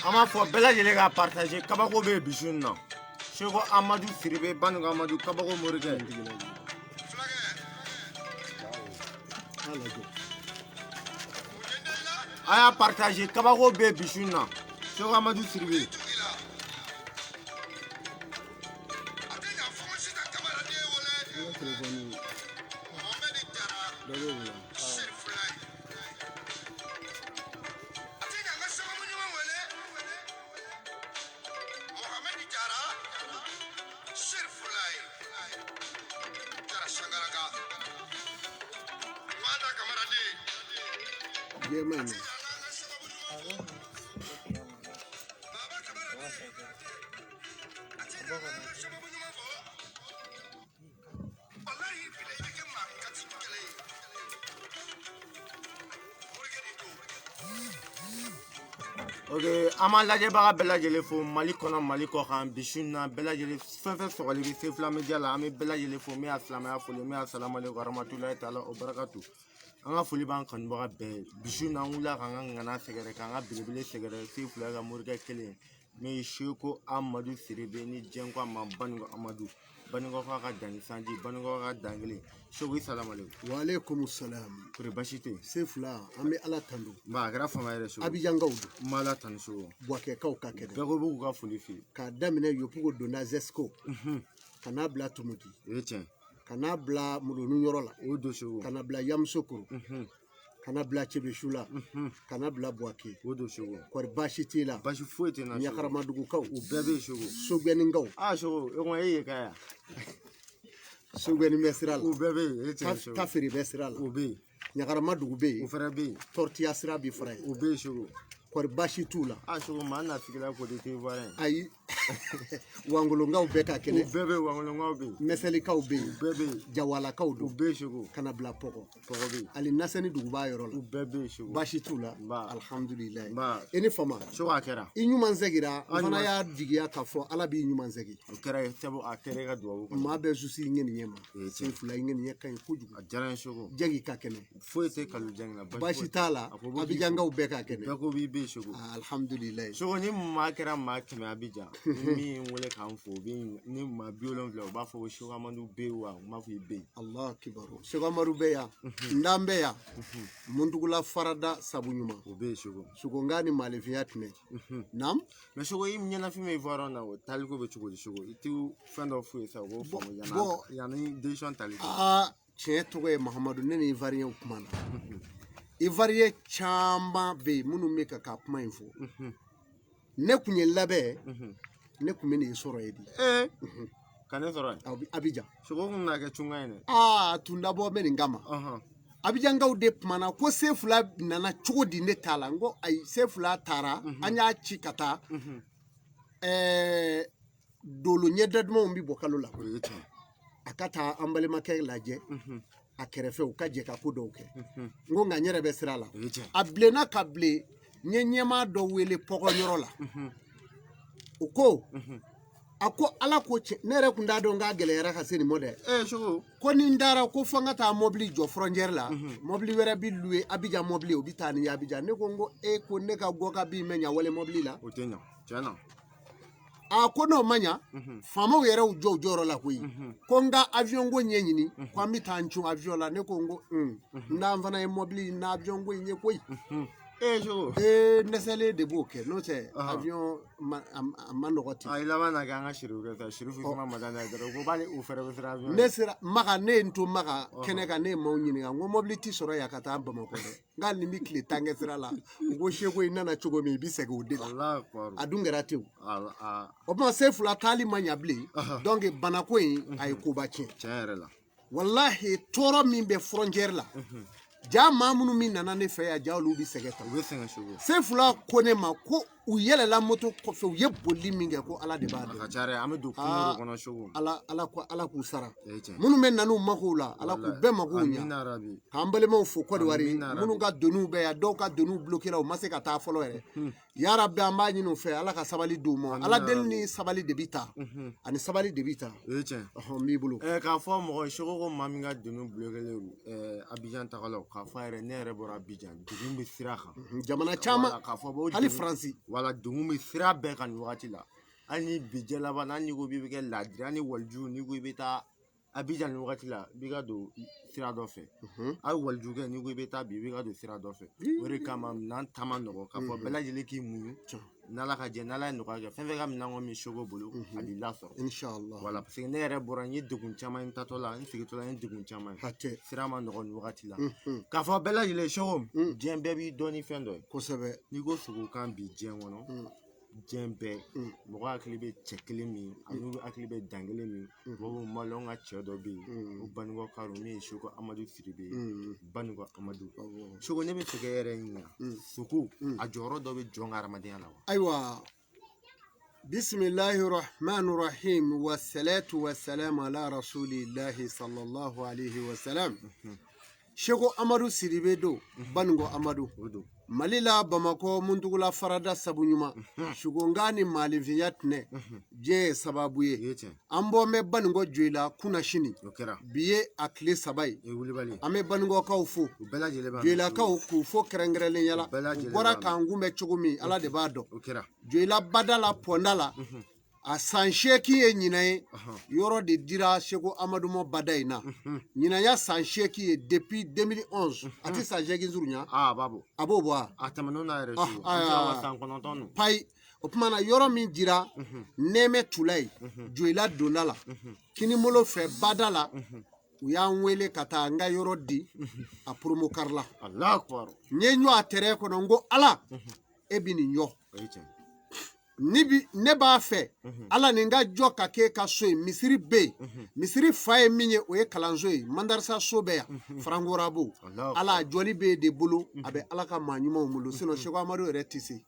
An b'a fɔ bɛɛ lajɛlen ka partager. Kabako bɛ bi su in na. Seko Amadu Siribe, Banuga Amadu, kabako morikɛ. A y'a partager, kabako bɛ bi su in na. Seko Amadu Siribe. Jɛman in. Ok, an b'an lajɛbaga bɛɛ lajɛlen fo Mali kɔnɔ, Mali kɔ kan. Bi su in na, bɛɛ lajɛlen fɛn fɛn sɔgɔli bɛ Sefula Media la, an bɛ bɛɛ lajɛlen fo. Min y'a silamɛya foli, min y'a salamalekum warahmatulahi taala o barakatu. An ka foli b'an kanubaga bɛɛ ye. Bi su in na, an wulila k'an ka ŋana sɛgɛrɛ, k'an ka belebele sɛgɛrɛ, Sefula ka morikɛ kelen min ye Seko Amadu Siribe, ni diɲɛ ko a ma Banikɔ Amadu, Banikɔ ka danni sanji, Banikɔ ka dan kelen. Seko, i salamalekum. Waaleykum salam. Kori baasi tɛ yen? Sefula, an bɛ Ala tando. Nba, a kɛra fama yɛrɛ, Seko. Abijankaw don? N b'Ala tanu, Seko. Buwakɛkaw ka kɛnɛ. Bɛɛ ko b'u ka foli f'i ye. K'a daminɛ Yopugo donna Zesco ka n'a bila Tumutu, O ye tiɲɛ. ka n'a bila Mulonu yɔrɔ la, O don, Seko. ka n'a bila Yamusokoro, ka n'a bila Cebesula, ka n'a bila Buwake. O don, Seko. Kɔri baasi t'i la? Baasi foyi tɛ n na, Seko. Ɲakaramadugukaw? U bɛɛ bɛ yen, Seko. Sogɛninkaw? Aa Seko, e kɔni e ye ka yan. Sogɛnin bɛ sira la. U bɛɛ bɛ yen, o ye tiɲɛ, Seko. Tafere bɛ sira la. U bɛ yen. Ɲakaramadugu bɛ U yen. fɛnɛ bɛ yen. Tɔrɔtiya sira bɛ fara yen. U bɛ yen, Seko. Kɔri baasi t'u la? Aa Seko, maa na sigila ko de tɛ ivoirien. Ayi, wangolonkaw bɛɛ ka U kɛnɛ. bɛɛ bɛ yen, wangolonkaw bɛ yen. Mɛsɛlikaw bɛ U yen. bɛɛ bɛ yen. Jawalakaw U don. bɛ yen, Seko. Ka na bila Pɔgɔ. Pɔgɔ bɛ yen. Ali Nasɛni duguba yɔrɔ la. U bɛɛ bɛ yen, Seko. Baasi t'u la? Nba. Alihamudulilayi. Nba. I ni fama. Seko, a kɛra. I ɲuman segira n An fana ɲuman- y'a jigiya k'a fɔ Ala b'i ɲuman segin. O kɛra sabu a kɛra e ka duwawu kɔnɔ. Maa bɛɛ susi i ŋɛniɲɛ ma. O ye tiɲɛ. Sen fila, i ŋɛniɲɛ ka ɲi kojugu. A diyara n ye, Seko. Jɛgi ka kɛnɛ. Foyi tɛ kalu jɛngi la. Baasi t'a la? A ko b'u k'i Abijankaw bɛɛ ka kɛnɛ. Bɛɛ ko b'i bɛ yen, Seko. Alihamudulilayi. Seko, ni maa kɛra maa 100 Abijan, ni min ye n wele k'an fo, o bɛ ni maa 70, u b'a fɔ ko Seko Amadu bɛ yen wa? U b'a fɔ i bɛ yen. Allah kibaru, Seko Amadu bɛ yan, n dan bɛ yan, Muntugula farada sabu ɲuman. O bɛ yen, Seko. Sogonka ni maalefinya tinɛ nam. Mais Seko, i ɲɛnafin bɛ ivoirien na, o taliko bɛ cogo di, Seko? I tɛ fɛn dɔ f'u ye sa, u k'o faamu yanni décision tali cɛ. Aa, tiɲɛ tɔgɔ ye Mahamadu, ne ni ivoirien kuma na, ivoirien caman bɛ yen minnu bɛ ka kuma in fɔ. Ne kun ye labɛn, ne kun bɛ nin sɔrɔ yen de. Ee, ka ne sɔrɔ yen? Abijan. Seko kun na kɛ cunga ye dɛ. Aa, tun dabɔ bɛ nin kama. Abijankaw de kumana ko Sefula nana cogo di, ne t'a la. N ko ayi, Sefula taara, an y'a ci ka taa ɛɛ dolo ɲɛda dumanw bɛ bɔ kalo la. O ye tiɲɛ. A ka taa an balimakɛ lajɛ a kɛrɛfɛ, u ka jɛ ka ko dɔw kɛ. N ko nka n yɛrɛ bɛ sira la. O ye tiɲɛ. A bilenna ka bilen, n ye ɲɛmaa dɔ wele pɔgɔyɔrɔ la, o ko A ko ala ko cɛ, ne yɛrɛ kun t'a dɔn k'a gɛlɛyara ka se nin ma dɛ. Soko. Ko ni n taara ko fo n ka taa mɔbili jɔ frontière la, mɔbili wɛrɛ bi louer Abidjan mɔbili, o bi taa ni Abidjan. Ne ko n ko e ko ne ka gɔ ka bin mɛ ɲa wale mɔbili la. O tɛ ɲa, tiɲɛ na. A ko n'o ma ɲa, faamaw yɛrɛ y'u jɔ u jɔyɔrɔ la koyi. Ko n ka avion ko ɲɛɲini, ko an bɛ taa n cun avion la. Ne ko n ko n'an fana ye mɔbili n'avion ko in ye koyi. Soko. N dɛsɛlen de b'o kɛ, n'o tɛ avion a ma nɔgɔ ten. A laban na kɛ an ka Sirifu kɛ sa, Sirifu kuma ma da n'a ye dɔrɔn, ko b'ale u fɛrɛ bɛ siran avion. Ne sera Maka, ne ye n to Maka kɛnɛ kan, ne ye maaw ɲininka, n ko mɔbili ti sɔrɔ yan ka taa Bamakɔ dɛ, n k'ale ni bɛ tile 10 kɛ sira la, u ko Seko i nana cogo min i bɛ segin o de la. A dun kɛra ten. O tuma Sefula taali ma ɲa bilen, donc banako in a ye koba tiɲɛ. Tiɲɛ yɛrɛ la. Walahi tɔɔrɔ min bɛ frontière la. Ja maa minnu min nana ne fɛ yan, ja olu bɛ sɛgɛn tan. U bɛ sɛgɛn Seko. Sefula ko ne ma ko u yɛlɛla moto kɔfɛ, u ye boli min kɛ ko ala de b'a dɔn. A ka ca dɛ, an bɛ don kungo kɔnɔ Seko. Ala k'u sara. Minnu bɛ na n'u makow la, ala k'u bɛɛ makow ɲa. K'an balimaw fo Kɔdiwari, minnu ka doniw bɛ yan, dɔw ka doniw bloquera, u ma se ka taa fɔlɔ yɛrɛ. Yarabi an b'a ɲini u fɛ, ala ka sabali d'u ma. Ala deli ni sabali de bɛ taa, ani sabali de bɛ taa. N b'i bolo. K'a fɔ mɔgɔ Seko ko maa min ka doni bloquelen don Abidjan tagalaw, k'a fɔ a yɛrɛ ne yɛrɛ bɔra Abidjan, degun bɛ sira kan. Jamana caman, hali Faransi. Wala degun bɛ sira bɛɛ kan nin wagati la. Hali ni bi jɛ laban, hali n'i ko k'i bɛ kɛ laadiri, hali ni waliju, n'i ko i bɛ taa Abidjan nin wagati la, i b'i ka don sira dɔ fɛ. Hali walijukɛ, n'i ko i bɛ taa bi, i b'i ka don sira dɔ fɛ. O de kama minɛn ta ma nɔgɔ, k'a fɔ bɛɛ lajɛlen k'i muɲu. N'ala ka jɛ, n'ala ye nɔgɔya kɛ, fɛn fɛn ka minɛn kɔni min Seko bolo, a b'i lasɔrɔ. Inshallah. Wala parce que ne yɛrɛ bɔra, n ye degun caman ye, n taatɔ la, n segintɔ la, n ye degun caman ye. Sira ma nɔgɔ nin wagati la. K'a fɔ bɛɛ lajɛlen Seko, diɲɛ bɛɛ b'i dɔn ni fɛn dɔ ye. Kosɛbɛ. N'i ko sogokan bi diɲɛ kɔnɔ, diɲɛ bɛɛ mɔgɔ hakili bɛ cɛ kelen min, ani hakili bɛ dan kelen min, mɔgɔw maliyɛnw ka cɛ dɔ bɛ yen, o Banikɔkaw min ye Seko Amadu Sidibe ye, Banikɔ Amadu. Seko, ne bɛ fɛ k'e yɛrɛ ɲininka, sogo a jɔyɔrɔ dɔ bɛ jɔn ka hadamadenya la wa? Ayiwa, bisimilahi rahmani rahim, wa salatu wa salam ala rasulillahi sallallahu alaihi wa salam. Seko Amadu Sidibe don, Banikɔ Amadu. Mali la Bamakɔ Muntugula farada sabu ɲuman, Sukonga ni maalinfinya tɛnɛ, diɲɛ ye sababu ye. An bɔ bɛ Banikɔ Joyila kunna sini, bi ye a tile 3 ye. An bɛ Banikɔkaw fo, Joyilakaw k'u fo kɛrɛnkɛrɛnnenya la. U bɔra k'an kunbɛn cogo min, ala de b'a dɔn. Joyila bada la, pɔnda la, a san 8 ye ɲinan ye, yɔrɔ de dira Seko Amadu ma bada in na. Ɲinan ya san 8 ye depuis 2011. A tɛ san 8 surunya. A b'a bɔ. A b'o bɔ wa? A tɛmɛn'o na yɛrɛ Seko. San 9 don. Payi, o tuma na yɔrɔ min dira Nɛmɛ Tula ye, Joyila donda la, kinibolo fɛ bada la, u y'an wele ka taa n ka yɔrɔ di a promokari la. N ye ɲɔ a tɛrɛ kɔnɔ, n ko ala, e bi nin ɲɔ. Ne b'a fɛ ala nin ka jɔ ka k'e ka so ye. Misiri bɛ yen, misiri fa ye min ye, o ye kalanso ye, mandarasa so bɛ yan, farankorabo. Ala a jɔli bɛ e de bolo, a bɛ ala ka maa ɲumanw bolo, sinon Seko Amadu yɛrɛ tɛ se.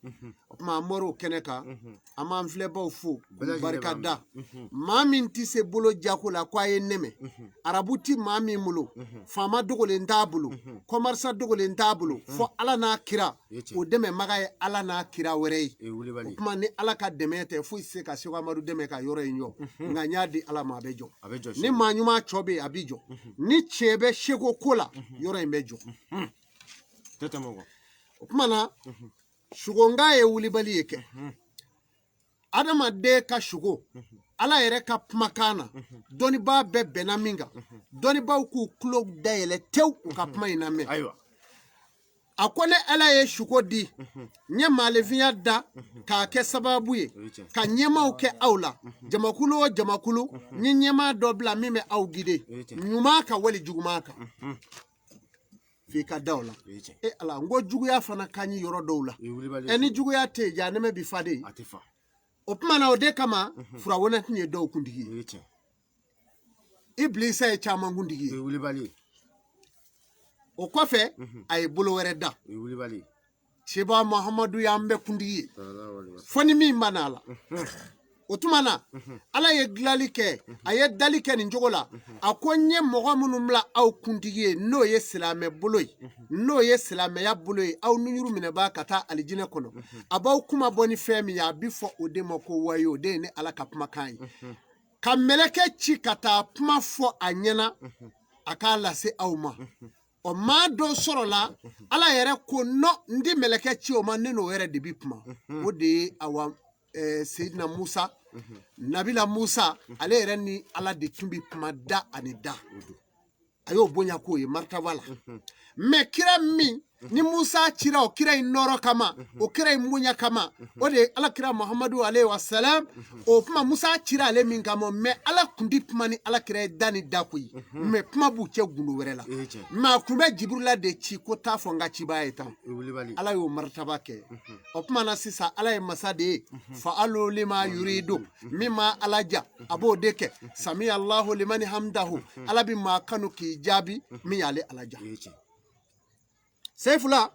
O tuma an bɔra o kɛnɛ kan, an b'an filɛbaw fo k'u barika da. Maa min tɛ se bolo jako la, ko a ye nɛmɛ. Arabu ti maa min bolo, faama dogolen t'a bolo, kɔmarisa dogolen t'a bolo, fo ala n'a kira. O dɛmɛbaga ye ala n'a kira wɛrɛ ye. O tuma ni ala ka dɛmɛ tɛ, foyi tɛ se ka Seko Amadu dɛmɛ ka yɔrɔ in jɔ. Nka n y'a di ala ma, a bɛ jɔ. Ni maa ɲuman cɔ bɛ yen, a bɛ jɔ. Ni tiɲɛ bɛ Seko ko la, yɔrɔ in bɛ jɔ. O tuma na Sukonga ye wulibali ye kɛ. Adamaden ka sugo, ala yɛrɛ ka kumakan na, dɔnnibaa bɛɛ bɛnna min kan, dɔnnibaaw k'u tulo dayɛlɛ tewu u ka kuma in lamɛn. A ko ne ala ye suko di, n ye maalinfinya da k'a kɛ sababu ye ka ɲɛmaaw kɛ aw la. Jamakulu o jamakulu, n ye ɲɛmaa dɔ bila min bɛ aw gide ɲuman kan wali juguman kan, f'i ka da o la. E ala, n ko juguya fana ka ɲi yɔrɔ dɔw la. Ni juguya tɛ yen, jahanɛmɛ bi fa de. O tuma na o de kama Furawuna tun ye dɔw kuntigi ye. Ibilisa ye caman kuntigi ye. O kɔfɛ a ye bolo wɛrɛ da. Seba Mahamadu y'an bɛɛ kuntigi ye, fo ni min ma n'a la. O tuma na Ala ye dilali kɛ, a ye dali kɛ nin cogo la. A ko n ye mɔgɔ minnu bila aw kuntigi ye, n'o ye silamɛ bolo ye, n'o ye silamɛya bolo ye, aw nunjuru minɛbaa ka taa alijinɛ kɔnɔ, a b'aw kuma bɔ ni fɛn min ye, a bɛ fɔ o de ma ko wayo. O de ye ne Ala ka kumakan ye. Ka mɛlɛkɛ ci ka taa kuma fɔ a ɲɛna, a k'a lase aw ma. Ɔ, maa dɔ sɔrɔla, Ala yɛrɛ ko nɔ, n ti mɛlɛkɛ ci o ma, ne n'o yɛrɛ de bi kuma. O de ye awa Seyidina Musa, Nabila Musa, ale yɛrɛ ni Ala de tun bi kuma da ani da. A y'o bonya k'o ye martaba la. Mɛ kira min ni Musa cira, o kira in nɔrɔ kama, o kira in bonya kama, o de ye Ala kira Muhamadu alayhi wa salam. O kuma Musa cira ale min kama, mɛ Ala kun ti kuma ni Ala kira ye da ni da koyi, mɛ kuma b'u cɛ gundo wɛrɛ la. Mɛ a kun bɛ Jiburila de ci ko taa fɔ n ka cibaa ye tan. Ala y'o martaba kɛ. O kuma na sisan, Ala ye masa de ye, fa'alu lima yuridu, min ma Ala ja a b'o de kɛ. Sami Allahu limani hamdahu, Ala bi maa kanu k'i jaabi min y'ale Ala ja. Seyifula,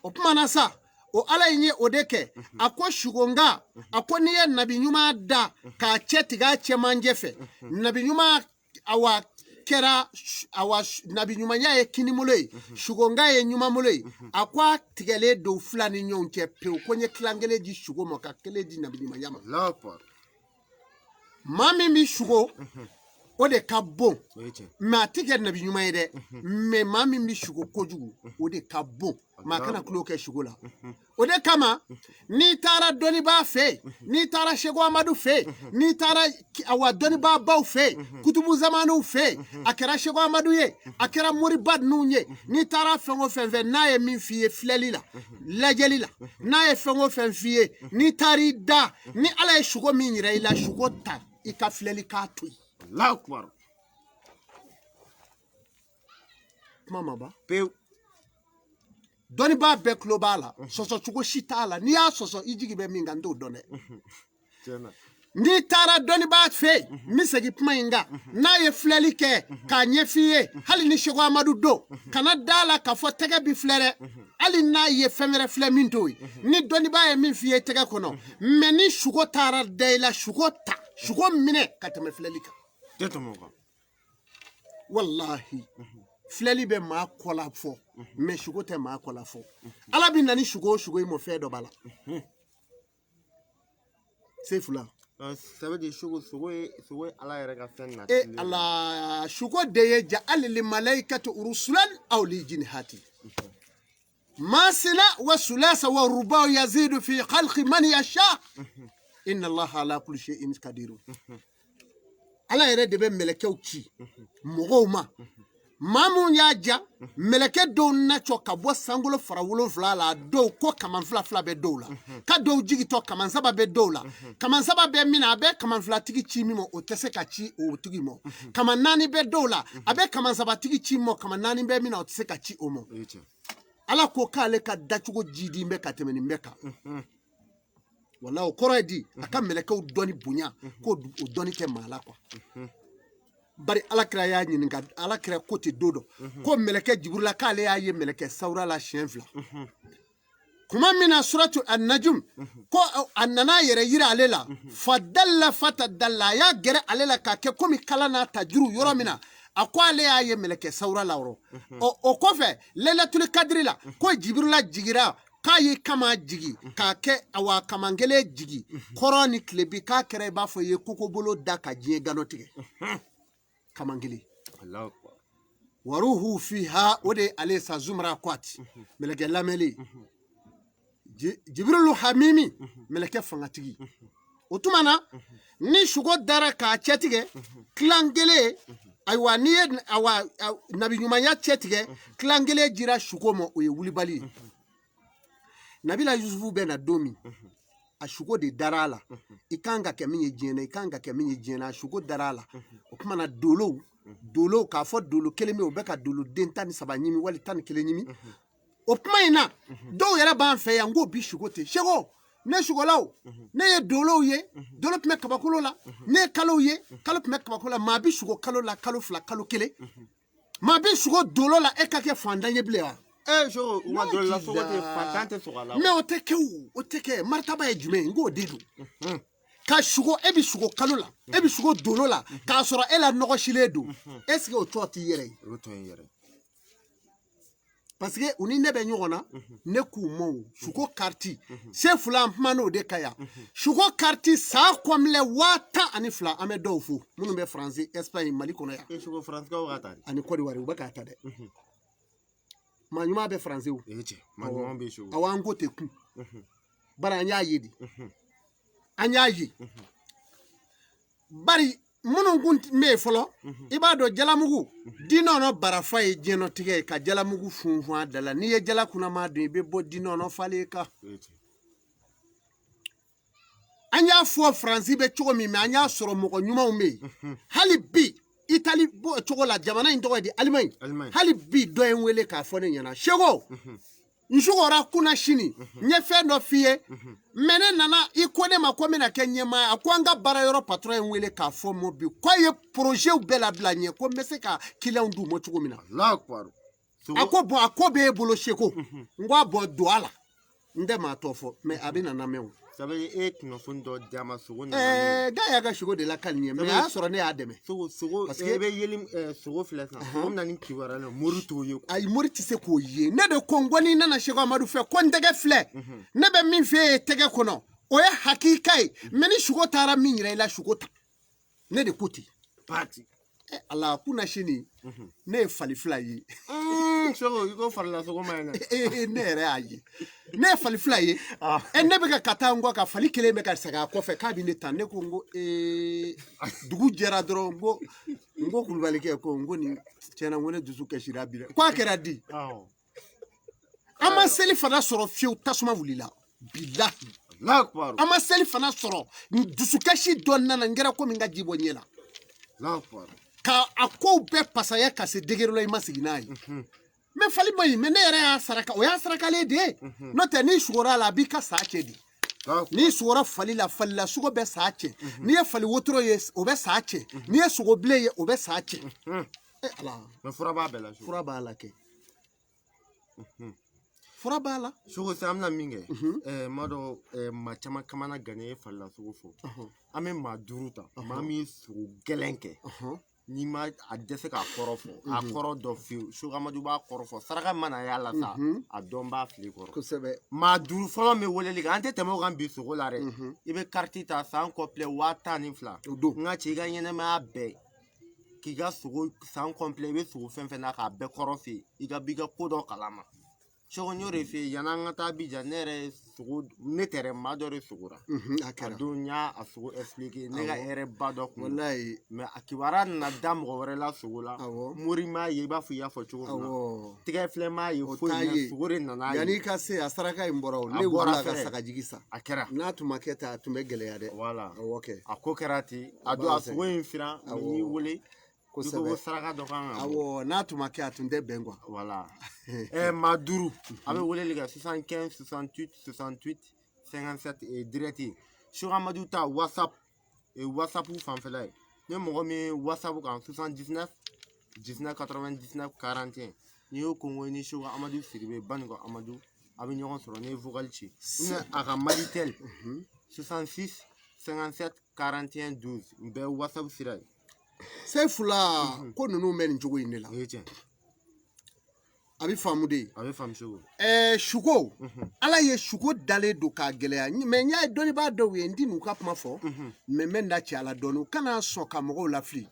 o kuma na sa, o Ala in ye o de kɛ. A ko sugonga, a ko n'i ye nabi ɲuman da k'a cɛ tigɛ a cɛmancɛ fɛ, nabi ɲuman awa kɛra awa nabi ɲumanya ye kinibolo ye, sugonga ye ɲumanbolo ye. A ko a tigɛlen don fila ni ɲɔgɔn cɛ pewu, ko n ye tilan kelen di sugo ma ka kelen di nabi ɲumanya ma. Maa min bɛ sugo, o de ka bon, mɛ a tɛ kɛ nabi ɲuman ye dɛ. Mɛ maa min bɛ sugo kojugu, o de ka bon. Maa kana tulo kɛ sugo la. O de kama n'i taara dɔnnibaa fɛ yen, n'i taara Seko Amadu fɛ yen, n'i taara awa dɔnnibaabaw fɛ yen, kutubu zamaniw fɛ yen, a kɛra Seko Amadu ye, a kɛra moriba ninnu ye, n'i taara fɛn o fɛn fɛ, n'a ye min f'i ye filɛli la, lajɛli la, n'a ye fɛn o fɛn f'i ye, n'i taar'i da, ni Ala ye sugo min yira i la, sugo ta, i ka filɛli k'a to yen. Allahu akbar. Kuma ma ban pewu. Dɔnnibaa bɛɛ tulo b'a la, sɔsɔ cogo si t'a la. N'i y'a sɔsɔ, i jigi bɛ min kan, n t'o dɔn dɛ. N'i taara dɔnnibaa fɛ yen, n bɛ segin kuma in kan, n'a ye filɛli kɛ k'a ɲɛf'i ye, hali ni Seko Amadu don, kana da la k'a fɔ tɛgɛ bi filɛ dɛ. Hali n'a ye fɛn wɛrɛ filɛ min t'o ye, ni dɔnnibaa ye min f'i ye tɛgɛ kɔnɔ, mɛ ni sugo taara da i la, sugo ta, sugo minɛ ka tɛmɛ filɛli kan. Tɛ tɛmɛ o kan. Walahi, filɛli bɛ maa kɔla fɔ, mɛ sugo tɛ maa kɔla fɔ. Ala bɛ na ni sugo o sugo ye, mɔ fɛn dɔ b'a la. Sefula. Ça veut dire sugo, sugo ye, sugo ye Ala yɛrɛ ka fɛn na. E Ala, sugo de ye ja'ali li malaikati rusulan aw li jinihati masina wa sulasa wa ruba yazidu fi khalqi man yasha inna Allaha ala kulli shay'in qadir. Ala yɛrɛ de bɛ mɛlɛkɛw ci mɔgɔw ma. Maa mun y'a ja, mɛlɛkɛ dɔw nacɔ ka bɔ sankolo fara 7 la, dɔw ko kaman fila fila bɛ dɔw la, ka dɔw jigitɔ kaman saba bɛ dɔw la. Kaman saba bɛ min na, a bɛ kaman filatigi ci min ma, o tɛ se ka ci o tigi ma. Kaman naani bɛ dɔw la, a bɛ kaman sabatigi ci min ma, kaman naani bɛ min na, o tɛ se ka ci o ma. Ala ko k'ale ka dacogo jidi bɛ ka tɛmɛ nin bɛɛ kan. Wala o kɔrɔ ye di, a ka mɛlɛkɛw dɔnni bonya k'o o dɔnni tɛ maa la kuwa. Bari Ala kira y'a ɲininka, Ala kira ko ten don dɔ ko mɛlɛkɛ Jiburila k'ale y'a ye mɛlɛkɛ sawura la siɲɛ 2. Kuma min na suratu an-Najm ko a nana a yɛrɛ yira ale la, fadalla fatadalla, a y'a gɛrɛ ale la k'a kɛ komi kala n'a ta juru yɔrɔ min na, a ko ale y'a ye mɛlɛkɛ sawura la yɔrɔ. Ɔ, o kɔfɛ Lailatul Kadiri la, ko Jiburila jigira k'a y'i kama jigi k'a kɛ awa kaman kelen jigi kɔrɔ ni tilebi, k'a kɛra i b'a fɔ i ye kokobolo da ka diɲɛ gano tigɛ kaman kelen. Waruhu fiha, o de ale sa zumra kwati mɛlɛkɛ lamɛnli Jibrilu hamimi mɛlɛkɛ fangatigi. O tuma na ni sugo dara k'a cɛ tigɛ tilan kelen, ayiwa n'i ye awa nabi ɲumanya cɛ tigɛ tilan kelen jira sugo ma, o ye wulibali ye. Nabila Yusufu bɛ na don min, a sugo de dara a la. I kan ka kɛ min ye diɲɛ na, i kan ka kɛ min ye diɲɛ na, a sugo dara a la. O tuma na dolow dolow k'a fɔ dolo kelen bɛ yen, o bɛ ka dolo den 13 ɲimi wali 11 ɲimi. O kuma in na, dɔw yɛrɛ b'an fɛ yan k'o bi sugo ten. Seko ne sugolaw, ne ye dolow ye, dolo tun bɛ kabakolo la, ne ye kalow ye, kalo tun bɛ kabakolo la. Maa bi sugo kalo la, kalo 2, kalo 1. Maa bi sugo dolo la, e ka kɛ fantan ye bilen wa? Soko, u ma dolo la, sogo tɛ fantan tɛ sogo a la. Mɛ o tɛ kɛ, o tɛ kɛ. Maritaba ye jumɛn ye? N k'o de don. Ka sugo, e bɛ sugo kalo la, e bɛ sugo dolo la, k'a sɔrɔ e la nɔgɔ silen don, est ce que o tɔ t'i yɛrɛ ye? O tɔ y'i yɛrɛ. Parce que u ni ne bɛ ɲɔgɔn na, ne k'u ma o sugo kariti se fila, an kuma n'o de ka yan. Sugo kariti san kɔnbilɛ 12,000, an bɛ dɔw fo minnu bɛ Faransi, Espagne, Mali kɔnɔ yan. E sugo Faransikaw ka ta. Ani Kɔdiwari, u bɛ k'a ta dɛ. Maa ɲuman bɛ Faransi o. E cɛ, maa ɲuman bɛ sugo. Awɔ, an ko tɛ kun. Bari an y'a ye de. An y'a ye. Bari minnu kun bɛ yen fɔlɔ, i b'a dɔn jalamugu dinɔnɔ barafa ye diɲɛnɔtigɛ ye, ka jalamugu funfun a da la. N'i ye jala kunnama dun, i bɛ bɔ dinɔnɔ falen kan. An y'a fɔ Faransi bɛ cogo min, mɛ an y'a sɔrɔ mɔgɔ ɲumanw bɛ yen. Hali bi Itali b'o cogo la, jamana in tɔgɔ ye di, Alimaɲi. Hali bi dɔ ye n wele k'a fɔ ne ɲɛna, Seko, n sugora kunna sini, n ye fɛn dɔ f'i ye, mɛ ne nana i ko ne ma ko n bɛna kɛ ɲɛmaa ye. A ko an ka baara yɔrɔ patron ye n wele k'a fɔ n ma bi k'a ye projet bɛɛ labila n ye, ko n bɛ se ka client d'u ma cogo min na. A ko bɔn, a ko b'e bolo Seko. N ko a bɔn, don a la, n tɛ maa tɔ fɔ, mɛ a bɛ na lamɛn o. Ça veut dire e ye kunnafoni dɔ di a ma, sogo nana. Ɛɛ, gars y'a ka sogo de lakali n ye, mɛ a y'a sɔrɔ ne y'a dɛmɛ. Sogo sogo parce e que bɛ yeli sogo filɛ sisan, sogo bɛ na ni kibaruya la, mori t'o ye. Ayi, mori tɛ se k'o ye. Ne de ko n ko n'i nana Seko Amadu fɛ, ko n tɛgɛ filɛ, ne bɛ min f'e ye tɛgɛ kɔnɔ, o ye hakika ye, mɛ ni sogo taara min yira i la, sogo ta. Ne de ko ten. Pati. Ala kunna sini, ne ye fali fila ye. Seko, i ko farila sogo ma ɲi dɛ. Ne yɛrɛ y'a ye, ne ye fali fila ye. Ne bɛ ka taa n kɔ ka fali kelen bɛ ka segin a kɔfɛ k'a bɛ ne ta. Ne ko n ko dugu jɛra dɔrɔn, n ko kulubalikɛ ko n ko nin tiɲɛna, n ko ne dusu kasira bi dɛ. K'a kɛra di? An ma seli fana sɔrɔ fiyewu, tasuma wulila bilahi. An ma seli fana sɔrɔ, dusukasi dɔ nana, n kɛra komi n ka ji bɔ ɲɛ la. Ka a kow bɛɛ pasaya ka se degré la i ma sigi n'a ye. Mɛ fali ma ɲi, mɛ ne yɛrɛ y'a saraka, o y'a sarakalen de ye. N'o tɛ, n'i sugora a la, a b'i ka sa cɛ de. N'i sugora fali la, fali la sugo bɛ sa cɛ. N'i ye fali wotoro ye, o bɛ sa cɛ. N'i ye sogo bilen ye, o bɛ sa cɛ. Ala. Mɛ fura b'a bɛɛ la. Fura b'a la kɛ. Fura b'a la. Sogo sisan an bɛna min kɛ, n b'a dɔn maa caman kamana gannen ye fali la sogo fɔ. An bɛ maa 5 ta, maa min ye sogo gɛlɛn kɛ. N'i ma a dɛsɛ k'a kɔrɔ fɔ, a kɔrɔ dɔ fiyewu, Seko Amadu b'a kɔrɔ fɔ, saraka mana y'a la sa, a dɔn b'a fili kɔrɔ. Kosɛbɛ. Maa 5 fɔlɔ min weleli kɛ, an tɛ tɛmɛ o kan bi sogo la dɛ. I bɛ kariti ta san kɔpilɛ 12,000. O don. N ka cɛ, i ka ɲɛnɛmaya bɛɛ, k'i ka sogo san kɔpilɛ, i bɛ sogo fɛn fɛn na k'a bɛɛ kɔrɔ f'i ye, i ka b'i ka ko dɔ kalama. Seko, n y'o de f'i ye, yan'an ka taa Abijan, ne yɛrɛ sogo, ne tɛ dɛ, maa dɔ de sogora. A kɛra. A don n y'a sogo expliquer, ne ka hɛrɛ ba dɔ kun. Walayi. Mɛ a kibaruya nana da mɔgɔ wɛrɛ la sogo la. Mori m'a ye, i b'a fɔ i y'a fɔ cogo min na. Tɛgɛ filɛ m'a ye, foyi ye. Sogo de nana ye. Yanni i ka se, a saraka in bɔra o. Ne wulila ka sagajigi san. A kɛra. N'a tun ma kɛ tan, a tun bɛ gɛlɛya dɛ. Wala. Awɔ kɛ. A ko kɛra ten. A don a sogo in firan, n y'i wele. Kosɛbɛ. Ko saraka dɔ kan ka bɔ. Awɔ, n'a tun ma kɛ, a tun tɛ bɛn kuwa. Wala. Maa 5, a bɛ weleli kɛ 75 68 68 57 direct. Seko Amadu ta WhatsApp, WhatsApp fanfɛla ye. Ni mɔgɔ min ye WhatsApp kan 79 19 99 41, n'i y'o ko ni Seko Amadu Sidibe Banikɔ Amadu, a bɛ ɲɔgɔn sɔrɔ. N'i ye vocal ci, a ka Malitel 66 57 41 12, nin bɛɛ ye WhatsApp sira ye. Sefula, ko ninnu bɛ nin cogo in de la. A bɛ faamu de. A bɛ faamu cogo. Sugo, Ala ye sugo dalen don k'a gɛlɛya. Mɛ n y'a ye dɔnnibaa dɔw ye, n ti n'u ka kuma fɔ, mɛ n bɛ n da ci a la dɔɔni, u kana sɔn ka mɔgɔw lafili.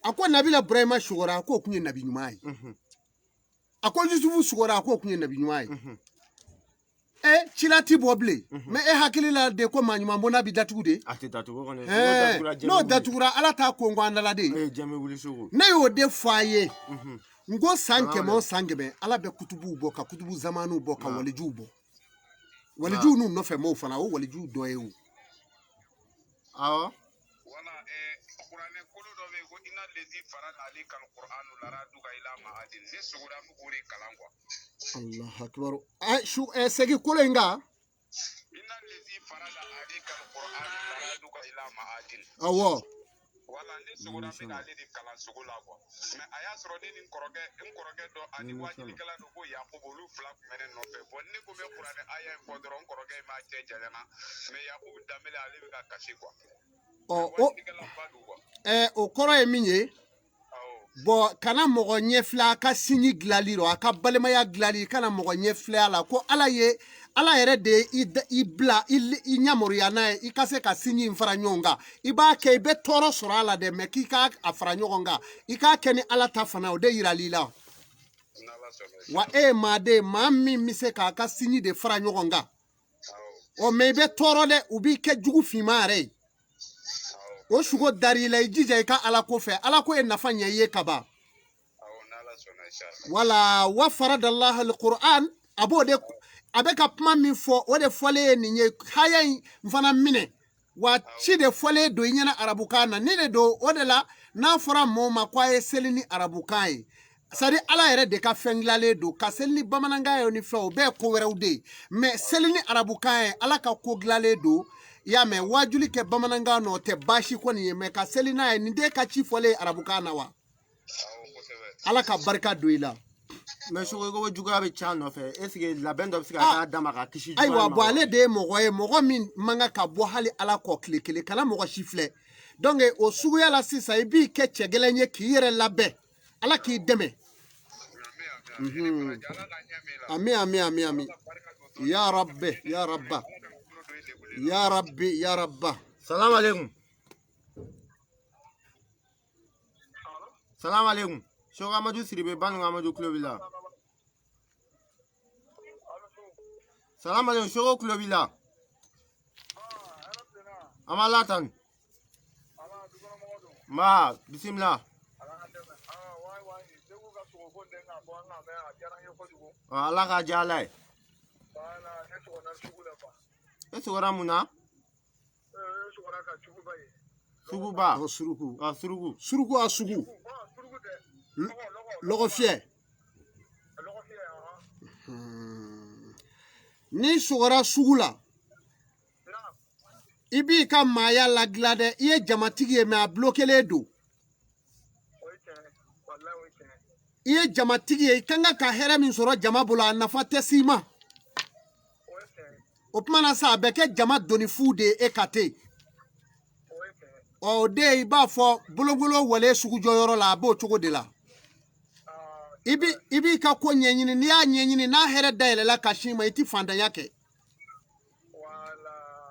A ko Nabila Burahima sugora, a k'o kun ye nabi ɲuman ye. A ko Yusufu sugora, a k'o kun ye nabi ɲuman ye. Cila ti bɔ bilen, mɛ e hakili la de ko maa ɲuman bɔnna bi datugu de. A tɛ datugu kɔni. N'o datugura, Ala t'a ko n ko an dala de. Ne y'o de fɔ a ye. N ko san 100 o san 100, Ala bɛ kutubuw bɔ, ka kutubu zamaniw bɔ, ka walijuw bɔ. Walijuw n'u nɔfɛ maaw fana, o walijuw dɔ ye o. Awɔ. Wala, kuranɛ kolo dɔ bɛ yen ko ina lezi fara ale kal Qur'anu laradu ka ila ma adin. Ne sogora an bɛ k'o de kalan kuwa. Allahu akbar. Segin kolo in kan. Ina lezi fara ale kal Qur'anu laradu ka ila ma adin. Awɔ. Wala ne sogora n bɛ k'ale de kalan sogo la quoi. Mais a y'a sɔrɔ ne ni n kɔrɔkɛ dɔ ani wajilikɛla dɔ ko Yakubu, olu fila tun bɛ ne nɔfɛ. Bon, ne ko n bɛ kuranɛ aya in fɔ dɔrɔn, n kɔrɔkɛ in m'a cɛ janya, mais Yakubu Danbele, ale bɛ ka kasi quoi. Ɔ, o Wajilikɛla ba don quoi. O kɔrɔ ye min ye? Awɔ. Bɔn, kana mɔgɔ ɲɛfilɛ a ka sinji dilali rɔ, a ka balimaya dilali, kana mɔgɔ ɲɛfilɛ a la ko Ala ye, Ala yɛrɛ de ye i bila i ɲamaruya n'a ye i ka se ka sinji in fara ɲɔgɔn kan. I b'a kɛ, i bɛ tɔɔrɔ sɔrɔ a la dɛ, mɛ k'i k'a a fara ɲɔgɔn kan, i k'a kɛ ni Ala ta fana, o de yiral'i la. N'Ala sɔnna. Wa e ye maaden, maa min bɛ se k'a ka sinji de fara ɲɔgɔn kan. Awɔ. Ɔ, mɛ i bɛ tɔɔrɔ dɛ, u b'i kɛ jugu finman yɛrɛ ye. Awɔ. O sugo dar'i la, i jija i ka Ala ko fɛ, Ala ko ye nafa ɲɛ i ye kaban. Awɔ, n'Ala sɔnna, inshallah. Wala wa faradallahi alquran, a b'o de, a bɛ ka kuma min fɔ, o de fɔlen ye nin ye. Haya in fana minɛ wa, ci de fɔlen don i ɲɛna arabukan na, ne de don. O de la n'a fɔra mɔgɔw ma ko a ye seli ni arabukan ye, c'est à dire Ala yɛrɛ de ka fɛn dilanlen don. Ka seli ni bamanankan ye ni fɛn, o bɛɛ ye ko wɛrɛw de ye, mɛ seli ni arabukan ye Ala ka ko dilanlen don. I y'a mɛn, wajuli kɛ bamanankan na, o tɛ baasi kɔni ye, mɛ ka seli n'a ye, nin den ka ci fɔlen ye arabukan na wa. Awɔ, kosɛbɛ. Ala ka barika don i la. Mais sogo, ko juguya bɛ ca nɔfɛ, est ce que labɛn dɔ bɛ se ka k'a dama ka kisi juguya Ayiwa ma bɔn wa? Ale de ye mɔgɔ ye, mɔgɔ min man kan ka bɔ hali Ala kɔ tile kelen, kana mɔgɔ si filɛ. Donc o suguya la sisan, i b'i kɛ cɛ gɛlɛn ye k'i yɛrɛ labɛn, Ala k'i dɛmɛ. Ami, ami, ami. Ala ka ɲɛ min la. Ami, ami, ami, ami. Ala ka barika don. Ya rabbi, ya rabba. Ala ka tulo don i degulen la. Ya rabbi, ya rabba. Salam alaikum. Salam alaikum. Soko Amadu Siribe, Banu Amadu kulo b'i la. Salam alaikum, Soko kulo b'i la. An b'a la tan. Ma, bisimila. Ɔ, Ala ka diya Ala ye. E sogora mun na? Suguba. Ɔ, suruku. Ɔ, suruku. Suruku, a sugu lɔgɔ fiyɛ. N'i sɔgɔra sugu la, i b'i ka maaya ladilan dɛ. I ye jamatigi ye, mɛ a bulokelen don. I ye jamatigi ye, i kan ka hɛrɛ min sɔrɔ jama bolo, a nafa tɛ s'i ma. O tuma na sa, a bɛ kɛ jama doni fu de ye e ka te. Ɔ, o de ye, i b'a fɔ bolokolo wale sugujɔyɔrɔ la, a b'o cogo de la. I b'i ka ko ɲɛɲini, n'i y'a ɲɛɲini, n'a hɛrɛ dayɛlɛla ka sin ma, i ti fantanya kɛ.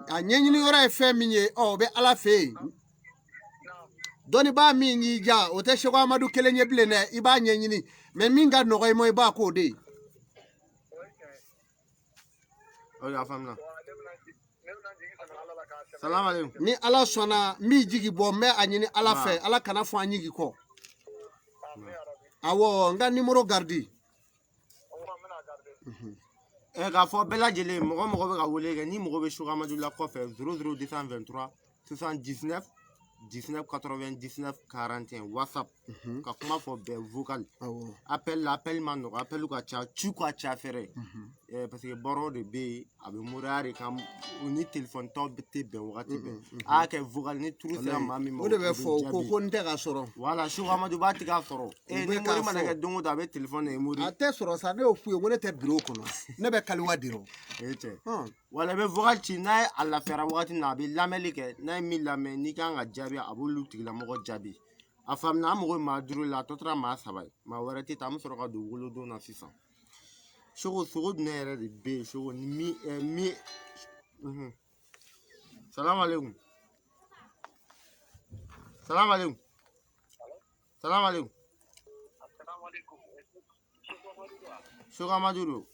A ɲɛɲini yɔrɔ ye fɛn min ye, ɔ, o bɛ Ala fɛ yen. Dɔnnibaa min y'i ja, o tɛ Seko Amadu kelen ye bilen dɛ, i b'a ɲɛɲini, mɛ min ka nɔgɔ i ma, i b'a k'o de ye. Ok, a faamuna. Salam alaikum. Ni Ala sɔnna, n b'i jigi bɔ, n bɛ a ɲini Ala fɛ, Ala kana fɔ an ɲigi kɔ. Awɔ, n ka nimoro garidi. Ɛ, k'a fɔ bɛɛ lajɛlen, mɔgɔ mɔgɔ bɛ ka wele kɛ, ni mɔgɔ bɛ Soko Amadu la kɔfɛ, 00 223 79 19 99 41, WhatsApp, ka kuma fɔ bɛɛ vocal. Awɔ. Appel la, appel ma nɔgɔ, appel ka ca, ci ka ca fɛrɛ. Ɛ, parce que bɔrɔ de bɛ yen, a bɛ moriya de kan, u ni téléphone tɔw tɛ bɛn wagati bɛɛ. A y'a kɛ vocal, ni turu sera maa min ma, O de bɛ fɔ ko jaabi. Ko n tɛ ka sɔrɔ. Wala, Soko Amadu b'a tigɛ sɔrɔ. E bɛ ni k'a mori mana fɔ. kɛ don o don, a bɛ téléphone na mori. A tɛ sɔrɔ sa, ne y'o f'u ye ko ne tɛ biro kɔnɔ, ne bɛ kaliwa de rɔ. O ye tiɲɛ. Hɔn. Wala, i bɛ vocal ci, n'a ye a lafiyara wagati min na, a bɛ lamɛnli kɛ, n'a ye min lamɛn, n'i kan ka jaabi, a b'olu tigilamɔgɔ jaabi. A faamuna, an mago bɛ maa duuru la, a tɔ tora maa saba ye, maa wɛrɛ tɛ taa, an bɛ sɔrɔ ka don wolodon na sisan. Sogo, sogo jumɛn yɛrɛ de bɛ yen? Sogo ni min min. Salam alaikum. Salam alaikum. Salam alaikum. Sogo Amadu don.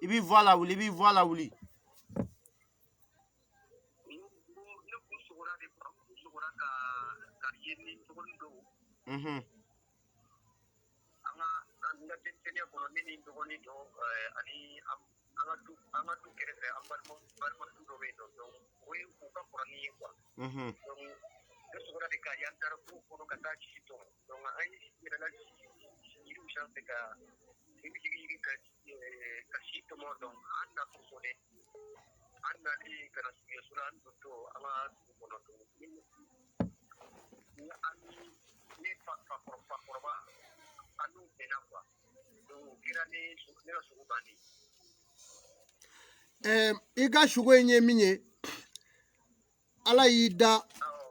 I b'i voix lawuli, i b'i voix lawuli. An ka n ka denmisɛnninya kɔnɔ, ne ni n dɔgɔnin dɔ ani an ka du kɛrɛfɛ, an balima du dɔ bɛ yen nɔ, donc o ye u ka kɔrɔ ni ye quoi. Donc ne sɔgɔra de k'a ye, an taara kungo kɔnɔ ka taa si tɔmɔ, donc an yɛlɛla yiriw sanfɛ ka I bɛ jigin ka si tɔmɔ donc an na so de an nali ka na so la an dontɔ an ka dugu kɔnɔ donc ni an ne fakɔrɔba an n'u bɛnna quoi donc o kɛra ne ka sogo bannen. I ka sogo in ye min ye, Ala y'i da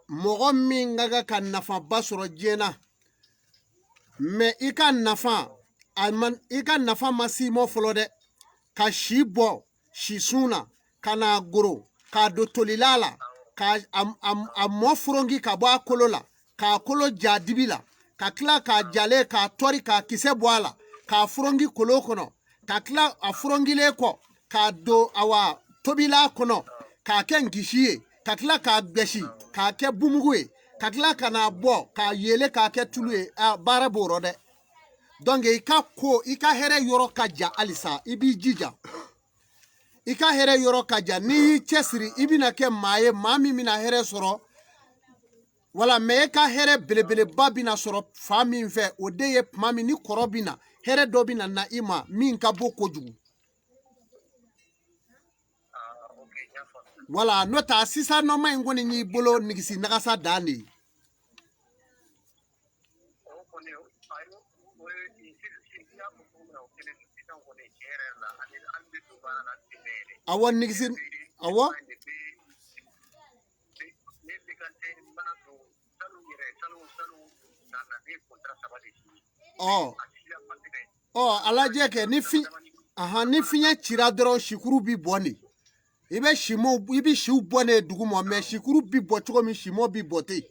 mɔgɔ min ka kan ka nafaba sɔrɔ diɲɛ na, mais i ka nafa i ka nafa ma s'i ma fɔlɔ dɛ. Ka si bɔ sisun na ka n'a goro k'a don tolila la k'a a mɔ furonki ka bɔ a kolo la k'a kolo ja dibi la ka tila k'a jalen k'a tɔri k'a kisɛ bɔ a la k'a furonki kolo kɔnɔ ka tila a furonkilen kɔ k'a don awa tobila kɔnɔ k'a kɛ ngisi ye ka tila k'a gbɛsi k'a kɛ bumugu ye ka tila ka n'a bɔ k'a yele k'a kɛ tulu ye. A baara b'o rɔ dɛ. Donc i ka ko i ka hɛrɛ yɔrɔ ka jan halisa, i b'i jija i ka hɛrɛ yɔrɔ ka jan. N'i y'i cɛsiri i bɛna kɛ maa ye, maa min bɛna hɛrɛ sɔrɔ. Wala mais e ka hɛrɛ belebeleba bɛna sɔrɔ fa min fɛ, o de ye tuma min ni kɔrɔ bɛ na hɛrɛ dɔ bɛna na i ma min ka bon kojugu. Wala n'o tɛ a sisan nɔma in kɔni y'i bolo nigisi nagasa dan de ye. Awɔ nigisi awɔ. Ɔ ɔ a lajɛ kɛ ni fi ni fiɲɛ cira dɔrɔn sikuru bi bɔ de. I bɛ simaw i bɛ siw bɔ ne dugu ma, mais sikuru bi bɔ cogo min simɔ bi bɔ ten.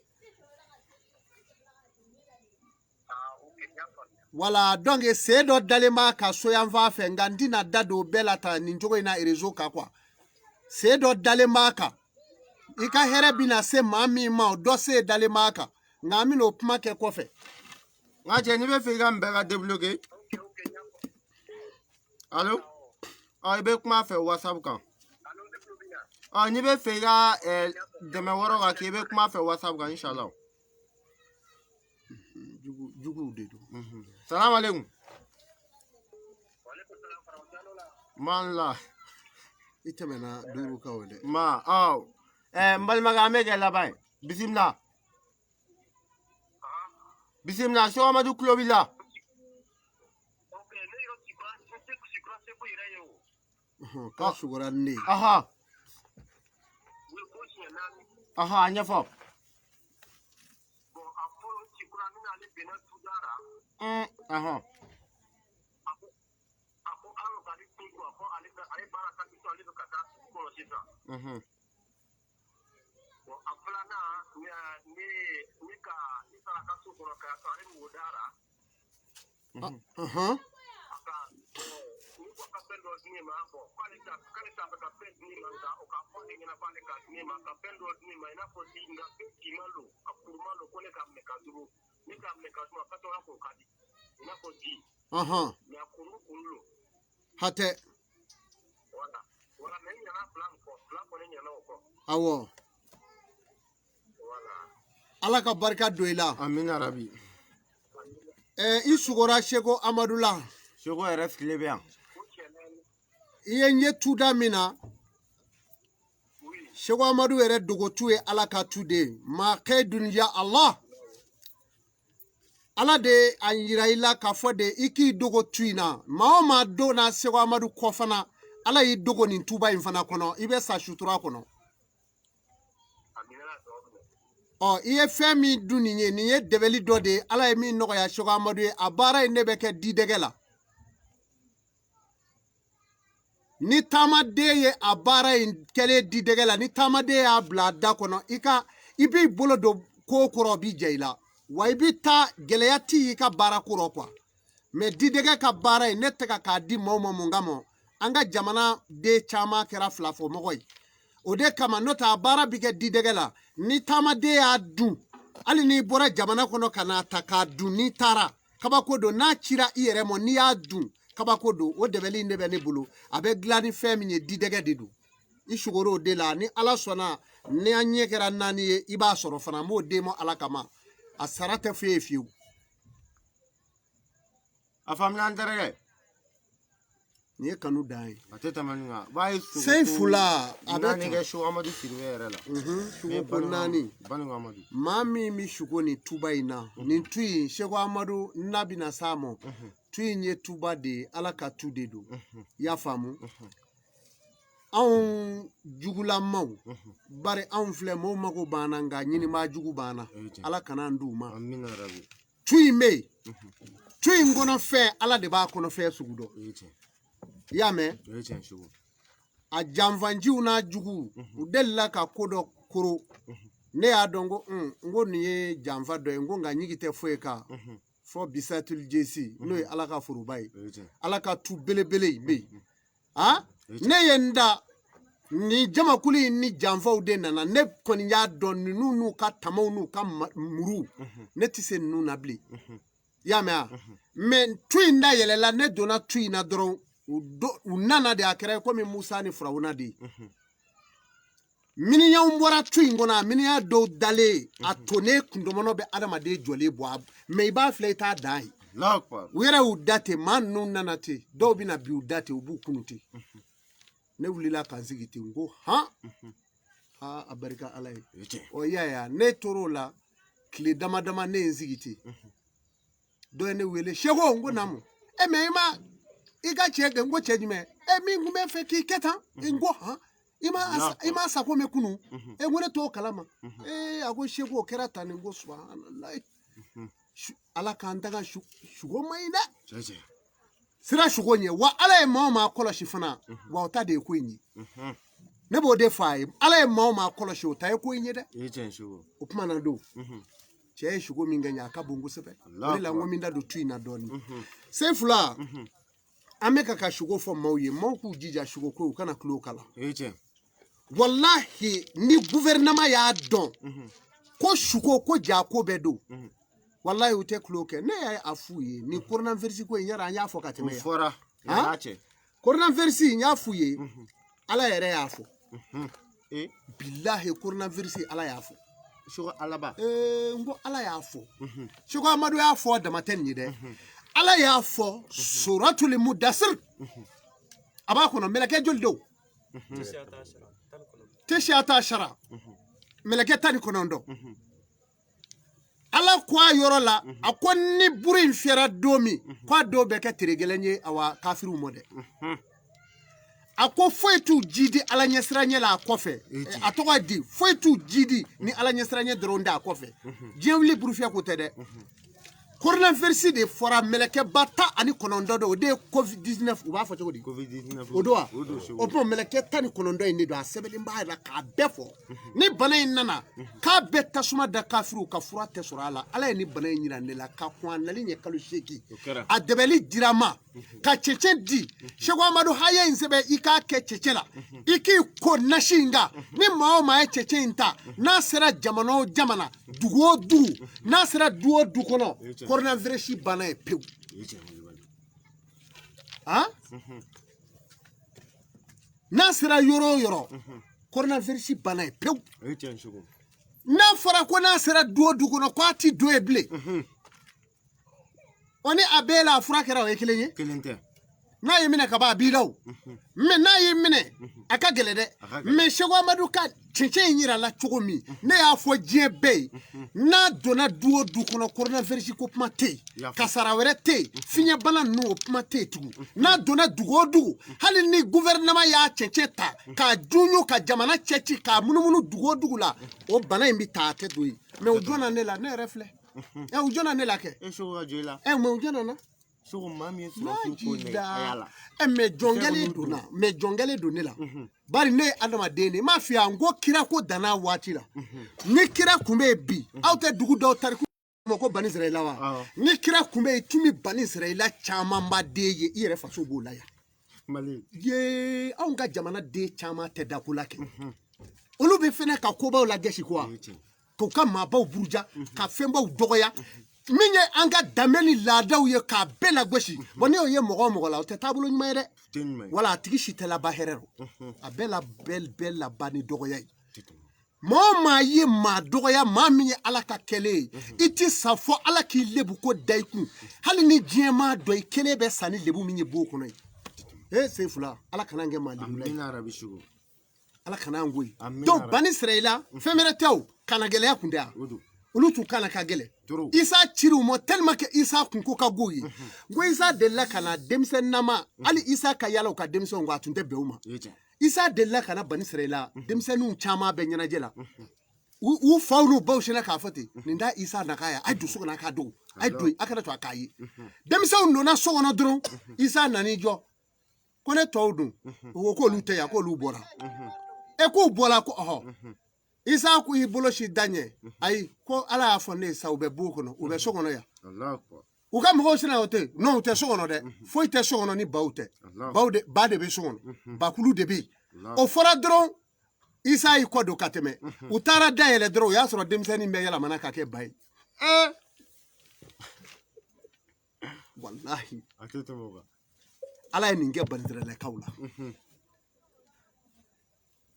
Wala donc sen dɔ dalen b'a ka so yan fan fɛ, nka n tɛna da don o bɛɛ la ta nin cogo in na réseau kan quoi. Sen dɔ dalen b'a kan, i ka hɛrɛ bɛna se maa min ma o dɔ sen dalen b'a kan, nka an bɛna o kuma kɛ kɔfɛ. N ka cɛ n'i bɛ fɛ i ka nin bɛɛ ka débloquer. Allo, i bɛ kuma a fɛ WhatsApp kan. N'i bɛ fɛ i ka dɛmɛ wɛrɛ ka kɛ i bɛ kuma a fɛ WhatsApp kan inshallah. Juguw de don. Salamu aleykum. Man la. I tɛmɛna duuru kan o dɛ. Ma ɔ n balimakɛ an bɛ kɛ laban ye. Bisimila. Bisimila Seko Amadu tulo b'i la. K'a sugora ni ne ye. A ɲɛfɔ. Hatɛ. Awɔ. Ala ka barika don i la. Amina rabi. I sugora Seko Amadu la. Seko yɛrɛ sigilen bɛ yan. I ye n ye tuda min na, Seko Amadu yɛrɛ dogotu ye Ala ka tu de ye. Maa kɛ dunuya Allah. Ala de a yira i la k'a fɔ de i k'i dogo tu in na. Maa o maa donna Seko Amadu kɔ fana, Ala y'i dogo nin tuba in fana kɔnɔ, i bɛ sa sutura kɔnɔ. Ɔ i ye fɛn min dun nin ye, nin ye dɛbɛli dɔ de ye, Ala ye min nɔgɔya Seko Amadu ye. A baara in ne bɛ kɛ didɛgɛ la. Ni taamaden ye a baara in kɛlen didɛgɛ la, ni taamaden y'a bila a da kɔnɔ, i b'i bolo don ko kɔrɔ, o b'i jɛ i la. Wa i bɛ taa gɛlɛya t'i ka baara ko rɔ quoi. Mais didɛgɛ ka baara in ne tɛ ka k'a di maaw ma mun kama, an ka jamana den caman kɛra filafɔmɔgɔ ye. O de kama n'o tɛ a baara bɛ kɛ didɛgɛ la. Ni taamaden y'a dun, hali n'i bɔra jamana kɔnɔ ka n'a ta k'a dun, n'i taara kabako don. N'a cira i yɛrɛ ma n'i y'a dun kabako don. O dɛbɛli in de bɛ ne bolo. A bɛ dilan ni fɛn min ye, didɛgɛ de don. I sugor'o de la. Ni Ala sɔnna, ni an ɲɛ kɛra naani ye, i b'a sɔrɔ fana. N b'o den ma Ala kama. A sara tɛ foyi ye fiyewu. A faamuna n terikɛ. Nin ye kanu dan ye. A tɛ tɛmɛ nin kan. B'a ye sugo Sen fila a bɛ naani kɛ Seko Amadu Sidibe yɛrɛ la. Sugo ko naani. Banikɔ Amadu. Maa min bɛ sugo nin tuba in na, nin tu in, Seko Amadu n'a bɛna s'a ma, tu in ye tuba de ye, Ala ka tu de don. I y'a faamu? Anw jugulamaw, bari anw filɛ, mɔgɔw mago b'an na, nka ɲinibaa jugu b'an na. Ala kana an d'u ma. Amina rabi. Tu in bɛ yen, tu in kɔnɔ fɛn, Ala de b'a kɔnɔ fɛn sugu dɔn. I y'a mɛn? A janfanjiw n'a jugu, u delila ka ko dɔ koro. Ne y'a dɔn ko n ko nin ye janfa dɔ ye, n ko nka ɲigi tɛ foyi kan fɔ bisatul jesi, n'o ye Ala ka foroba ye, Ala ka tu belebele in bɛ yen. Ne ye n da nin jamakulu in ni janfaw de nana. Ne kɔni y'a dɔn ninnu n'u ka tamaw n'u ka muruw, ne tɛ se ninnu na bilen. I y'a mɛn wa? Mɛ tu in da yɛlɛla, ne donna tu in na dɔrɔn, u nana de, a kɛra komi Musa ni Firawuna de ye. Miniyanw bɔra tu in kɔnɔ, a miniyan dɔw dalen, a tonnen kundɔmɔnɔ bɛ adamaden jɔlen bɔ, mɛ i b'a filɛ, i t'a dan ye. U yɛrɛ y'u da ten, maa ninnu nana ten, dɔw bɛna bi u da ten, u b'u kunu ten. Ne wulila ka n sigi ten, n ko han, aa, a barika Ala ye. Ɔ, i y'a ye, ne tor'o la tile dama dama, ne ye n sigi ten. Dɔ ye ne wele, Seko, n ko naamu. E mɛ i ma i ka cɛ kɛ? N ko cɛ jumɛn? E min kun bɛ fɛ k'i kɛ tan. N ko han, i ma sago mɛn kunun? E ko ne t'o kalama. Ee, a ko Seko, o kɛra tan. Nin ko subahanallahi, Ala k'an daga sugo man ɲi dɛ. Sira sugo ɲɛ wa. Ala ye maa o maa kɔlɔsi fana, wa o ta de ye ko in ye. Ne b'o de fɔ a ye, Ala ye maa o maa kɔlɔsi, o ta ye ko in ye dɛ. O kuma na don, cɛ ye sugo min kɛ ɲɛ, a ka bon kosɛbɛ. O de la n ko min da don tu in na dɔɔnin. Sen fila, an bɛ ka sugo fɔ maaw ye, maaw k'u jija sugo ko, u kana tulo kala. Walahi, ni gouvernement y'a dɔn ko sugo ko ja ko bɛɛ don, walahi u tɛ tulo kɛ. Ne y'a f'u ye ni coronavirus ko in yɛrɛ, an y'a fɔ ka tɛmɛ yan. Coronavirus n y'a f'u ye, Ala yɛrɛ y'a fɔ. Bilahi, coronavirus Ala y'a fɔ. Seko Alaba. N ko Ala y'a fɔ. Seko Amadu y'a fɔ, dama tɛ nin ye dɛ. Ala y'a fɔ suratul mudasir, a b'a kɔnɔ mɛlɛkɛ joli don? Tisiata sara, mɛlɛkɛ 19. Ala ko a yɔrɔ la, a ko ni buru in fiyɛra don min, k'a dɔw bɛ kɛ tere gɛlɛn ye, awa kafiriw mɔ dɛ. A ko foyi t'u jidi Ala ɲɛsiranɲɛ la a kɔfɛ. A tɔgɔ di, foyi t'u jidi ni Ala ɲɛsiranɲɛ dɔrɔn tɛ a kɔfɛ. Diɲɛ wuli burufiyɛ ko tɛ dɛ. Coronavirus de fɔra mɛlɛkɛba 19 don, o de ye COVID-19, u b'a fɔ cogo di? COVID-19. O don wa? O tuma mɛlɛkɛ 19 in de don, a sɛbɛnlen b'a la k'a bɛɛ fɔ. Ni bana in nana, k'a bɛɛ tasuma da kafiriw ka fura tɛ sɔrɔ a la. Ala ye ni bana in yira ne la, ka kɔn a nali ɲɛ kalo 8. A dɛbɛli dira ma, ka cɛncɛn di. Seko Amadu haya in sɛbɛn, i k'a kɛ cɛncɛn la, i k'i ko nasi in kan. Ni maa o maa ye cɛncɛn in ta, n'a sera jamana o jamana, dugu o dugu, n'a sera du o du kɔnɔ, coronavirus banna ye pewu. N'a sera yɔrɔ o yɔrɔ, coronavirus banna ye pewu. N'a fɔra ko n'a sera du o du kɔnɔ, k'a ti don yen bilen. O ni a bɛɛ la a fura kɛra, o ye kelen ye. Kelen tɛ. N'a y'i minɛ ka ban, a b'i la o. Mɛ n'a y'i minɛ, a ka gɛlɛn dɛ. Mɛ Seko Amadu ka cɛncɛn in yira la cogo min, ne y'a fɔ diɲɛ bɛɛ ye, n'a donna du o du kɔnɔ, coronavirus ko kuma tɛ yen, kasara wɛrɛ tɛ yen, fiɲɛbana ninnu o kuma tɛ yen tugun. N'a donna dugu o dugu, hali ni gouvernement y'a cɛncɛn ta k'a junɲu ka jamana cɛci k'a munumunu dugu o dugu la, o bana in bɛ ta, a tɛ don yen. Mɛ o jɔnna ne la, ne yɛrɛ filɛ. U jɔnna ne la kɛ. E Seko ka jɔ i la. Mɛ u jɔnna na. Seko maa min ye sɔrɔsiw ko nɛgɛ a y'a la. Mɛ jɔnkɛlen donna, mɛ jɔnkɛlen don ne la. Bari ne ye adamaden de ye, n m'a f'i ye, n ko kira ko danna waati la. Ni kira kun bɛ yen bi, aw tɛ dugu dɔw tariku ma ko Bani Israɛla wa? Ni kira kun bɛ yen, tun bɛ Bani Israɛla camanba den ye, i yɛrɛ faso b'o la yan. Mali. Ye, anw ka jamana den caman tɛ dako la kɛ. Olu bɛ fɛnɛ ka kobaw lagɛsi kuwa. K'u ka maabaw buruja, ka fɛnbaw dɔgɔya. Min ye an ka danbe ni laadaw ye, k'a bɛɛ lagosi. Bon, ne y'o ye mɔgɔ o mɔgɔ la, o tɛ taabolo ɲuman ye dɛ. Wala a tigi si tɛ laban hɛrɛ rɔ. A bɛɛ la bɛɛ laban ni dɔgɔya ye. Maa o maa ye maa dɔgɔya, maa min ye Ala ka kɛlen ye, i ti sa fɔ Ala k'i lebu ko da i kun. Hali ni diɲɛ maa dɔ, i kelen bɛ sa ni lebu min ye bon kɔnɔ ye. E Sefula, ala kana an kɛ maa limula ye. Amina rabi sugu. Ala kana an goyi. Amina Donc rabi. Bani Sirayila fɛn wɛrɛ tɛ o, kana gɛlɛya kun tɛ yan. O don. Olu tun kana ka gɛlɛn. Trop. Isa ciri u ma tellement que Isa kun ko ka go ye. N ko Isa delila ka na denmisɛnninnama, hali Isa ka yala u ka denmisɛnw kɔ, a tun tɛ bɛn u ma. O ye tiɲɛ. Isa delila ka na Bani Sirayila, denmisɛnninw caman bɛ ɲɛnajɛ la. U faw n'u baw sinna k'a fɔ ten, nin da Isa na k'a ye, a ye don so kɔnɔ a k'a dogo, a ye don yen, a kana to a k'a ye. Denmisɛnw donna so kɔnɔ dɔrɔn, Isa nan'i jɔ. Ko ne tɔw dun, u ko k'olu tɛ yan, k'olu bɔra. E k'u bɔra ko ɔhɔ. Isa ko i bolo si da ɲɛ, ayi, ko Ala y'a fɔ ne ye sa, u bɛ bon kɔnɔ, u bɛ so kɔnɔ yan. Allahu akbar. U ka mɔgɔw sinna o tɛ yen. Non, u tɛ so kɔnɔ dɛ. Foyi tɛ so kɔnɔ ni baw tɛ. Allahu Baw de, ba de bɛ so kɔnɔ. Bakulu de bɛ yen. Allahu O fɔra dɔrɔn, Isa y'i kɔ don ka tɛmɛ. U taara da yɛlɛ dɔrɔn, o y'a sɔrɔ denmisɛnnin bɛɛ yɛlɛmana ka kɛ ba ye. Walahi. A tɛ tɛmɛ o kan. Ala ye nin kɛ Banisiralakaw la.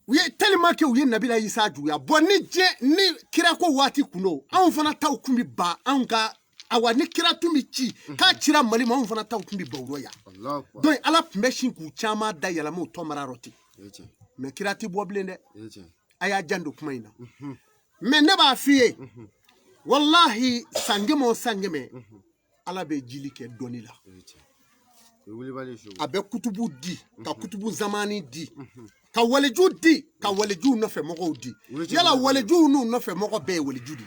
U ye tellement que u ye Nabila Isa juguya. Bon, ni diɲɛ ni kira ko waati kun don, anw fana taw kun bi ban anw ka, awa ni kira tun bi ci k'a cira Mali ma, anw fana taw kun bi ban o rɔ yan. Allahu akbar. Donc Ala tun bɛ sin k'u caman da yɛlɛma u tɔ mara yɔrɔ ten. O ye tiɲɛ. Mais kira ti bɔ bilen dɛ. O ye tiɲɛ. A y'a jan don kuma in na. Mais ne b'a f'i ye, walahi, san kɛmɛ o san kɛmɛ, Ala bɛ jili kɛ dɔnni la. O ye tiɲɛ. O ye wulibali sugu. A bɛ kutubu di, ka kutubu zamani di, ka waliju di, ka walijuw nɔfɛ mɔgɔw di. Yala walijuw n'u nɔfɛ mɔgɔ bɛɛ ye waliju di.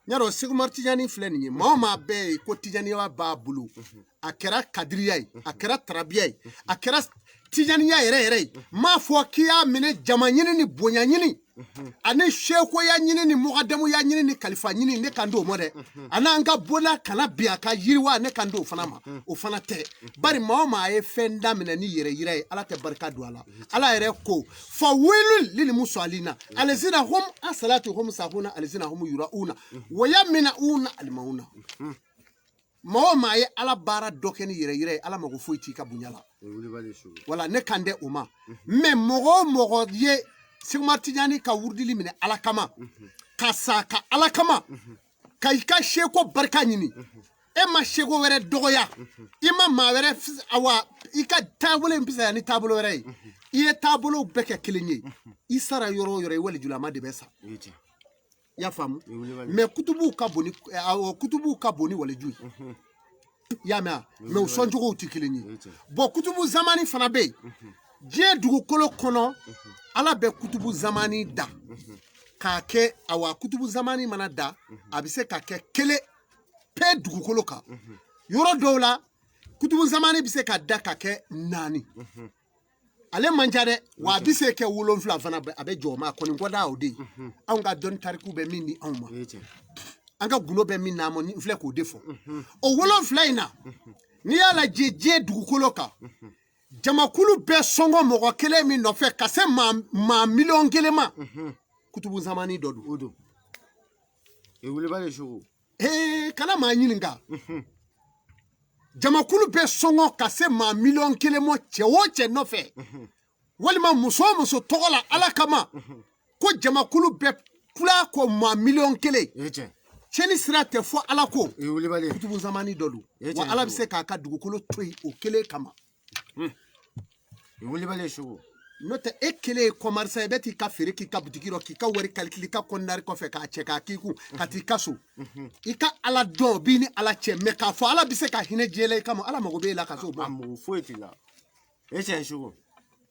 N y'a dɔn Seku Tijani filɛ nin ye, maa o maa bɛɛ ye ko Tijaniya b'a bolo, a kɛra kadiriya ye, a kɛra tarabiya ye, a kɛra Tijaniya yɛrɛ yɛrɛ ye, n m'a fɔ k'i y'a minɛ jama ɲini ni bonya ɲini ani sekoya ɲini ni mɔgɔdamuya ɲini ni kalifa ɲini, ne kan t'o ma dɛ. A n'an ka bonda kana bin a ka yiriwa, ne kan t'o fana ma, o fana tɛ. Bari maa o maa ye fɛn daminɛ ni yɛrɛ yira ye, Ala tɛ barika don a la. Ala yɛrɛ ko fa welu lil musalina alizina hum asalatu hum sahuna alizina hum yurauna wa yaminauna almauna. Maa o maa ye Ala baara dɔ kɛ ni yɛrɛ yira ye, Ala mago foyi t'i ka bonya la. O ye wulibali sugu. Wala ne kan tɛ o ma. Mais mɔgɔ o mɔgɔ ye Seku Tijani ka wurudili minɛ Ala kama, ka sa ka Ala kama, ka i ka seko barika ɲini, e ma seko wɛrɛ dɔgɔya, i ma maa wɛrɛ, awa i ka taabolo in fisaya ni taabolo wɛrɛ ye, i ye taabolow bɛɛ kɛ kelen ye, i sara yɔrɔ o yɔrɔ, i walijulama de bɛ sa. O ye tiɲɛ. I y'a faamu? O ye wulibali. Mais kutubuw ka bon ni, awɔ, kutubuw ka bon ni waliju ye. I y'a mɛn wa? Mais u sɔncogow tɛ kelen ye. O ye tiɲɛ. Bon, kutubu zamani fana bɛ yen. Diɲɛ dugukolo kɔnɔ, Ala bɛ kutubu zamani da k'a kɛ, awa kutubu zamani mana da, a bɛ se ka kɛ kelen pe dugukolo kan. Yɔrɔ dɔw la, kutubu zamani bɛ se ka da ka kɛ 4. Ale man ca dɛ, wa a bɛ se kɛ 7 fana, a bɛ jɔ o ma, a kɔni kɔda o de ye. Anw ka dɔnni tariku bɛ min di anw ma, O ye tiɲɛ. an ka gundo bɛ min n'an ma, n filɛ k'o de fɔ. O 7 in na, n'i y'a lajɛ diɲɛ dugukolo kan, jamakulu bɛɛ sɔngɔ mɔgɔ kelen min nɔfɛ ka se maa miliyɔn kelen ma, kutubu zamani dɔ don. O don. O ye wulibali sugu. Ee, kana maa ɲininka. Jamakulu bɛɛ sɔngɔ ka se maa miliyɔn kelen ma cɛ o cɛ nɔfɛ, walima muso o muso tɔgɔ la Ala kama, ko jamakulu bɛɛ kula ko maa miliyɔn kelen. O ye tiɲɛ. Tiɲɛni sira tɛ fɔ Ala ko. O ye wulibali. Kutubu zamani dɔ don. O ye Wa tiɲɛ Ala bɛ sugu. se k'a ka dugukolo to yen o kelen kama. O ye wulibali sugu. N'o tɛ e kelen ye commerçant ye, i bɛ t'i ka feere k'i ka butigi rɔ, k'i ka wari calculer i ka kɔnɔnari kɔfɛ k'a cɛ k'a k'i kun ka t'i ka so. I ka Ala dɔn o b'i ni Ala cɛ, mais k'a fɔ Ala bɛ se ka hinɛ diɲɛ la i kama, Ala mago b'e la ka s'o ma. A mago foyi t'i la. E tiɲɛ sugu.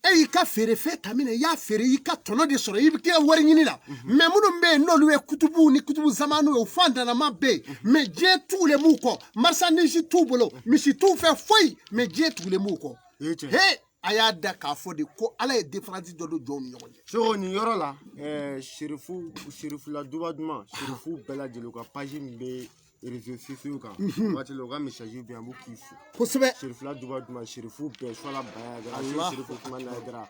E y'i ka feerefɛn ta min na, i y'a feere, i ka tɔnɔ de sɔrɔ, i bɛ k'i wari ɲini la. Mais minnu bɛ yen n'olu ye kutubuw ni kutubu zamaniw ye, o fantanama bɛ yen, mais diɲɛ tugulen b'u kɔ, marchandise t'u bolo, misi t'u fɛ foyi, mais diɲɛ tugulen b'u kɔ. O ye tiɲɛ. He, a y'a da k'a fɔ de ko Ala ye différence dɔ don jɔnw ni ɲɔgɔn cɛ. Soko nin yɔrɔ la, Serifu, Serifula duba duman, Serifu bɛɛ lajɛlen u ka page min bɛ réseaux sociaux kan. Waati la u ka message bɛ yan, u b'u k'i fo. Kosɛbɛ. Serifula duba duman, Serifu bɛɛ, Suwala Baya Jara, Allah. Serifu Usumani Hayidara,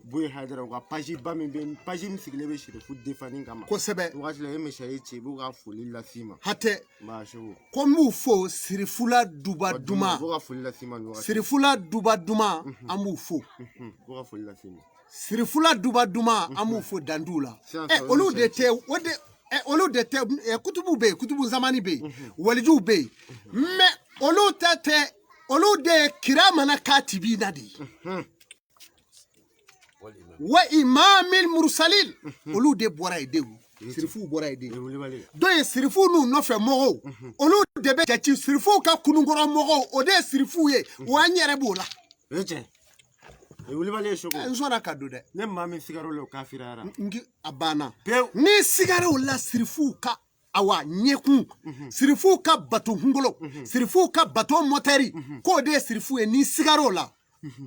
Boye Hayidara, u ka page ba min bɛ yen, page min sigilen bɛ Serifu defani kama. Kosɛbɛ. Waati la i ye message ci, i b'u ka foli las'i ma. Hatɛ. Nba Soko. Ko n b'u fo Serifula duba duman. U b'u ka foli las'i ma nin wagati. Serifula duba duman, an b'u fo. U b'u ka foli las'i ma. Serifula duba duman, an b'u fo danduw la. Sisan Ɛ, sa, olu de tɛ o de, ɛ, olu de tɛ, ɛ, kutubu bɛ yen, kutubu zamani bɛ yen, walijuw bɛ yen, mais olu ta tɛ. Olu de ye kiramana katibina de ye. Wa imamil mursalin. Olu de bɔra yen de. Sirifuw bɔra yen de. Dɔw ye sirifuw n'u nɔfɛ mɔgɔw. Olu de bɛ jate sirifuw ka kununkɔrɔ mɔgɔw. O de ye sirifuw ye. Wa an yɛrɛ b'o la. O ye tiɲɛ. O ye wulibali ye Soko. N sɔnna ka don dɛ. Ne maa min sigar'o la o kafiriyara. A banna. Pewu. Ni sigar'o la sirifuw ka awa ɲɛkun. Sirifuw ka bato kunkolo. Sirifuw ka bato mɔtɛri. K'o de ye sirifu ye ni sigar'o la.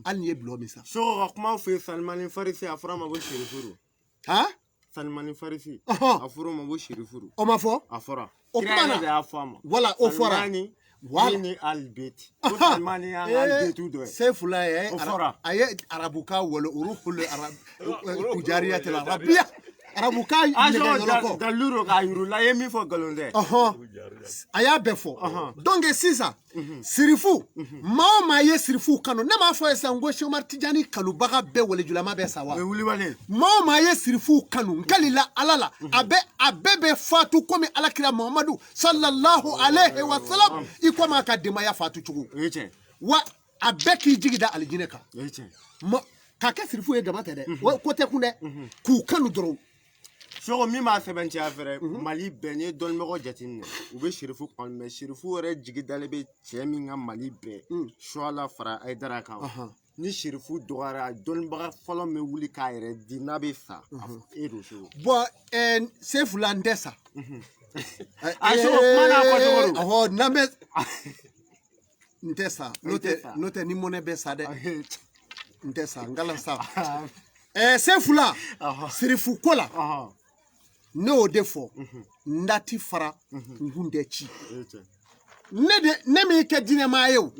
Hali n'i ye bulon min san. Soko ka kuma f'u ye Salimani Farisi a fɔra a ma ko sirifuru. Han? Salimani Farisi. A fɔra o ma ko sirifuru. O ma fɔ? A fɔra. O kuma na. Kira yɛrɛ de y'a fɔ a ma. Voilà, o fɔra. Salimani. Voilà. Ni alibeti. Ko Salimani y'an ka alibetu dɔ ye. Sefula ye. O fɔra. A ye arabukan wolo urukulu arab kujariya tɛ la arabiya. Arabukan nɛgɛ yɔrɔ kɔ. Dalilu k'a yir'u la i ye min fɔ nkalon tɛ. A y'a bɛɛ fɔ. Donc sisan sirifu maa o maa ye sirifu kanu ne m'a fɔ ye sisan ko Seku Umar Tijani kanubaga bɛɛ walejulama bɛɛ sa wa. O ye wulibali. Maa o maa ye sirifu kanu n kalila Ala la a bɛɛ bɛ fatu komi Alakira Muhamadu sallallahu alayhi wa salam i komi a ka denbaya fatu cogo. O ye tiɲɛ. Wa a bɛɛ k'i jigi da alijinɛ kan. O ye tiɲɛ. K'a kɛ sirifu ye dama tɛ dɛ. O ko tɛ kun dɛ. K'u kanu dɔrɔn. Soko min b'a sɛbɛntiya fɛrɛ Mali bɛɛ n'i ye dɔnnibagaw jateminɛ u bɛ sirifu kanu mɛ sirifu yɛrɛ jigi dalen bɛ cɛ min ka Mali bɛɛ Suwala fara Hayidara kan ni sirifu dɔgɔyara dɔnnibaga fɔlɔ min wuli k'a yɛrɛ di n'a bɛ sa e don Soko. Bɔn Sefula n tɛ sa. A Soko kuma n'a fɔ cogo don. Ɔhɔ n'an bɛ n tɛ sa n'o tɛ ni mɔnɛ bɛ sa dɛ n tɛ sa n kala sa. Sefula sirifu ko la. Ne y'o de fɔ n da ti fara n kun tɛ ci ne de ne m'i kɛ diinɛmaa ye o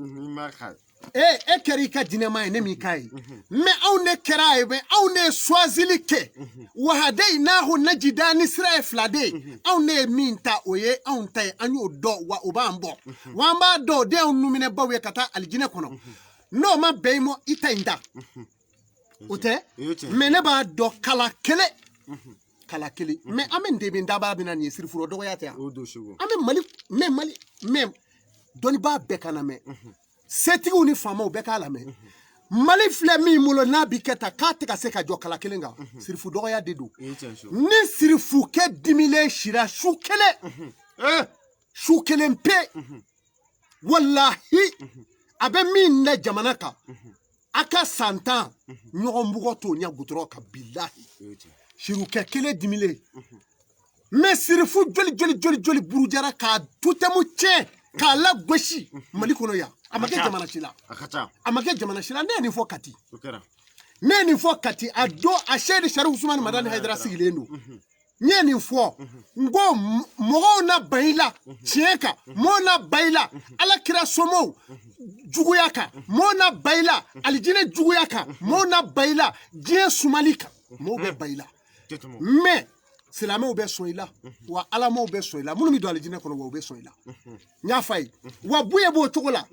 e kɛra i ka diinɛmaa ye ne m'i k'a ye mɛ anw de kɛra a ye mɛ anw de ye suwazili kɛ wahadayinahu najida ni sira ye fila de ye anw de ye min ta o ye anw ta ye an y'o dɔn wa o b'an bɔ wa an b'a dɔn o de y'anw numinɛbaw ye ka taa alijinɛ kɔnɔ n'o ma bɛn i ma i ta in ta o tɛ mɛ ne b'a dɔn kala kelen. Kala kelen mɛ an bɛ nin de daba bɛ na nin ye sirifuru dɔgɔya tɛ yan an bɛ Mali mɛ Mali mɛ dɔnnibaa bɛɛ ka lamɛn setigiw ni faamaw bɛɛ k'a lamɛn Mali filɛ min bolo n'a bi kɛ tan k'a tɛ ka se ka jɔ kala kelen kan sirifu dɔgɔya de don ni sirifukɛ dimilen sira su kelen su kelen pe walahi a bɛ min da jamana kan a ka san 10 ɲɔgɔn bugɔ t'o ɲɛ gudɔrɔn kan bilahi. Sirukɛ kelen dimilen mɛ sirifu joli joli joli joli burujara k'a tutɛmu tiɲɛ k'a lagosi Mali kɔnɔ yan a ma kɛ jamana si la a ma kɛ jamana si la ne ye nin fɔ Kati ne ye nin fɔ Kati a don a Seyidi Sarifu Usumani Madani Hayidara sigilen don n ye nin fɔ n ko mɔgɔw na ban i la tiɲɛ kan mɔgɔw na ban i la Ala kira somɔgɔw juguya kan mɔgɔw na ban i la alijinɛ juguya kan mɔgɔw na ban i la diɲɛ sumali kan mɔgɔw bɛ ban i la. Mais silamɛw bɛ sɔn i la wa alamaw bɛ sɔn i la minnu bɛ don alijinɛ kɔnɔ wa u bɛ sɔn i la n y'a f'a ye wa buye b'o cogo la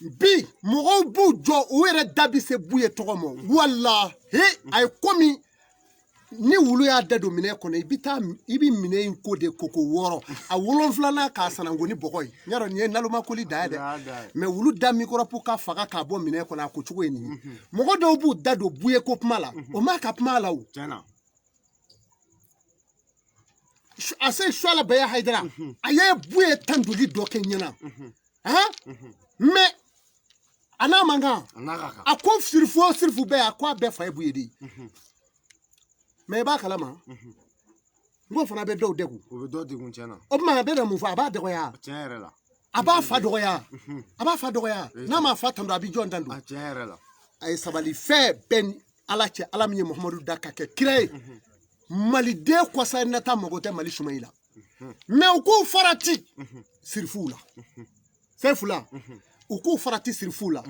bi mɔgɔw b'u jɔ u yɛrɛ da bɛ se buye tɔgɔ ma walahi a ye komi ni wulu y'a da don minɛn kɔnɔ i bɛ taa i bɛ minɛn in ko de koko 6 a 7nan k'a sanango ni bɔgɔ ye n y'a dɔn nin ye nalomakoli da ye dɛ mɛ wulu da mikɔrɔpu ka faga k'a bɔ minɛn kɔnɔ a ko cogo ye nin ye mɔgɔ dɔw b'u da don buye ko kuma la o m'a ka kuma la o. A se Suwala Baya Hayidara a ye buye tan joli dɔ kɛ ɲɛna mɛ a n'a man kan a ko sirifu o sirifu bɛɛ a ko a bɛɛ fa ye buye de ye mɛ i b'a kalama n k'o fana bɛ dɔw degun o bɛ dɔw degun tiɲɛ na o tuma a bɛ na mun fɔ a b'a dɔgɔya tiɲɛ yɛrɛ la a b'a fa dɔgɔya a b'a fa dɔgɔya n'a ma fa tando a bɛ jɔn tando tiɲɛ yɛrɛ la a ye sabali fɛn bɛɛ ni Ala cɛ Ala min ye Muhamadu da ka kɛ kira ye Maliden kɔsa nata mago tɛ Mali suma i la mɛ u k'u farati sirifuw la Sefula u k'u farati sirifuw la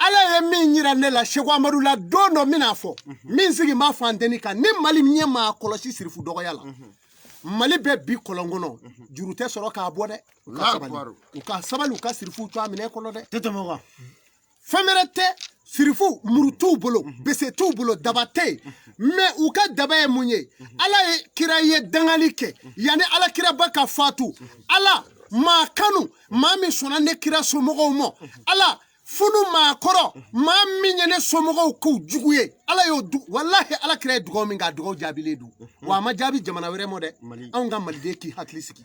Ala ye min yira ne la Seku Amadu la don dɔ n bɛna fɔ min sigi n b'a fɔ antenne kan ni Mali ɲɛ maa kɔlɔsi sirifu dɔgɔya la Mali bɛ bi kɔlɔn kɔnɔ juru tɛ sɔrɔ k'a bɔ dɛ u ka sabali u ka sirifuw to a minɛ kɔnɔ dɛ tɛ tɛmɛ o kan fɛn wɛrɛ tɛ sirifu muru t'u bolo bese t'u bolo daba tɛ yen mɛ u ka daba ye mun ye Ala ye kira ye dangali kɛ yanni Ala kiraba ka fatu Ala Maa kanu, maa min sɔnna ne kira somɔgɔw ma. Ala funu maa kɔrɔ, maa min ye ne somɔgɔw k'u jugu ye. Ala y'o du, walahi ala kira ye dugawu min kɛ, a dugawu jaabilen don. Wa a ma jaabi jamana wɛrɛ ma dɛ. Anw ka maliden k'i hakili sigi.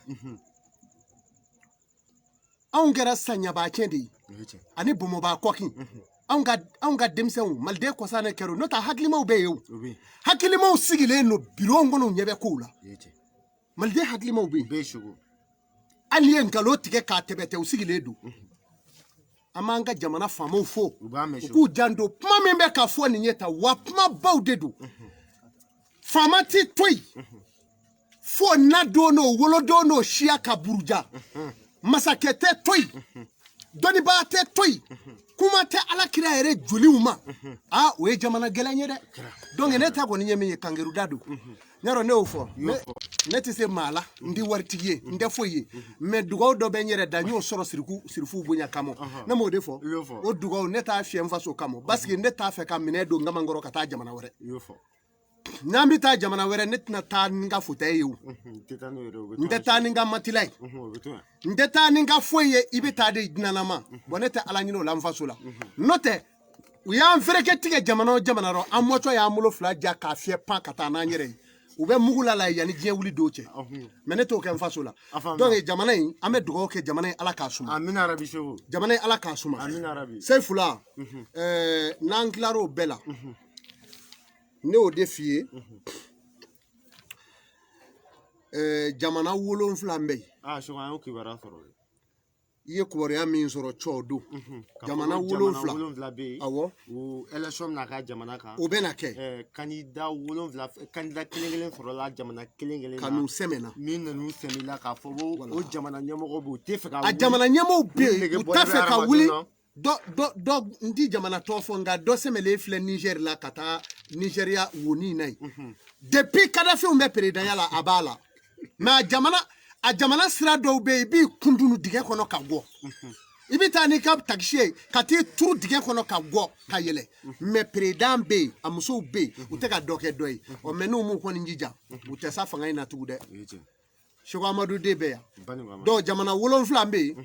Anw kɛra saɲabacɛ de ye ani bɔnbɔnba kɔkin. Anw ka denmisɛnw maliden kɔsa ne kɛra, n'o tɛ hakilimaw bɛ yen o. Hakilimaw sigilen don biro kɔnɔ, u ɲɛ bɛ kow la. Maliden hakilimaw bɛ yen. Hali n'i ye nkalon tigɛ k'a tɛbɛtɛ, u sigilen don. An b'an ka jamana faamaw fo, u k'u janto kuma min bɛ ka fɔ nin ye tan, wa kumabaw de don. Faama ti to yen fo na don n'o wolodon n'o siya ka buruja. Masakɛ tɛ to yen, dɔnnibaa tɛ to yen, kuma tɛ ala kira yɛrɛ joliw ma. Aa, o ye jamana gɛlɛn ye dɛ. Donc ne ta kɔni ye min ye, kangeruda don. Yarɔ ne y'o fɔ, ne tɛ se maa la, n tɛ waritigi ye, n tɛ foyi ye, mais dugawu dɔ bɛ n yɛrɛ da, n y'o sɔrɔ sirifuw bonya kama. Ne m'o de fɔ, o dugawu ne t'a fiyɛ n faso kama, parce que ne t'a fɛ ka minɛ don n kamankɔrɔ ka taa jamana wɛrɛ. N'an bɛ taa jamana wɛrɛ, ne tɛna taa ni n ka fauteuil ye o, n tɛ taa ni n ka matelas ye, n tɛ taa ni n ka foyi ye, i bɛ taa de dunanama. Bon, ne tɛ ala ɲini o la n faso la. N'o tɛ, u y'an fereke tigɛ jamana o jamana rɔ, an mɔtɔ y'an bolo fila ja k'a fiyɛ pan ka taa n'an yɛrɛ ye. U bɛ mugu la yanni diɲɛ wuli don cɛ, mais ne t'o kɛ n faso la. Donc jamana in, an bɛ dugawu kɛ jamana in, ala k'a suma. Jamana in, ala k'a suma. Sefula, n'an tilar'o bɛɛ la, ne y'o de f'i ye. Jamana 7 bɛ yen. I ye kibaruya min sɔrɔ cɔ don. Jamana 7 bɛ yen. Awɔ. O élection bɛna kɛ jamana kan. O bɛna kɛ. Candidat 7, candidat kelen kelen sɔrɔla jamana kelen kelen na. Ka n'u sɛmɛna. Min nan'u sɛmɛ k'a fɔ ko o jamana ɲɛmɔgɔw bɛ yen, u tɛ fɛ ka wuli. A jamana ɲɛmɔgɔw bɛ yen, u t'a fɛ ka wuli. Dɔ n ti jamana tɔ fɔ, nka dɔ sɛmɛlen filɛ Niger la ka taa Nigéria woni na yen. Depuis Kadafiw bɛ peredanya la, a b'a la. Mais a jamana sira dɔw bɛ yen, i b'i kundunu dingɛ kɔnɔ ka bɔ. I bɛ taa n'i ka takisi ye ka t'i turu dingɛ kɔnɔ ka bɔ ka yɛlɛ. Mais peredan bɛ yen, a musow bɛ yen, u tɛ ka dɔ kɛ dɔ ye. Ɔ mais n'u m'u kɔni jija, u tɛ sa fanga in na tugun dɛ. Seko Amadu den bɛ yan. Donc jamana 7 bɛ yen,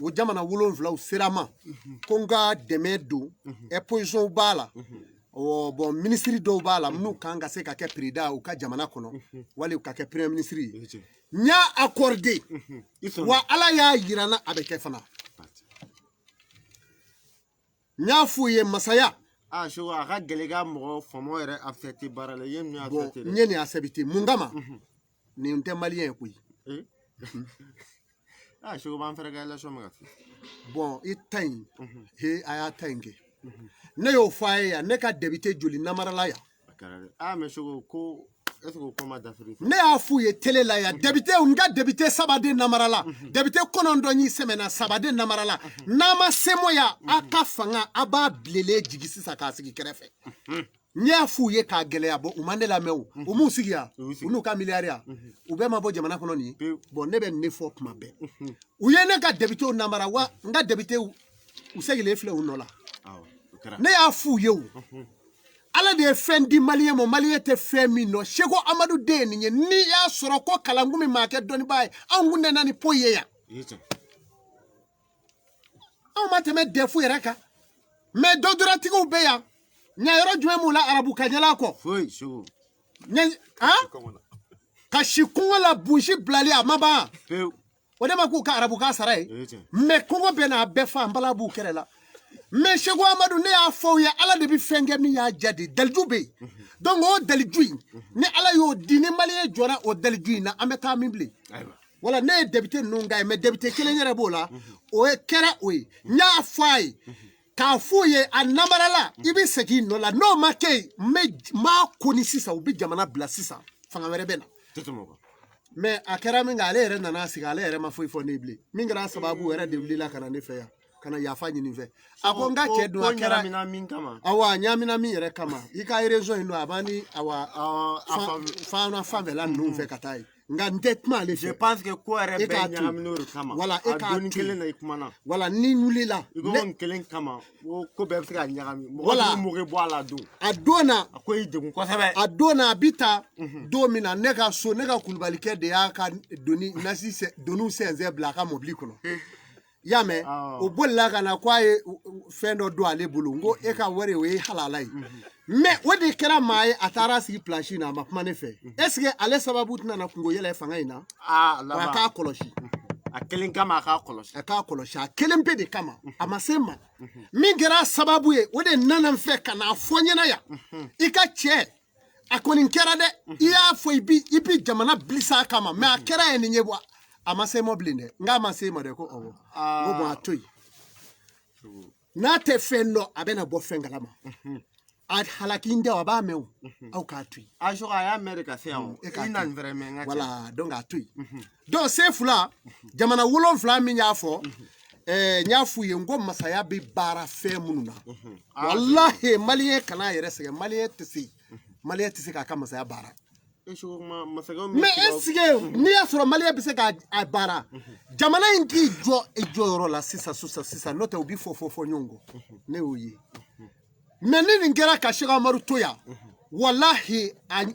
o jamana 7 sera ma ko n ka dɛmɛ don, opposition b'a la. Bon, minisiri dɔw b'a la minnu kan ka se ka kɛ président u ka jamana kɔnɔ, wali ka kɛ premier ministre ye. N y'a accordé, wa ala y'a yira n na a bɛ kɛ fana. N y'a f'u ye masaya. Ah, Seko, a ka gɛlɛn ka mɔgɔ faamaw yɛrɛ accepté baara la, i ye ninnu accepté dɛ. N ye nin accepté mun kama? Nin tɛ malien ye koyi. Ah, Seko b'an fɛrɛ ka élection bɛ ka se. Bon, i ta in, he, a y'a ta in kɛ. Ne y'o fɔ a ye yan, ne ka député joli namarala yan. Ah, mais Seko, ko est-ce que o ko ma dafiri? Ne y'a f'u ye télé la yan, député, n ka député 3 de namarala, député 9 y'i sɛmɛna, 3 de namarala. N'a ma se mɔ yan, a ka fanga, a b'a bilelen jigi sisan k'a sigi kɛrɛfɛ. N y'a f'u ye k'a gɛlɛya, bɔ u ma ne lamɛn o. U m'u sigi yan, u n'u ka miliyari yan, u bɛɛ ma bɔ jamana kɔnɔ nin ye. Bon, ne bɛ nin de fɔ kuma bɛɛ. U ye ne ka députéw namara, wa n ka députéw u seginnen filɛ u nɔ la. Ne y'a f'u ye o. Ala de ye fɛn di malien ma, malien tɛ fɛn min dɔn. Seko Amadu den ye nin ye. N'i y'a sɔrɔ ko kalankun min maa kɛ dɔnnibaa ye, anw kun nana ni poyi ye yan. Anw ma tɛmɛ dɛfu yɛrɛ kan. Mais dɔduratigiw bɛ yan. Ɲa yɔrɔ jumɛn b'u la arabu kaɲɛla kɔ? Foyi, Seko. Ka si kɔngɔ la, bunsi bilali a ma ban. O de ma k'u ka arabukan sara ye. Mais kɔngɔ bɛ n'a bɛɛ fa, n bala b'u kɛrɛ la. Mais Seko Amadu, ne y'a fɔ u ye, ala de bɛ fɛn kɛ min y'a ja de. Daliju bɛ yen. Donc o daliju in, ni ala y'o di, ni malien jɔra o daliju in na, an bɛ taa min bilen. Wala ne ye député ninnu ka ye, mais député kelen yɛrɛ b'o la, o ye kɛra o ye. N y'a fɔ a ye, k'a f'u ye, a namarala, i bɛ segin i nɔ la. N'o ma kɛ yen, n b'a koni sisan, u bɛ jamana bila sisan, fanga wɛrɛ bɛ na. Mais a kɛra min kɛ, ale yɛrɛ nana sigi, ale yɛrɛ ma foyi fɔ ne ye bilen. Min kɛra sababu yɛrɛ de wulila ka na ne fɛ yan, ka na yafa ɲini fɛ. A ko n ka cɛ dun, a kɛra awɔ, a ɲaamina min yɛrɛ kama, i ka région in don, a b'an ni awa fan fanfɛla ninnu fɛ ka taa yen. Nka n tɛ kuma ale fɛ. Je pense que ko yɛrɛ E k'a bɛɛ to yen. ɲagaminen o de kama. Voilà, e A k'a donni to yen. kelen na i kumana. Wala ni n wulila I ko ne nin kelen kama ko ko bɛɛ bɛ se ka ɲagami. Mɔgɔ Voilà. t'u moge bɔ a la don. A don na A ko y'i degun kosɛbɛ. A don na a bi ta don min na, ne ka so, ne ka kulubalikɛ de y'a ka doni nasi doniw sɛnsɛn bila a ka mobili kɔnɔ. I y'a mɛn? Awɔ. O bolila ka na ko a ye fɛn dɔ don ale bolo. N ko e ka wari, o ye halala ye, mais o de kɛra maa ye, a taara sigi place na, a ma kuma ne fɛ. Est ce que ale sababu tɛna na kungo yɛlɛ fanga in na? Aa, Wa a laban. k'a kɔlɔsi. A kelen kama a k'a kɔlɔsi. A k'a kɔlɔsi, a kelen pe de kama. A ma se n ma, min kɛra sababu ye, o de nana n fɛ ka n'a fɔ n ɲɛna yan. I ka cɛ, a kɔni kɛra dɛ, i y'a fɔ i bi jamana bilisa a kama, mais a kɛra ye nin ye wa, a ma se n ma bilen dɛ. N k'a ma se n ma dɛ, ko awɔ. N ko bon, a to yen, n'a tɛ fɛn dɔn, a bɛna bɔ fɛn kalama. A halaki n tɛ o, a b'a mɛn o, aw k'a to yen. A sɔgɔ, a y'a mɛn de ka se yan o. E k'a I na to nin fɛnɛ mɛn n ka cɛ. Voilà, donc a to yen. Donc Sefula, jamana 7 min y'a fɔ, n y'a f'u ye, n ko masaya bɛ baara fɛn minnu na, walahi, maliyɛn kana a yɛrɛ sɛgɛn. Maliyɛn tɛ se, maliyɛn tɛ se k'a ka masaya baara. E sɔgɔ kuma masakɛw min Mais est ce que n'i y'a sɔrɔ maliyɛn bɛ se k'a a baara, jamana in k'i jɔ i jɔyɔrɔ la sisan sisan sisan, n'o tɛ u bɛ fɔ fɔ fɔ ɲɔgɔn kɔ. Ne y'o ye. Mais ni nin kɛra ka Cheikh Amadu to yan, walahi, a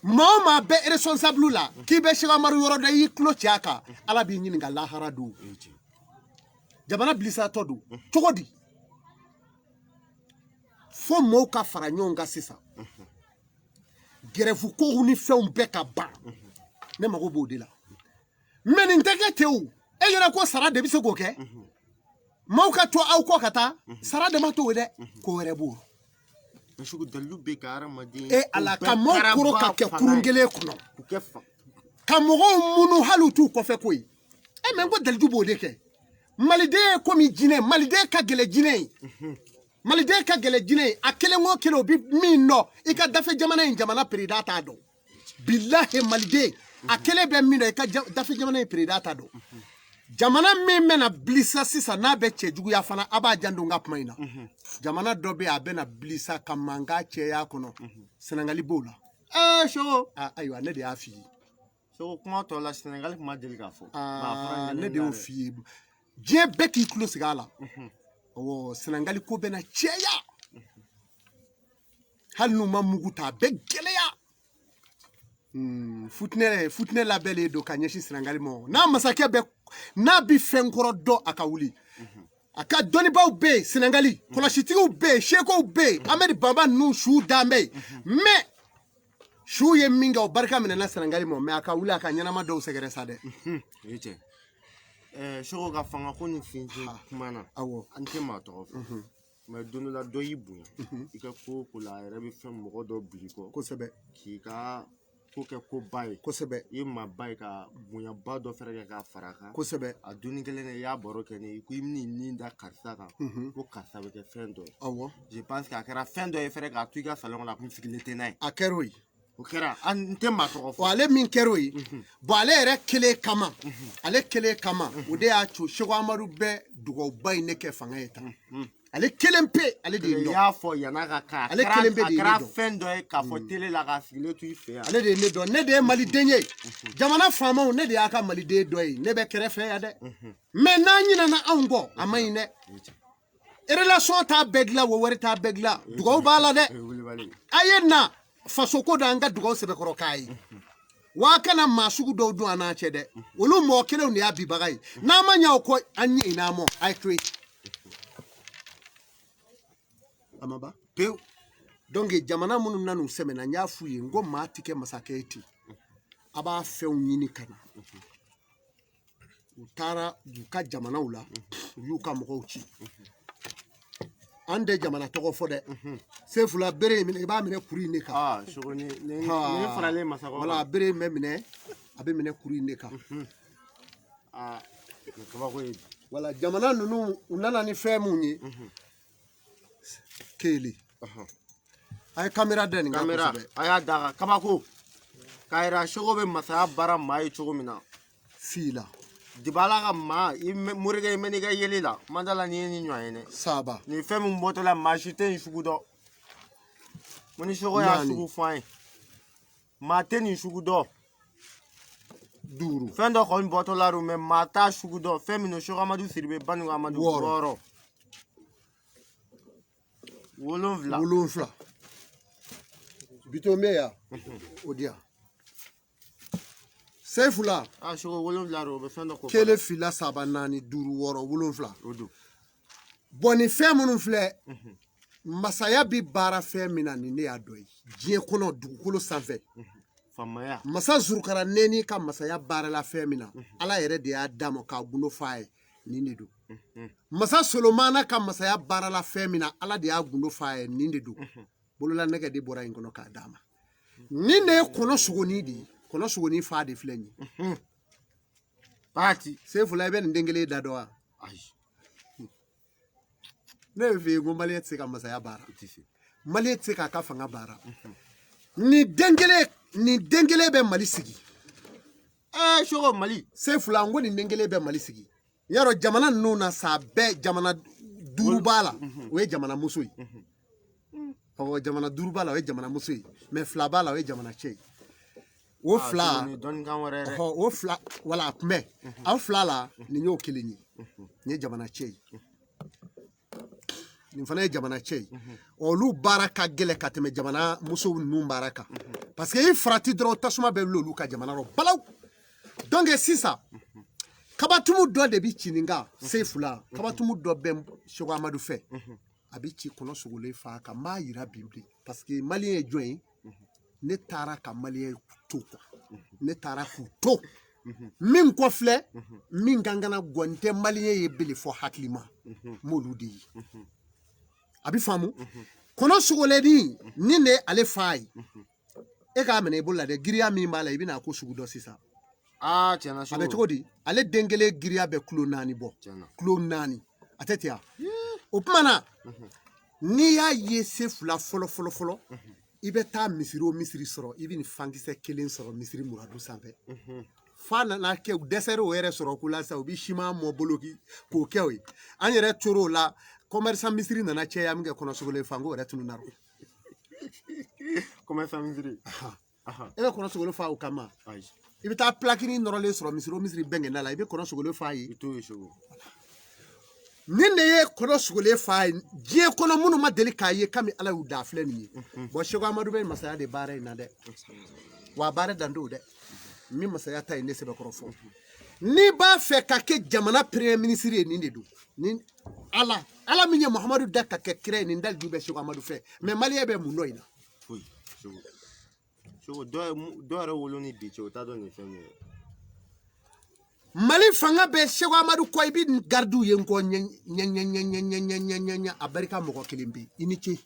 maa o maa bɛ responsable la k'i bɛ Cheikh Amadu yɔrɔ dɔn, i y'i tulo ci a kan, Ala b'i ɲininka lahara don. Jamana bilisatɔ don cogo di? Fo mɔɔw ka fara ɲɔgɔn kan sisan, grève kow ni fɛnw bɛɛ ka ban. Ne mago b'o de la. Mais nin tɛ kɛ ten o. E yɛrɛ ko sara de bɛ se k'o kɛ. Maaw ka to aw kɔ ka taa, sara de ma to o dɛ, ko wɛrɛ b'o. Sugu dalilu bɛ ka hadamaden E Ala, ka maaw koro ka kɛ kurun kelen kɔnɔ, k'u kɛ fa ka mɔgɔw munu hali u t'u kɔfɛ koyi. E mɛ, n ko daliju b'o de kɛ. Maliden ye komi jinɛ, maliden ka gɛlɛ jinɛ ye, maliden ka gɛlɛ jinɛ ye. A kelen o kelen, o bi min dɔn i ka dafe jamana in jamana président t'a dɔn. Bilahi, maliden a kelen bɛ min dɔn i ka dafe jamana in président t'a dɔn. Jamana min bɛna bilisa sisan, n'a bɛ cɛjuguya fana, a b'a janto n ka kuma in na. Jamana dɔ bɛ yen, a bɛna bilisa ka mankan cɛya kɔnɔ, Sɛnɛgali b'o la. Ee sogo. Ah, ayiwa, ne de y'a f'i ye. Sogo, kuma tɔ la, Sɛnɛgali kuma deli k'a fɔ. Ah, ne de y'o f'i ye, diɲɛ bɛɛ k'i tulo sigi a la. Awɔ, Sɛnɛgali ko bɛna cɛya, hali n'u ma mugu ta, a bɛ gɛlɛya. Futinɛ futinɛ labɛnlen don ka ɲɛsin Sɛnɛgali ma. N'a masakɛ bɛ, n'a bi fɛn kɔrɔ dɔn, a ka wuli. A ka dɔnnibaaw bɛ yen Sɛnɛgali, kɔlɔsitigiw bɛ yen, sekow bɛ yen, Amɛdi Banba ninnu su dan bɛ yen. Mais su ye min kɛ, o barika minɛna Sɛnɛgali ma. Mais a ka wuli, a ka ɲɛnama dɔw sɛgɛrɛ sa dɛ. O ye tiɲɛ. Ɛɛ sogo, ka fanga ko ni sinsin kuma na, Awɔ. an tɛ maa tɔgɔ fɔ, mais don dɔ la, dɔ y'i bonya i ka ko o ko la, a yɛrɛ bɛ fɛn mɔgɔ dɔ bil'i kɔ k'i ka ko kɛ ko ba ye. I ye maaba ye ka bonyaba dɔ fɛnɛ kɛ k'a fara a kan. A donni kelen na, i y'a baro kɛ ne ye ko i bɛn'i nin da karisa kan, ko karisa bɛ kɛ fɛn dɔ ye. Je pense que a kɛra fɛn dɔ ye fɛnɛ k'a to i ka salon kɔnɔ, a kun sigilen tɛ n'a ye. A kɛra o ye. O kɛra, an n tɛ maa tɔgɔ fɔ. Wa ale min kɛra o ye, bon, ale yɛrɛ kelen kama, ale kelen kama, o de y'a to Seko Amadu bɛ dugawuba in ne kɛ fanga ye tan. Ale kelen pe, ale de ye n I dɔn. y'a fɔ yann'a ka kɛ, a Ale kɛra kelen pe a de ye ne kɛra dɔn. fɛn dɔ ye k'a fɔ télé la k'a sigilen to i fɛ yan. Ale de ye ne dɔn, ne de ye maliden ye. Jamana faamaw, ne de y'a ka maliden dɔ ye, ne bɛ kɛrɛfɛ yan dɛ. Mais n'an ɲinɛna anw kɔ, a man ɲi dɛ. Relation t'a bɛɛ dilan, wo wari t'a bɛɛ dilan, dugawu b'a la dɛ. O ye wulibali ye. A ye na faso ko dɔ, an ka dugawu sɛbɛkɔrɔ k'a ye wa kana maa sugu dɔw dun an n'an cɛ dɛ. Olu mɔgɔ kelenw de y'a bibaga ye. N'an ma ɲɛ o kɔ, an ɲɛ n'a mɔ, a ye to yen, a ma ban Pewu. Donc jamana minnu nan'u sɛmɛna, n y'a f'u ye, n ko maa ti kɛ masakɛ ye ten, a b'a fɛnw ɲini ka na. U taara u ka jamanaw la, u y'u ka mɔgɔw ci. An tɛ jamana tɔgɔ fɔ dɛ. Sefula, bere in minɛ, i b'a minɛ kuru in de kan. Aa sogo, ni ni ni faralen masakɛ. Wala, bere in bɛ minɛ, a bɛ minɛ kuru in de kan. Aa, nin kabako ye. Wala, jamana ninnu, u nana ni fɛn mun ye? Kelen, a ye kamera da nin kan kamera kosɛbɛ. A y'a da kan kabako k'a yira sogo bɛ masaya baara maa ye cogo min na. Fila. Dibala ka maa i morikɛ, i mɛn'i ka yeli la mandala ni ye nin ɲɔgɔn ye dɛ. Saba. Nin fɛn min bɔtɔ la, maa si tɛ nin sugu dɔn. Mo ni sogo y'a Naani. sugu fɔ an ye, maa tɛ nin sugu dɔn. Duuru. Fɛn dɔ kɔni bɔtɔ la don, mɛ maa t'a sugu dɔn. Fɛn min don, Seko Amadu Sidibe Banugu Amadu. Wɔɔrɔ. Wɔɔrɔ. 7. 7. Bitɔn bɛ yan, o di yan. Sefula. Ah, Seko, 7 don, o bɛ fɛn dɔ ko. 1, 2, 3, 4, 5, 6, 7. O don. Bɔn, nin fɛn minnu filɛ, masaya bi baara fɛn min na, nin ne y'a dɔ ye diɲɛ kɔnɔ, dugukolo sanfɛ. Faamaya. Masa Zurukara neni ka masaya baarala fɛn min na, Ala yɛrɛ de y'a d'a ma k'a gundo f'a ye, nin de don. Masa Solomana ka masaya baarala fɛn min na, Ala de y'a gundo f'a ye, nin de don. Bolola nɛgɛ de bɔra in kɔnɔ k'a d'a ma. Nin de ye kɔnɔ sogoni de ye. Kɔnɔ sogoni fa de filɛ nin ye. Paati. Sefula, i bɛ nin den kelen da dɔn wa? Ayi. Ne bɛ f'i ye ko maliyɛn tɛ se ka masaya baara. I tɛ se. Maliyɛn tɛ se k'a ka fanga baara. Nin den kelen, nin den kelen bɛ Mali sigi. Ɛɛ, Seko, Mali. Sefula, n ko nin den kelen bɛ Mali sigi. Yarɔ, jamana ninnu na sa, bɛɛ jamana duuru b'a la, o ye jamana muso ye. Ɔwɔ, jamana duuru b'a la, o ye jamana muso ye, mɛ fila b'a la, o ye jamana cɛ ye. O Ah, fila. Seko, nin ye dɔnni kan wɛrɛ ye dɛ. Ɔhɔ, o fila wala a kunbɛ aw fila la, nin y'o kelen ye. Nin ye jamana cɛ ye, nin fana ye jamana cɛ ye. Olu baara ka gɛlɛn ka tɛmɛ jamana musow ninnu baara kan, parce que i farati dɔrɔn, tasuma bɛ wuli olu ka jamana rɔ balawu. Donc sisan, kabatumu dɔ de bi cininka Sefula. Kabatumu dɔ bɛ Seko Amadu fɛ, a bi ci kɔnɔ sogolen fa kan. N b'a yira bi bilen, parce que maliyɛn ye jɔn ye? Ne taara ka maliyɛn to kuwa, ne taara k'u to min kɔ filɛ, min kan kana gɔn tɛ maliyɛn ye bele fɔ hakilima n m'olu de ye. A bi faamu, kɔnɔ sogolenni nin de ye ale fa ye. E k'a minɛ i bolo la dɛ, giriya min b'a la, i bɛna ko sugu dɔ sisan. Aa, tiɲɛna. A Seko. bɛ cogo di? Ale den kelen giriya bɛ kulo 4 bɔ. Tiɲɛna. Kulo 4, a tɛ ten wa? O tuma na, n'i y'a ye Sefula, fɔlɔ fɔlɔ fɔlɔ, i bɛ taa misiri o misiri sɔrɔ, i bɛ nin fankisɛ kelen sɔrɔ misiri muradu sanfɛ. Fa nana kɛ u dɛsɛra o yɛrɛ sɔrɔ ko la sisan, u bɛ siman mɔ bolo k'o kɛ o ye. An yɛrɛ tor'o la, commerçant misiri nana caya min kɛ, kɔnɔ sogolen fanko yɛrɛ tununna. Commerçant misiri. E bɛ kɔnɔ sogolen fa o kama? Ayi. I bɛ taa pilakini nɔrɔlen sɔrɔ misiri o misiri bɛnkɛnda la, i bɛ kɔnɔ sogolen fa ye. I t'o ye, Seko. Nin de ye kɔnɔ sogolen fa ye diɲɛ kɔnɔ, minnu ma deli k'a ye kami Ala y'u da filɛ nin ye. Bɔn, Seko Amadu bɛ masaya de baara in na dɛ, wa a baara dan t'o dɛ. Min masaya ta ye ne sɛbɛkɔrɔ fɔ, n'i b'a fɛ ka kɛ jamana premier ministre ye, nin de don. Ni Ala min ye Muhamadu da ka kɛ kira ye, nin dalilu bɛ Seko Amadu fɛ. Mɛ maliyɛn bɛ mun dɔ in na? Foyi, Seko. Seko, dɔw yɛrɛ wolo ni bi cɛ, o t'a dɔn nin fɛn min ye. Mali fanga bɛ Seko Amadu kɔ, i bɛ garidiw ye n kɔ ɲɛ ɲɛ ɲɛ ɲɛ ɲɛ ɲɛ ɲɛ ɲɛ ɲɛ ɲɛ. A barika mɔgɔ kelen bɛ yen, i ni ce.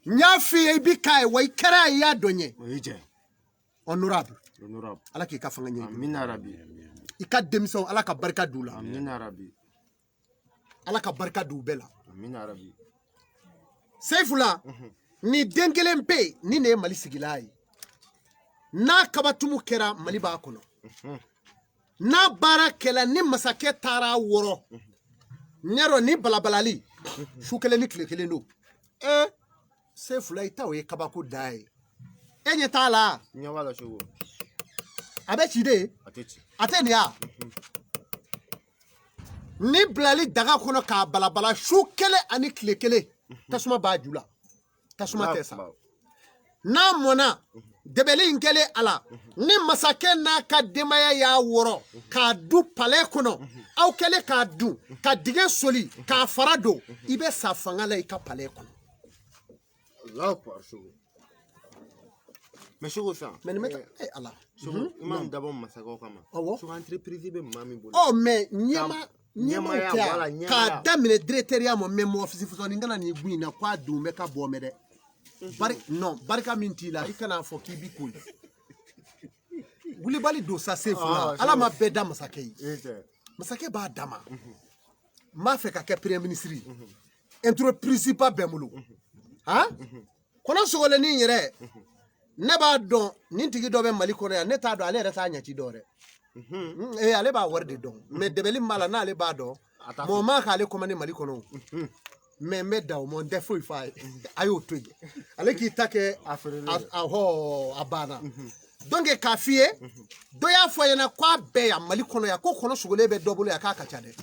N y'a f'i ye, i bi k'a ye wa, i kɛra ye, i y'a dɔn ɲɛ. O ye jɛ. Honorable. Honorable. Ala k'i ka fanga ɲɛ i bolo. Amina rabi. I ka denmisɛnw, Ala ka barika d'u la. Amina rabi. Ala ka barika d'u bɛɛ la. Amina rabi. Seyifula, ni den kelen bɛ yen, nin de ye Mali sigila ye. N'a kabatumu kɛra, Mali b'a kɔnɔ. N'a baara kɛla, ni masakɛ taara wɔrɔ ɲɛrɔ ni balabalali, su kelen ni tile kelen don. Ee, Seyifula, i ta o ye kabako da ye, e ɲɛ t'a la. Ɲɛ b'a la, Seko. A bɛ ci de. A tɛ ci. A tɛ nin ya ni bilali daga kɔnɔ k'a balabala su kelen ani tile kelen, tasuma b'a ju la, tasuma tɛ sa. N'a mɔnna, dɛbɛli in kɛlen a la, ni masakɛ n'a ka denbaya y'a wɔrɔ k'a du palais kɔnɔ, aw kɛlen k'a dun ka dingɛ soli k'a fara don, i bɛ sa fanga la i ka palais kɔnɔ. Allahu akbar, Seko. Mais Seko, sisan. Mɛ nin bɛ taa ala. Seko, i ma nin dabɔ masakɛw kama? Awɔ. Seko, entreprise bɛ maa min bolo. Ɔ, mɛ ɲɛma ɲɛmaw Ɲɛmaaya, tɛ yan. voilà, ɲɛmaaya. K'a daminɛ directeur ma, mɛ mɔgɔ fisifisɔnin kana nin gun in na k'a don bɛ ka bɔ mɛ dɛ. Bari non, barika min t'i la, i kana fɔ k'i bi ko ye wulibali don sa. Se fila, Ah, Ala ma bɛɛ da masakɛ ye. E tɛ. Masakɛ b'a dama. N b'a fɛ ka kɛ premier ministre ye, entreprise ba bɛ n bolo. Han, kɔnɔ sogolennin yɛrɛ, ne b'a dɔn nin tigi dɔ bɛ Mali kɔnɔ yan, ne t'a dɔn, ale yɛrɛ t'a ɲɛci dɔn dɛ. Ee, ale b'a wari de dɔn, mɛ dɛbɛli min b'a la, n'ale b'a dɔn, A t'a. Mɔgɔ ma k'ale commandé Mali kɔnɔ o. Mɛ n bɛ da o ma, n tɛ foyi f'a ye, a y'o to yen, ale k'i ta kɛ. A feerelen. A hɔ, a banna. Donc k'a f'i ye, dɔ y'a fɔ a ɲɛna k'a bɛɛ yan Mali kɔnɔ yan, ko kɔnɔ sogolen bɛ dɔ bolo yan k'a ka ca dɛ.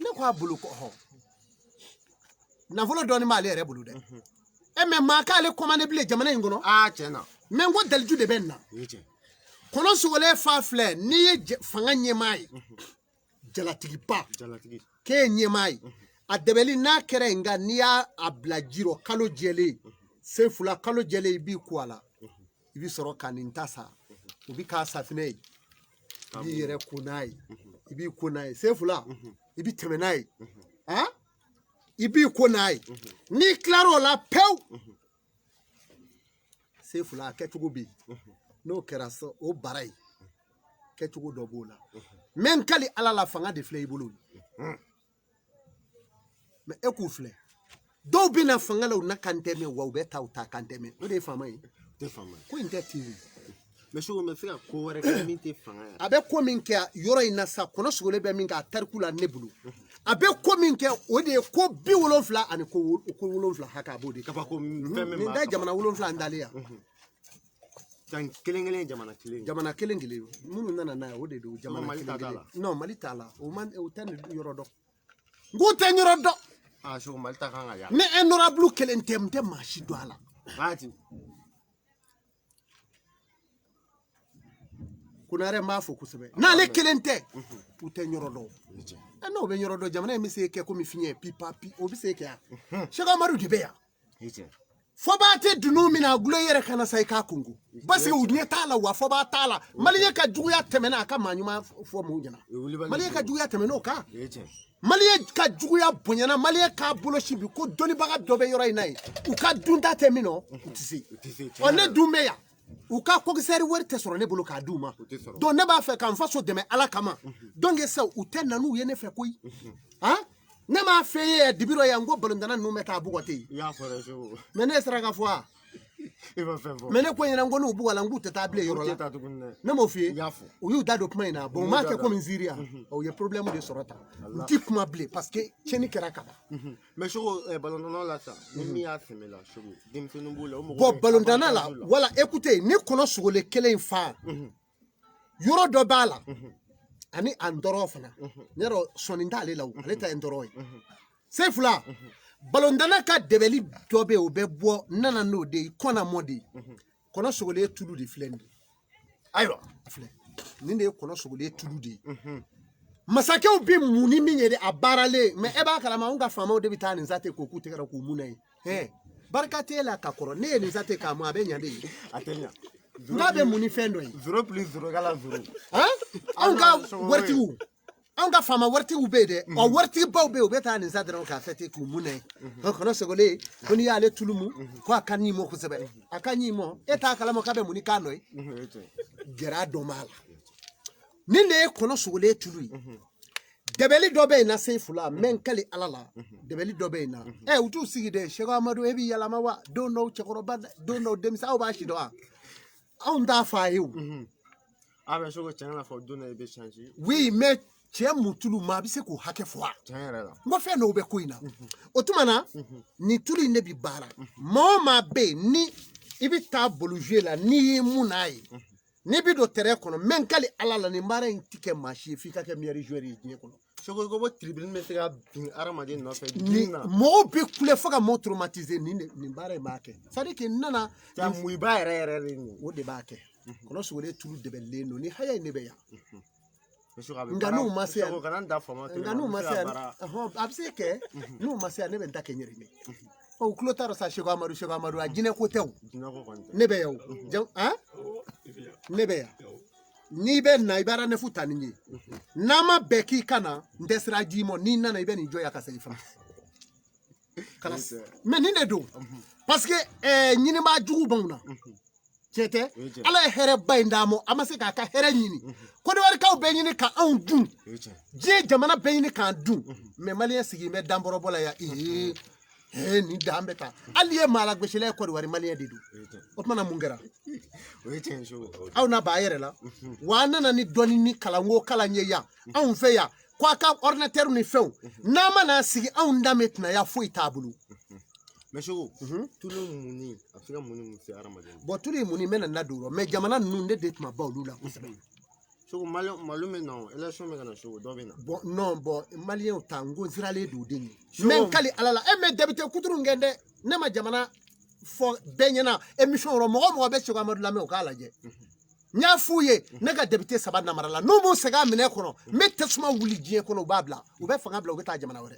Ne ko a bolo ko ɔhɔ, nafolo dɔɔni b'ale yɛrɛ bolo dɛ. E mais maa k'ale commandé bilen jamana in kɔnɔ. Aa, tiɲɛ na. Mais n ko daliju de bɛ nin na. O ye tiɲɛ. Kɔnɔ sogolen fa filɛ, n'i ye fanga ɲɛmaa ye, jalatigiba, jalatigi, k'e ye ɲɛmaa ye, a dɛbɛli n'a kɛra yen, nka n'i y'a bila ji rɔ kalo jɛlen, sen fila kalo jɛlen, i b'i ko a la, i bɛ sɔrɔ ka nin ta sa, o bɛ k'a safinɛ ye, i b'i yɛrɛ ko n'a ye, i b'i ko n'a ye, sen fila, i bɛ tɛmɛ n'a ye, han, i b'i ko n'a ye. N'i tilar'o la pewu, sen fila, a kɛcogo bɛ yen. N'o kɛra sa, o bara ye kɛcogo dɔ b'o la. Mais n kali Ala la, fanga de filɛ i bolo. Mais e k'u filɛ, dɔw bɛ na fanga la, u na kan tɛ mɛn, wa u bɛ taa u ta kan tɛ mɛn. O de ye faama ye. Tɛ faama ye. Ko in tɛ ten. Mais Segu, bɛ se ka ko wɛrɛ kɛ min tɛ fanga ye. A bɛ ko min kɛ yɔrɔ in na sa, kɔnɔ sogolen bɛ min kɛ a tariku la ne bolo, a bɛ ko min kɛ, o de ye ko 70 ani ko 7 hakɛ, a b'o de kɛ. Kabako fɛn min nin b'a da jamana 7 an dalen yan. Dan kelen kelen, jamana kelen. Jamana kelen kelen minnu nana n'a ye, o de don jamana Mali kelen ta t'a kelen. la. Non, Mali t'a la. O man, o tɛ nin yɔrɔ dɔn. N k'u tɛ yɔrɔ dɔn. Aa, Segu, Mali ta kan ka yala. Ni honorable kelen tɛ, n tɛ maa si dɔn a la. Waati. Konarɛ, n b'a fɔ kosɛbɛ, n'ale kelen tɛ, u tɛ yɔrɔ dɔn. Ɛ, n'o bɛ yɔrɔ dɔn, jamana in bɛ se kɛ komi fiɲɛ pipa pi, o bɛ se kɛ yan. Sɛki Amadu de bɛ yan. Fɔba tɛ dunun min na, a gulo yɛrɛ kana sa i k'a kungo, parce que u ɲɛ t'a la, wa fɔba t'a la. Maliyɛn ka juguya tɛmɛna a ka maa ɲuman fɔ mɔgɔw ɲɛna. Maliyɛn ka juguya tɛmɛn'o kan. Maliyɛn ka juguya bonyana. Maliyɛn k'a bolo si bi ko dɔnnibaga dɔ bɛ yɔrɔ in na yen, u ka dunta tɛ min nɔ, u tɛ se. Ɔ, ne dun bɛ yan, u ka kɔkisɛri wari tɛ sɔrɔ ne bolo k'a d'u ma. Donc ne b'a fɛ ka n faso dɛmɛ Ala kama. Donc sisan u tɛ na n'u ye ne fɛ koyi. Han, ne m'a fɛ ye dibi dɔ yan ko balontanna ninnu bɛ taa bugɔ ten. I y'a fɔ dɛ, Segu. Mais ne ye saraka fɔ wa? I ma fɛn fɔ. Mais ne ko ɲɛna ko n'u bugɔla, n k'u tɛ taa bilen yɔrɔ tɛ la. taa tuguni dɛ. Ne m'o f'i ye. I y'a fɔ. U y'u da don kuma in na. Bon, u m'a kɛ komi nziri yan, u ye problème de sɔrɔ tan, u ti kuma bilen parce que tiɲɛni kɛra ka ban. Mais Segu, balontanna la sa, ni min y'a sɛmɛ la, Segu, denmisɛnnin b'o la, o mɔgɔ Bon, bɛ balontanna la, avantage la. Voilà, écoutez, ni kɔnɔ sogolen kelen in fa, yɔrɔ dɔ b'a la ani a ntɔrɔ fana, ne yɛrɛ sɔnni t'ale la o, ale ta ye ntɔrɔ ye. Sen fila, balontanna ka dɛbɛli dɔ bɛ yen, o bɛ bɔ, n nana n'o de ye, kɔnna mɔ de ye. Kɔnɔ sogolen tulu de filɛ nin ye. Ayiwa. A filɛ nin de ye, kɔnɔ sogolen tulu de ye. Masakɛw bɛ mun ni min ye de, a baaralen. Mais e b'a kalama, anw ka faamaw de bɛ taa nin sa ten k'o k'u tɛgɛ rɔ k'u mun n'a ye. Hɛn, barika t'e la ka kɔrɔ. Ne ye nin sa ten k'a mun, a bɛ ɲa de ye. A tɛ ɲa. N k'a bɛ mun ni fɛn dɔ ye. 0 plus 0 égale 0. Han, anw ka waritigiw, anw ka faama waritigiw bɛ yen dɛ. Ɔ, waritigibaw bɛ yen, u bɛ taa nin sa dɔrɔn k'a fɛ ten k'u mun n'a ye. O kɔnɔ sogolen ko n'i y'ale tulu mun, ko a ka ɲi mɔ kosɛbɛ, a ka ɲi mɔ. E t'a kalama k'a bɛ mun ni kan dɔ ye. Gɛrɛ dɔ b'a la, nin de ye kɔnɔ sogolen tulu ye. Dɛbɛli dɔ bɛ yen na, sen fila, n bɛ n kali Ala la, dɛbɛli dɔ bɛ yen na. Ɛ, u t'u sigi dɛ. Sɛki Amadu, e b'i yɛlɛma wa? Don dɔw cɛkɔrɔba, don dɔw denmisɛn, aw b'a si dɔn wa? Anw t'a fɔ a ye o. A bɛ Segu, tiɲɛ na fɔ, don dɔ i bɛ changer. Oui, mais cɛ mun tulu ma, a bɛ se k'o hakɛ fɔ wa? Tiɲɛ yɛrɛ la. N ko fɛn dɔw bɛ ko in na. O tuma na, nin tulu in de bi baara. Maa o maa bɛ yen ni i bɛ taa bolo la, n'i ye mun n'a ye, n'i bɛ don terrain kɔnɔ, n bɛ n kali Ala la, nin baara in ti kɛ maa si ye f'i ka kɛ meilleur joueur ye diɲɛ kɔnɔ. Segu, ko tribune bɛ se ka bin hadamaden nɔfɛ Ni bin na. mɔgɔw bɛ kule fo ka mɔgɔw traumatiser, nin de, nin baara in b'a kɛ. C'est à dire que n nana. Ja muyiba yɛrɛ yɛrɛ de nin. O de b'a kɛ. Kɔnɔ sogolen tulu dɛbɛlen don ni haya in de bɛ yan. Nka Nka n'u ma se yan, Segu, kana n da faama nka n'u ma se yan, ɔhɔn, a bɛ se kɛ n'u ma se yan, ne bɛ n ta kɛ n yɛrɛ ye. Ɔ, u tulo t'a dɔn sa. Seko Amadu, Seko Amadu, a jinɛ ko tɛ o. Jinɛko kɔni tɛ. Ne bɛ yan o jam, han, ne bɛ yan. N'i bɛ na, i bɛ rendez-vous ta ni n ye. N'a ma bɛn k'i ka na, n tɛ sira d'i ma. N'i nana, i bɛ nin jɔ yan ka segin fana. Kalas, mais nin de don, parce que ɲinibaa jugu b'anw na, tiɲɛ tɛ? O ye tiɲɛ. Ala ye hɛrɛba in d'an ma, an ma se k'a ka hɛrɛ ɲini. Kɔdiwarikaw bɛ ɲini ka anw dun. O ye tiɲɛ. Diɲɛ jamana bɛɛ ɲini k'an dun, mais maliyɛn sigilen bɛ danbɔrɔbɔ la yan. Ee ee, nin dan bɛ taa, hali ye maa lagosila ye, Kɔdiwari maliyɛn de don. O ye tiɲɛ. O tuma na, mun kɛra? O ye tiɲɛ, Segu. Aw na ba yɛrɛ la wa, an nana ni dɔnni ni kalanko kalan ye yan anw fɛ yan, ko a ka ordinateur ni fɛnw, n'a mana sigi anw danbe tɛna foyi t'a bolo. Mais Segu, tulu munni a bɛ se ka mun ni mun se hadamaden ma? Bon, tulu ye mun ye, n bɛna na don o rɔ, mais jamana ninnu ne de tun ma ban olu la kosɛbɛ. Segu, Malo bɛ na o, élection bɛ ka na Segu, dɔ bɛ na. Bon, non, bon, maliyɛnw ta n ko n siralen don o de ɲɛ. N bɛ n kali Ala la, e mɛ député kuturu gɛn dɛ, ne ma jamana fɔ bɛɛ ɲɛna émission yɔrɔ, mɔgɔ o mɔgɔ bɛ Segu Amadu lamɛn o k'a lajɛ. N y'a f'u ye, ne ka député 3 namara la, n'u m'u segin a minɛ kɔnɔ, n bɛ tasuma wuli diɲɛ kɔnɔ, u b'a bila, u bɛ fanga bila, u bɛ taa jamana wɛrɛ.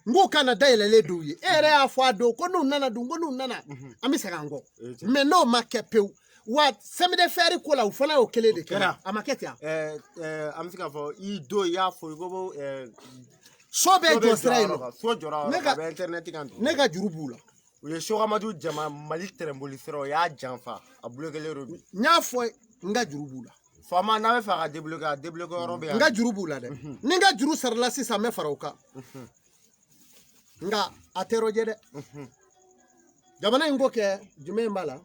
N k'u kana dayɛlɛlen d'u ye. E yɛrɛ y'a fɔ a don ko n'u nana dun, ko n'u nana an bɛ segin an kɔ. Mais n'o ma kɛ pewu, wa chemin de fer ko la, u fana y'o kelen de kɛ, a ma kɛ ten. An bɛ se k'a fɔ i don i y'a fɔ i ko so bɛɛ jɔ sira yen nɔ. So jɔra a bɛ internet kan. Ne ka juru b'u la. U ye Segu Amadu jama Mali tɛrɛnboli sira, o y'a janfa, a bloqué don bi. N y'a fɔ n ka juru b'u la. Faama n'a bɛ fɛ ka débloquer, a débloquer yɔrɔ bɛ yan. N ka juru b'u la dɛ. Ni n ka juru sarala sisan, n bɛ fara o kan. Nka a tɛ rɔjɛ dɛ. Jamana in ko kɛ jumɛn b'a la?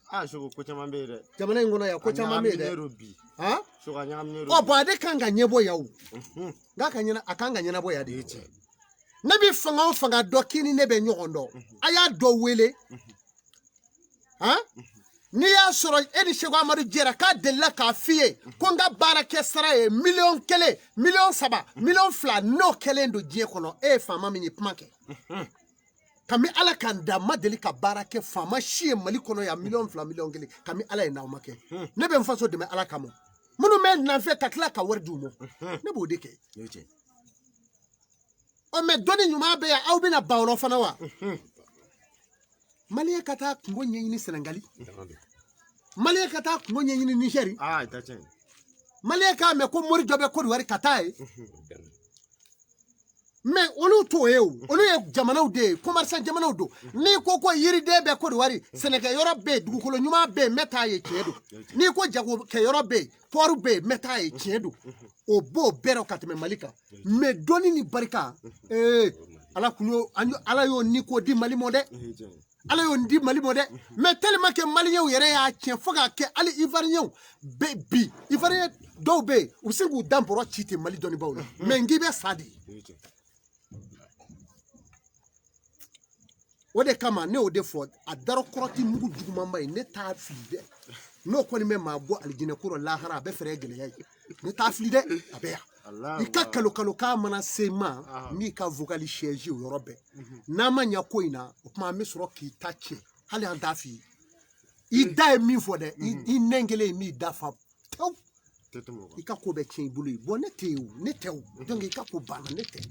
Ah, Segu, ko caman bɛ yen dɛ. Jamana in kɔnɔ yan, ko caman bɛ yen dɛ. A ɲagaminen don bi. Han? Segu, a ɲagaminen don. Ɔ bon, ale kan ka ɲɛbɔ yan o. Nka a kan ka ɲɛnabɔ yan de. Ne bɛ fanga o fanga dɔn k'i ni ne bɛ ɲɔgɔn dɔn. A y'a dɔ wele. Han? N'i y'a sɔrɔ e ni Segu Amadu jɛra k'a delila k'a f'i ye ko n ka baarakɛ sara ye 1,000,000, 3,000,000, 2,000,000, n'o kɛlen don diɲɛ kɔnɔ, e ye faama min ye, kuma kɛ. Kami Ala k'an da, ma deli ka baara kɛ faama si ye Mali kɔnɔ yan 2,000,000, 1,000,000, kami Ala ye n'aw ma kɛ. Ne bɛ n faso dɛmɛ Ala kama. Minnu bɛ nafɛ ka tila ka wari d'u ma, ne b'o de kɛ. Ɔ mɛ dɔnni ɲuman bɛ yan, aw bɛna ban o fana wa? Maliyɛn ka taa kungo ɲɛɲini Sɛnɛgali. Maliyɛn ka taa kungo ɲɛɲini Nizɛri. Maliyɛn k'a mɛn ko mori dɔ bɛ Kɔdiwari ka taa yen. Mais olu t'o ye o, olu ye jamanaw de ye, commerçant jamanaw don. N'i ko ko yiriden bɛ Kɔdiwari, sɛnɛkɛyɔrɔ bɛ yen, dugukolo ɲuman bɛ yen, n bɛ taa yen, tiɲɛ don. N'i ko jagokɛyɔrɔ bɛ yen, pɔri bɛ yen, n bɛ taa yen, tiɲɛ don. O b'o bɛɛ rɔ ka tɛmɛ Mali kan. Mais dɔnni ni barika, Ala kun y'o, Ala y'o ni k'o di Mali ma dɛ. Ala y'o di Mali ma dɛ. Mais tellement que maliyɛnw yɛrɛ y'a tiɲɛ fo k'a kɛ hali ivoiriyɛnw bɛ bi, ivoiriyɛn dɔw bɛ yen, u bɛ se k'u dan bɔrɔ ci ten Mali dɔnnibaaw la. Mais n k'i bɛ sa de. O de kama ne y'o de fɔ, a darɔkɔrɔti mugu jugumanba ye, ne t'a fili dɛ. N'o kɔni bɛ maa bɔ alijinɛ ko rɔ lahara, a bɛ fɛɛrɛ gɛlɛya ye. Ne t'a fili dɛ, a bɛ yan. I ka kalo kalo k'a mana se n ma, n b'i ka vocal siège o yɔrɔ bɛɛ. N'a ma ɲɛ ko in na, o tuma an bɛ sɔrɔ k'i ta tiɲɛ. Hali an t'a f'i ye. I da ye min fɔ dɛ, i nɛn kelen ye min da fa pewu. I ka ko bɛ tiɲɛ i bolo yen. Bon, ne tɛ yen o, ne tɛ o. Donc i ka ko banna, ne tɛ.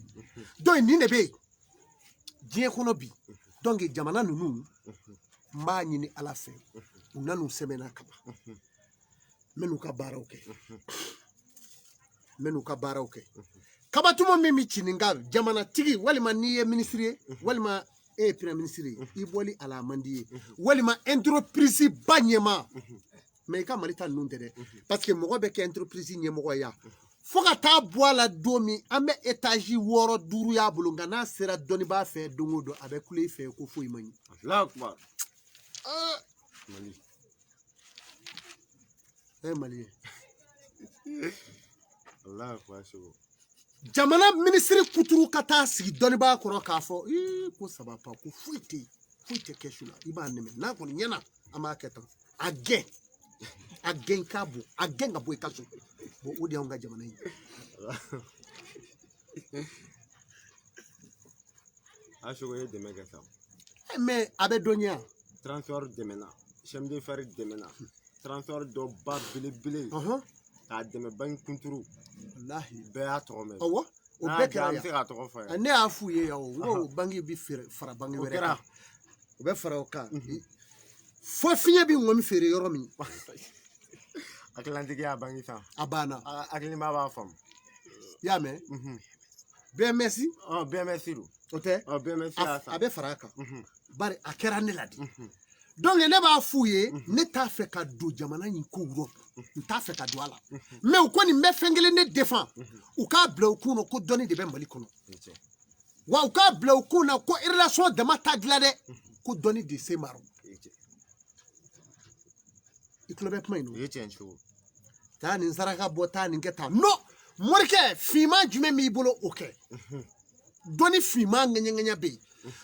Donc nin de bɛ yen diɲɛ kɔnɔ bi. Donc jamana ninnu, n b'a ɲini Ala fɛ, u nan'u sɛbɛnna ka ban. N bɛ n'u ka baaraw kɛ. N bɛ n'u ka baaraw kɛ. Kabatumo min bɛ ci nin kan, jamanatigi, walima n'i ye minisiri ye, walima e ye premier ministre ye, i bɔli a la a man di ye, walima entreprise ba ɲɛmaa. Mais i ka Mali ta ninnu tɛ dɛ, parce que mɔgɔ bɛ kɛ entreprise ɲɛmɔgɔ ye yan. Fo ka taa bɔ a la don min, an bɛ étage 6 5 y'a bolo, nka n'a sera dɔnnibaa fɛ don o don, a bɛ kule i fɛ ko foyi man ɲi. Allahu akbar. Mali. E Mali ye. Allahu akbar, Segu. Jamana minisiri kuturu ka taa sigi dɔnnibaa kɔrɔ k'a fɔ, ii, ko saba pa, ko foyi tɛ yen, foyi tɛ kɛsu la, i b'a nɛmɛ. N'a kɔni ɲɛna, an b'a kɛ tan. A gɛn. A gɛn k'a bɔ, a gɛn ka bɔ i ka so. Bon, o de y'anw ka jamana ye. A Segu ye dɛmɛ kɛ sa. Mais a bɛ dɔn ɲɛ. Transfert dɛmɛna, chemin de fer dɛmɛna, transfert dɔ ba belebele. K'a dɛmɛ banque kunturu. Walahi. Bɛɛ y'a tɔgɔ mɛn. Awɔ, o bɛɛ kɛra An bɛ se k'a tɔgɔ fɔ yan. Ne y'a f'u ye yan o, n ko banque bɛ fara banque wɛrɛ kan. O bɛ fara o kan. Fo fiɲɛ bɛ ŋɔmi feere yɔrɔ min. Hakililantigi y'a banque san. A banna. Hakilima b'a faamu. I y'a mɛn? BMS. BMS don. O tɛ? BMS y'a san. A bɛ fara a kan. Bari a kɛra ne la de. Donc ne b'a f'u ye, ne t'a fɛ ka don jamana in kow rɔ. N t'a fɛ ka don a la. Mais u kɔni n bɛ fɛn kelen de défend. U k'a bila u kun na ko dɔnni de bɛ Mali kɔnɔ. Wa u k'a bila u kun na ko relation dama t'a dilan dɛ. Ko dɔnni de se mara. I tulo bɛ kuma in na. O ye tiɲɛ cogo. Taa nin saraka bɔ, taa nin kɛ tan. Non, morikɛ, finman jumɛn b'i bolo o kɛ? Dɔnni finman ŋɛɲɛ ŋɛɲɛ bɛ yen.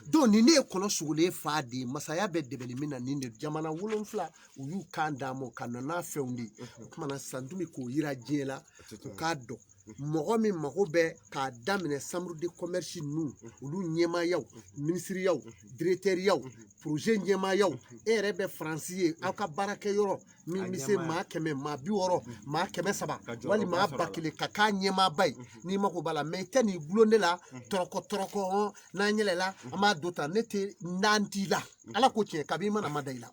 Donc nin ne ye kɔnɔ sogolen fa de ye, masaya bɛ dɛbɛli min na nin de jamana 7 u y'u kan d'a ma ka na n'a fɛnw de ye. O tuma na sisan dun bɛ k'o yira diɲɛ la, u k'a dɔn mɔgɔ min mago bɛ k'a daminɛ chambre de commerce ninnu, olu ɲɛmaayaw, minisiriyaw, directeuryaw, projet ɲɛmaayaw, e yɛrɛ bɛ Faransi ye, aw ka baarakɛyɔrɔ min bɛ se maa 100, maa 60, maa 300 wali maa 1000 ka k'a ɲɛmaaba ye, n'i mago b'a la. Mais i tɛ n'i gulon ne la tɔrɔkɔ tɔrɔkɔ, n'an yɛlɛla an b'a don tan, ne tɛ n'an t'i la. Ala ko tiɲɛ, kabi i mana ma da i la.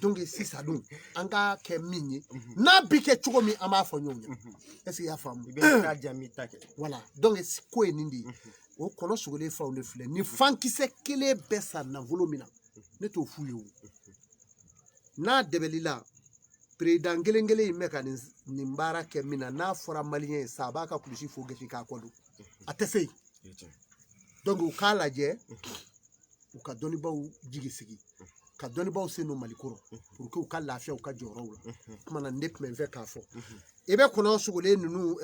Donc sisan dun an k'a kɛ min ye, n'a bi kɛ cogo min an b'a fɔ ɲɔgɔn ye. Est-ce que i y'a faamu? I bɛ taa jaabi ta kɛ. Voilà, donc ko ye nin de ye. O kɔnɔ sogolen fanw de filɛ nin, fankisɛ kelen bɛ san nafolo min na, ne t'o f'u ye o. N'a dɛbɛlila président kelen kelen in bɛ ka nin baara kɛ min na, n'a fɔra maliyɛn ye sa, a b'a ka kulusi fo gasi k'a kɔ don, a tɛ se yen. Donc u k'a lajɛ, u ka dɔnnibaw jigi sigi, ka dɔnnibaw sen don Mali kɔrɔ pour que u ka lafiya u ka jɔyɔrɔw la. Kuma na ne tun bɛ n fɛ k'a fɔ, i bɛ kɔnɔ sogolen ninnu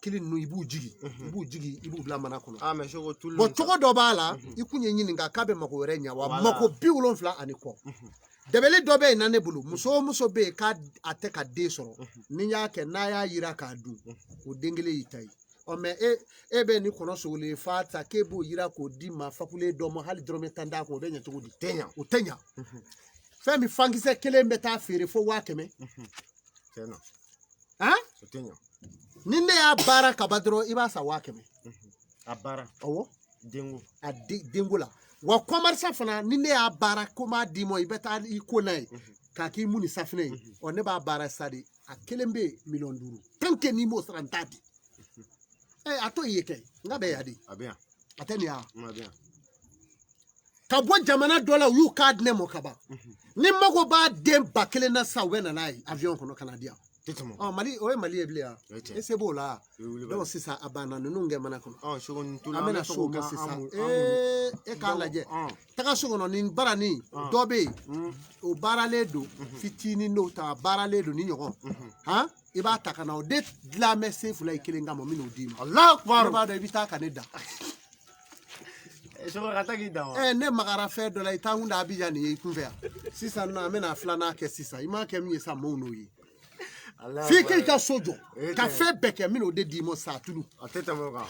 kili ninnu, i b'u jigi, i b'u jigi, i b'u bila mana kɔnɔ. Bon, cogo dɔ b'a la, i kun ye ɲininka k'a bɛ mako wɛrɛ ɲɛ wa, mako 70 ani kɔ. Dɛbɛli dɔ bɛ yen na ne bolo, muso o muso bɛ yen k'a a tɛ ka den sɔrɔ, ni y'a kɛ n'a y'a yira k'a dun, o den kelen y'i ta ye. Ɔ mɛ e bɛ nin kɔnɔ sogolen fa ta k'e b'o yira k'o di maa fakulen dɔ ma, hali dɔrɔmɛ 10 t'a kun, o bɛ ɲɛ cogo di? Tɛ ɲa. O tɛ ɲa. Fɛn min fankisɛ kelen bɛ taa feere fo 100 000. Tiɲɛ na. Han? O tɛ ɲa. Ni ne y'a baara ka ban dɔrɔn, i b'a san 100 000. A baara. Awɔ. Denko. A denko la. Wa commerçant fana, ni ne y'a baara ko m'a d'i ma, i bɛ taa i ko n'a ye k'a k'i mun ni safinɛ ye. Ɔ ne b'a baara sa de, a kelen bɛ yen 5 millions. Tant que n'i m'o sara, n t'a di. A t'o ye kɛ, n ka bɛ yan de. A bɛ yan. A tɛ nin yan. A bɛ yan. Ka bɔ jamana dɔ la, u y'u k'a di ne ma ka ban. Ni mago b'a den 1000 na sisan, u bɛ na n'a ye avion kɔnɔ ka na di yan. Ɔ Mali, o ye Mali ye bilen yan. E se b'o la. Donc sisan a banna, ninnu kɛ mana kɔnɔ. An bɛna s'o ma sisan. E k'a lajɛ. Taga so kɔnɔ nin barani dɔ bɛ yen, o baaralen don fitinin n'o ta, a baaralen don ni ɲɔgɔn. Han, i b'a ta ka na, o de dilan bɛ sen 2 ye kelen kama, n bɛn'o d'i ma. Alahu akibaru. Ne b'a dɔn i bɛ taa ka ne da. Soko ka taa k'i dan wa? Ne magara fɛn dɔ la, i taa kun da Abijan nin ye i kunfɛ yan. Sisan nɔ, an bɛna filanan kɛ sisan. I m'a kɛ min ye sa, maaw n'o ye. F'i k'i ka so jɔ, ka fɛn bɛɛ kɛ, n bɛn'o de d'i ma sa tulu. A tɛ tɛmɛ o kan.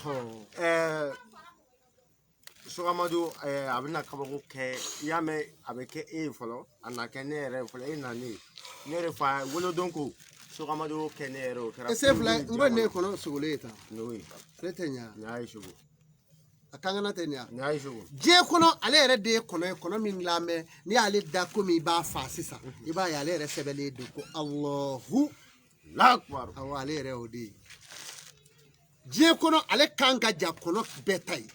Sogamadu, a bɛna kabako kɛ, i y'a mɛn, a bɛ kɛ e ye fɔlɔ, a na kɛ ne yɛrɛ ye fɔlɔ, e na ne ye. Ne yɛrɛ fa wolodon ko Sogamadu y'o kɛ ne yɛrɛ, o kɛra. E sen fila, n ko ne ye kɔnɔ sogolen ye tan. N'o ye. Ale tɛ ɲa. Nin y'a ye sogo. A kankana tɛ nin ya. Nin y'a ye sogo. Diɲɛ kɔnɔ, ale yɛrɛ de ye kɔnɔ ye, kɔnɔ min lamɛn, n'i y'ale da komi i b'a fa sisan, i b'a ye ale yɛrɛ sɛbɛnlen don ko Alahu. Akbar. Awɔ, ale yɛrɛ y'o de ye. Diɲɛ kɔnɔ, ale kan ka ja kɔnɔ bɛɛ ta ye.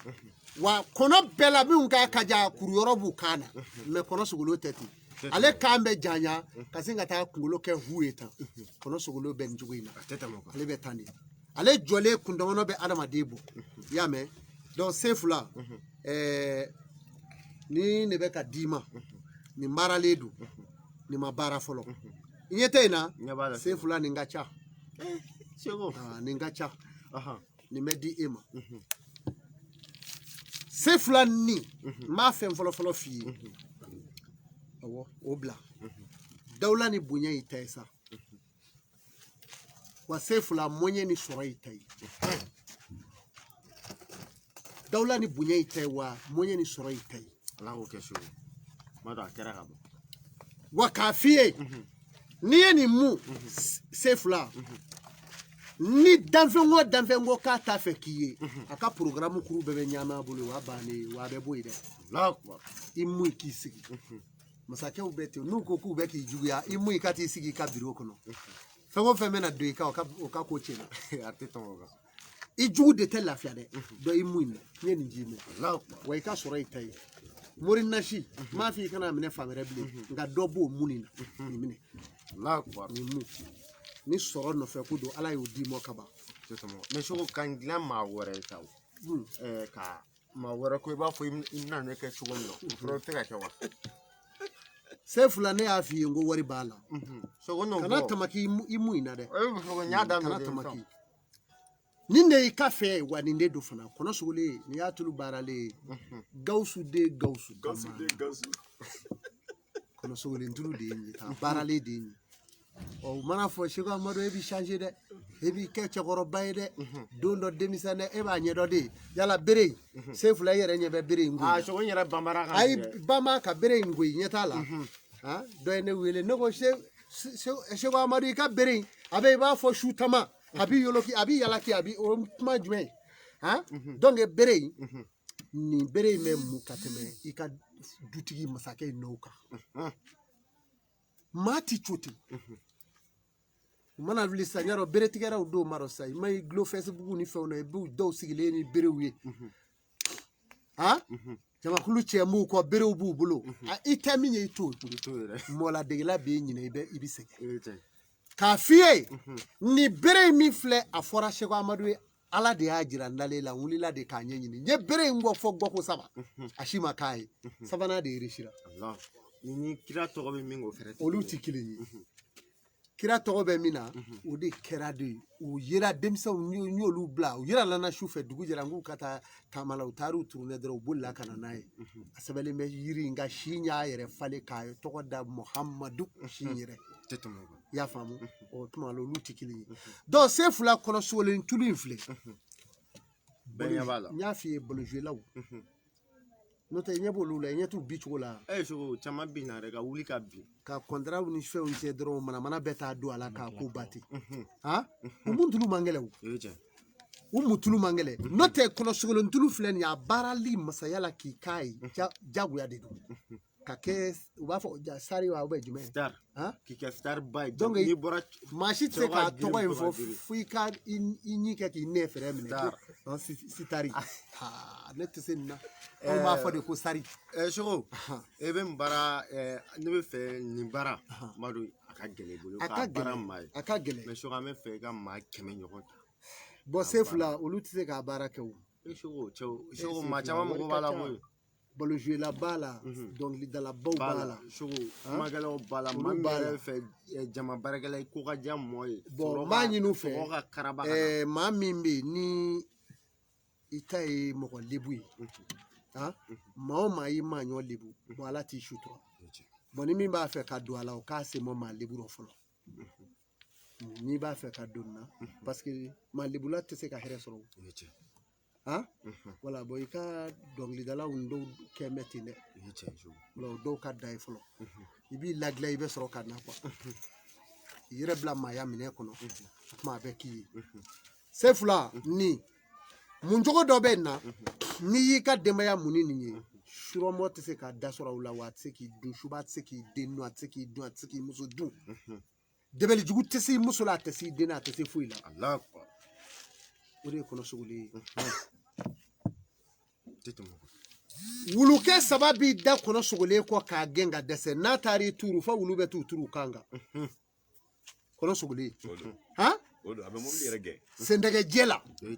Wa kɔnɔ bɛɛ la minnu ka ja, kuruyɔrɔ b'u kan na, mɛ kɔnɔ sogolo tɛ ten. Ale kan bɛ janya ka sin ka taa kunkolo kɛ hu ye tan. Kɔnɔ sogolo bɛ nin cogo in na. Ale bɛ tan de. Ale jɔlen kundɔmɔnɔ bɛ adamaden bɔ. I y'a mɛn? Donc sen fila, ni ne bɛ ka d'i ma, nin baaralen don, nin ma baara fɔlɔ. I ɲɛ tɛ yen na? Sen fila nin ka ca. Nin ka ca. Nin bɛ di e ma. Sen fila nin, n b'a fɛn fɔlɔ fɔlɔ f'i ye. Awɔ, o bila. Dawula ni bonya y'i ta ye sa. Wa sen fila mɔɲɛ ni sɔrɔ y'i ta ye. Dawula ni bonya y'i ta ye, wa mɔɲɛ ni sɔrɔ y'i ta ye. Ala k'o kɛ so. N b'a dɔn a kɛra ka ban. Wa k'a f'i ye, n'i ye nin mun sen fila, ni danfɛn ko danfɛn ko k'a t'a fɛ k'i ye, a ka programme kuru bɛɛ bɛ ɲaami a bolo, wa bannen, wa a bɛ bɔ yen dɛ. I mun k'i sigi. Masakɛw bɛ ten, n'u ko k'u bɛ k'i juguya, i mun ka t'i sigi i ka biro kɔnɔ. Fɛn o fɛn bɛna don i kan, o ka ko tiɲɛna. A tɛ tɛmɛ o kan. I jugu de tɛ lafiya dɛ. Dɔ i mun na, n ye nin ji mɛn. Wa i ka sɔrɔ i ta ye. Mori nasi, n m'a fɔ i kana minɛ fan wɛrɛ bilen, nka dɔ b'o mun nin na, nin minɛ. Nin mun. Ni sɔrɔ nɔfɛ ko don, Ala y'o d'i ma ka ban. Mɛ soko ka n dilan maa wɛrɛ ye sa o. Ka maa wɛrɛ ko i b'a fɔ i bɛna ne kɛ cogo min na, o fana bɛ se ka kɛ wa? Sen fila, ne y'a f'i ye n ko wari b'a la. Sogo n'o bɔ. Kana tamaki i mun in na dɛ. N y'a daminɛ. Kana tamaki. Nin de y'i ka fɛ ye wa nin de don fana kɔnɔ sogolen nin y'a tulu baaralen ye Gawusu den Gawusu Gawusu den Gawusu kɔnɔ sogolen tulu de ye nin ye a baaralen de ye nin ye ɔ u mana fɔ Seko Amadu e b'i changer dɛ e b'i kɛ cɛkɔrɔba ye dɛ don dɔ denmisɛn dɛ e b'a ɲɛdɔn de yala bere in sen fila i yɛrɛ ɲɛ bɛ bere in koyi aa Seko n yɛrɛ banbara kan ayi banba ka bere in koyi ɲɛ t'a la dɔ ye ne wele ne ko Seko Amadu i ka bere in a bɛ i b'a fɔ su tama a b'i yoloki a b'i yalaki a b'i o kuma jumɛn ye donc bere in nin bere in bɛ mun ka tɛmɛ i ka dutigi masakɛ in n'o kan maa ti co ten u mana wuli sisan yarɔ beretigɛlaw dɔw ma dɔn sisan i ma i gulo Facebook ni fɛnw na i b'u dɔw sigilen ni berew ye jamakulu cɛ b'u kɔ berew b'u bolo i tɛ min ye i t'o ye mɔladegela b'i ɲinɛ i bɛ sɛgɛn k'a f'i ye nin bere in min filɛ a fɔra Seko Amadu ye Ala de y'a jira n dalen la n wulila de k'a ɲɛɲini n ye bere in bɔ fɔ gɔko saba a si ma k'a ye sabanan de réussira ni kira tɔgɔ bɛ min k'o fɛnɛ olu ti kelen ye kira tɔgɔ bɛ min na o de kɛra de u yera denmisɛnw n y'olu bila u yera lana su fɛ dugu jɛra n k'u ka taa taama la u taar'u tourner dɔrɔn u bolila ka na n'a ye a sɛbɛnlen bɛ yiri in kan si in y'a yɛrɛ falen k'a tɔgɔ da Muhamadu si in yɛrɛ i y'a faamu o tuma la olu tɛ kelen ye donc sen fila kɔnɔ sogolen tulu in filɛ bɛɛ ɲɛ b'a la n y'a f'i ye balonjulaw n'o tɛ i ɲɛ b'olu la i ɲɛ t'u bi cogo la e Seko caman bin na yɛrɛ ka wuli ka bin ka kɔntaraw ni fɛnw cɛ dɔrɔn manamana bɛɛ t'a don a la k'a ko ba ten u mun tulu man gɛlɛn o u mun tulu man gɛlɛn n'o tɛ kɔnɔ sogolen tulu filɛ nin ye a baarali masaya la k'i k'a ye jagoya de don ka kɛ u b'a fɔ sari wa bɛ jumɛn star k'i kɛ star ba ye donc n'i bɔra maa si tɛ se k'a tɔgɔ in fɔ fo i ka i ɲi kɛ k'i nɛ fɛrɛ minɛ sitari ne tɛ se nin na anw b'a fɔ de ko sari Seko e bɛ nin baara ne bɛ fɛ nin baara Madu a ka gɛlɛn i bolo k'a baara maa ye a ka gɛlɛn mais Seko an bɛ fɛ i ka maa 100 ɲɔgɔn ta bon sen fila olu tɛ se k'a baara kɛ o Seko cɛw Seko maa caman mago b'a la koyi balonjula b'a la dɔnkilidalabaw b'a la Seko kumakɛlaw b'a la maa min yɛrɛ fɛ jama baarakɛla ye ko ka diya mɔgɔ ye bon n b'a ɲini u fɛ mɔgɔ ka karaba ka na maa min bɛ yen ni i ta ye mɔgɔ lebu ye maa o maa y'i maa ɲɔ lebu bon Ala t'i sutura bon ni min b'a fɛ ka don a la o k'a sen bɔ maa lebu rɔ fɔlɔ n'i b'a fɛ ka don nin na parce que maa lebula tɛ se ka hɛrɛ sɔrɔ wala bon i ka dɔnkilidalaw dɔw kɛ mɛ ten dɛ wala o dɔw ka da ye fɔlɔ i b'i ladilan i bɛ sɔrɔ ka na kuwa i yɛrɛ bila maaya minɛ kɔnɔ o tuma a bɛ k'i ye sen fila nin mun cogo dɔ bɛ nin na n'i y'i ka denbaya mun ni nin ye surɔmɔ tɛ se k'a da sɔrɔ o la wa a tɛ se k'i dun suba tɛ se k'i den dun a tɛ se k'i dun a tɛ se k'i muso dun dɛbɛlijugu tɛ se i muso la a tɛ se i den na a tɛ se foyi la o de ye kɔnɔ sogolen ye wulukɛ saba b'i da kɔnɔ sogolen kɔ k'a gɛn ka dɛsɛ n'a taara i turu fo wulu bɛ t'u turu kan kan kɔnɔ sogolen sendɛgɛjɛ la i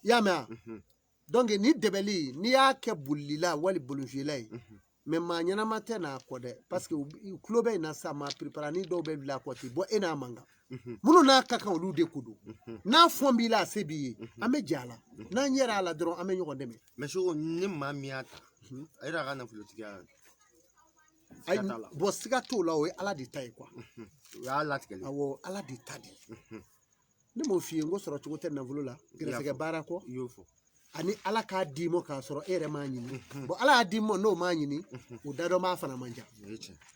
y'a mɛn wa donc ni dɛbɛli n'i y'a kɛ bolila wali bolonfiyela ye mais maa ɲɛnama tɛ n'a kɔ dɛ parce que u tulo bɛ in na sa maa piripara ni dɔw bɛ bila a kɔ ten bɔn e n'a man kan minnu n'a ka kan olu de ko don n'a fɔn b'i la a se b'i ye an bɛ jɛ a la n'an yɛrɛ a la dɔrɔn an bɛ ɲɔgɔn dɛmɛ mais Seko ni maa min y'a ta a yɛrɛ ka nafolotigiya ayi bɔn siga t'o la o ye Ala de ta ye quoi o y'a latigɛli awɔ Ala de ta de ne m'o f'i ye n ko sɔrɔ cogo tɛ nafolo la gɛrɛsɛgɛ baara kɔ i y'o fɔ ani Ala k'a d'i ma k'a sɔrɔ e yɛrɛ m'a ɲini bon Ala y'a d'i ma n'o m'a ɲini o da dɔ b'a fana man ca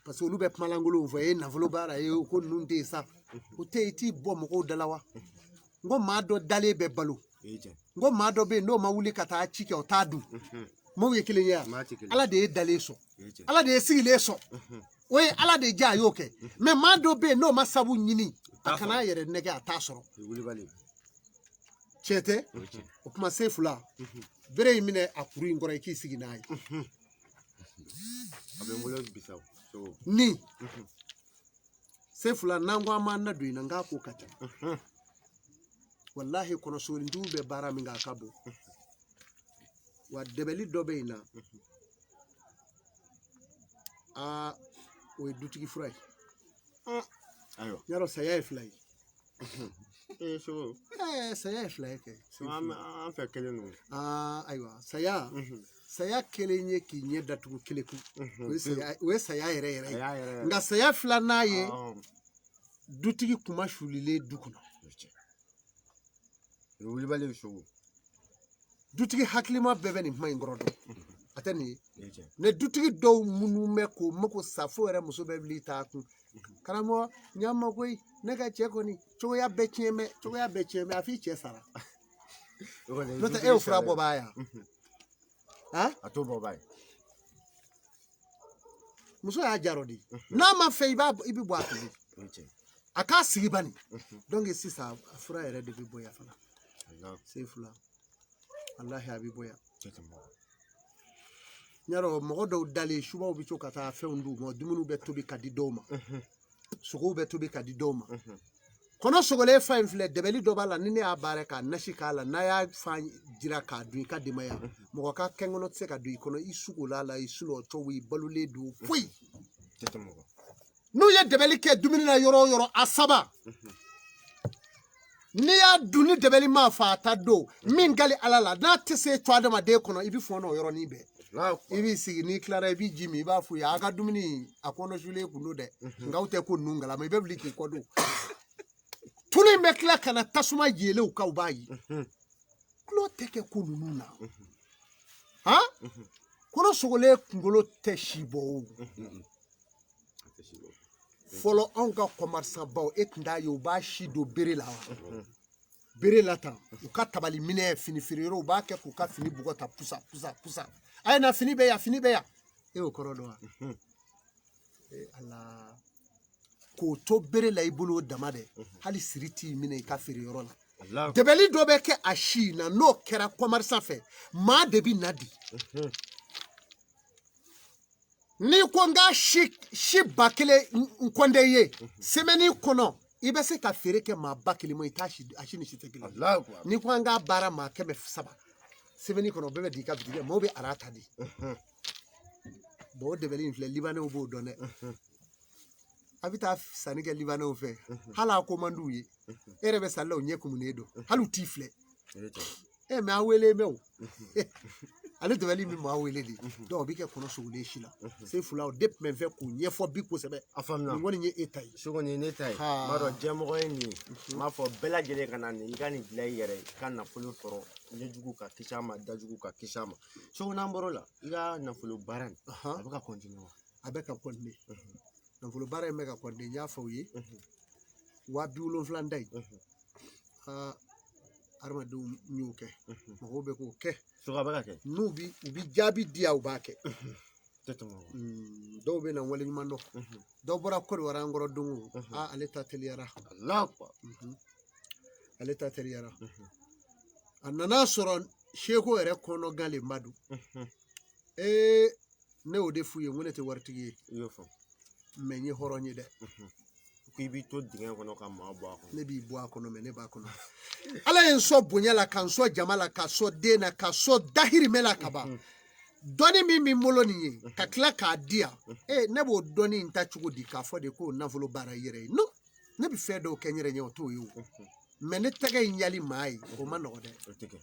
parce que olu bɛ kumalankolonw fɔ e ye nafolo baara ye ko ninnu tɛ yen sa o tɛ yen i t'i bɔ mɔgɔw da la wa n ko maa dɔ dalen bɛ balo n ko maa dɔ bɛ yen n'o ma wuli ka taa ci kɛ o t'a dun maaw ye kelen ye wa Ala de ye dalen sɔn Ala de ye sigilen sɔn o ye Ala de diya a y'o kɛ mais maa dɔ bɛ yen n'o ma sabu ɲini a kana a yɛrɛ nɛgɛ a t'a sɔrɔ tiɲɛ tɛ o kuma sen fila bere in minɛ a kuru in kɔrɔ i k'i sigi n'a ye a bɛ n bolo bi sa ni sen fila n'an ko an b'an na don in na n k'a ko ka ca walahi kɔnɔsogonintigiw bɛ baara min kɛ a ka bon wa dɛbɛli dɔ bɛ yen na aa o ye dutigi fura ye ayiwa yarɔ saya ye fila ye Sogo. Saya ye fila ye kɛ. An fɛ kelen don. Ayiwa, saya. Saya kelen ye k'i ɲɛ datugu keleku. O ye saya yɛrɛ yɛrɛ ye. Nka saya filanan ye dutigi kuma sulilen du kɔnɔ. Wulibali bɛ sogo. Dutigi hakilima bɛɛ bɛ nin kuma in kɔrɔ dɔn. A tɛ nin ye. Ne dutigi dɔw minnu bɛ k'o mako sa fo yɛrɛ muso bɛ wuli t'a kun. Karamɔgɔ ɲa ma koyi, ne ka cɛ kɔni cogoya bɛɛ tiɲɛ bɛ, cogoya bɛɛ tiɲɛ bɛ, a f'i cɛ sara. N'o tɛ e y'o fura bɔ baa yan. A t'o bɔ baa ye. Muso y'a jarɔ de. N'a ma fɛ i bɛ bɔ a kun. A k'a sigi bani. Donc sisan a fura yɛrɛ de bɛ bɔ yan fana. Sefula. Walahi a bɛ bɔ yan. Yarɔ mɔgɔ dɔw dalen subaw bɛ to ka taa fɛnw d'u ma, dumuniw bɛ tobi ka di dɔw ma, sogow bɛ tobi ka di dɔw ma. Kɔnɔ sogolen fa in filɛ, dɛbɛli dɔ b'a la, ni ne y'a baara k'a nasi k'a la, n'a y'a fan jira k'a dun i ka denbaya, mɔgɔ ka kɛnkɔnɔ tɛ se ka don i kɔnɔ, i sugola la, i sunɔgɔtɔ, i balolen don, foyi. N'u ye dɛbɛli kɛ dumuni na yɔrɔ o yɔrɔ, a saba. N'i y'a dun ni dɛbɛli ma fa a ta don, min gali Ala la, n'a tɛ se to adamaden kɔnɔ, i bɛ fɔɔnɔ o yɔrɔnin bɛɛ. I b'i sigi, n'i tilara i b'i ji min, i b'a f'u ye a ka dumuni a kɔnɔ sulen kun don dɛ, nka aw tɛ ko ninnu kalama, i bɛ wuli k'i kɔ don. Tulu in bɛ tila ka na tasuma yeelen kan, u b'a ye. Tulo tɛ kɛ ko ninnu na. Han? Kɔnɔ sogolen kunkolo tɛ si bɔ o. Fɔlɔ anw ka commerçant baw, e tun t'a ye u b'a si don bere la wa? Bere la tan, u ka tabali minɛ fini feere yɔrɔ, u b'a kɛ k'u ka fini bugɔ ta pusa pusa pusa. A ye na fini bɛ yan, fini bɛ yan. E y'o kɔrɔ dɔn wa? Ala, k'o to bere la i bolo o dama dɛ, hali siri t'i minɛ i ka feere yɔrɔ la. Dɛbɛli dɔ bɛ kɛ a si in na, n'o kɛra commerçant fɛ, maa de bɛ na di. N'i ko n ka si 1000 n kɔnde ye, semaine kɔnɔ i bɛ se ka feere kɛ maa 1000 ma, i t'a si, a si ni si tɛ kelen. N'i ko an k'a baara maa 300, semaine kɔnɔ bɛɛ bɛ di i ka bitigi la, maaw bɛ ara ta di. Bon o dɛbɛli in filɛ, libanɛw b'o dɔn dɛ. A bɛ taa sanni kɛ libanɛw fɛ, hali a ko man d'u ye, e yɛrɛ bɛ sanni la, u ɲɛ kumunen don, hali u t'i filɛ. Mais a wele bɛ o. Ale dɛbɛli bɛ maa wele de. Donc o bɛ kɛ kɔnɔ sogolen si la. Sefula o de tun bɛ n fɛ k'o ɲɛfɔ bi kosɛbɛ. A faamuna. Nin kɔni ye e ta ye. Sogo nin ye ne ta ye. N b'a dɔn jɛmɔgɔ ye nin ye. N b'a fɔ bɛɛ lajɛlen ka na nin, i ka nin dilan i yɛrɛ ye, i ka nafolo sɔrɔ, ɲɛjugu ka kisi a ma, dajugu ka kisi a ma. Sogo n'an bɔr'o la, i ka nafolo baara nin, a bɛ ka continuer wa? A bɛ ka continuer. Nafolo baara in bɛ ka continuer, n y'a fɔ aw ye. 70,000 da in. Hadamadenw y'o kɛ, mɔgɔw bɛ k'o kɛ. Sogo a bɛ ka kɛ. N'u bi u bi jaabi di yan, u b'a kɛ. Dɔw bɛ na waleɲuman dɔn. Dɔw bɔra Kɔdiwari an kɔrɔ don o, ale ta teliyara. Ale ta teliyara. A nana sɔrɔ seko yɛrɛ kɔnɔ galenba don. Ne y'o de f'u ye, n ko ne tɛ waritigi ye. I y'o fɔ. Mais n ye hɔrɔn ye dɛ. K'i b'i to dingɛ kɔnɔ ka maa bɔ a kɔnɔ. Ne b'i bɔ a kɔnɔ, mais ne b'a kɔnɔ. Ala ye n sɔn bonya la, ka n sɔn jama la, ka sɔn den na, ka sɔn dahirimɛ la ka ban. Dɔnni min bɛ n bolo nin ye, ka tila k'a di yan. Ne b'o dɔnni in ta cogo di k'a fɔ de ko nafolo baara i yɛrɛ ye? Non, ne bɛ fɛn dɔw kɛ n yɛrɛ ɲɛ, o t'o ye o. Mais ne tɛgɛ in yali maa ye, o ma nɔgɔ dɛ. O tɛ kɛ.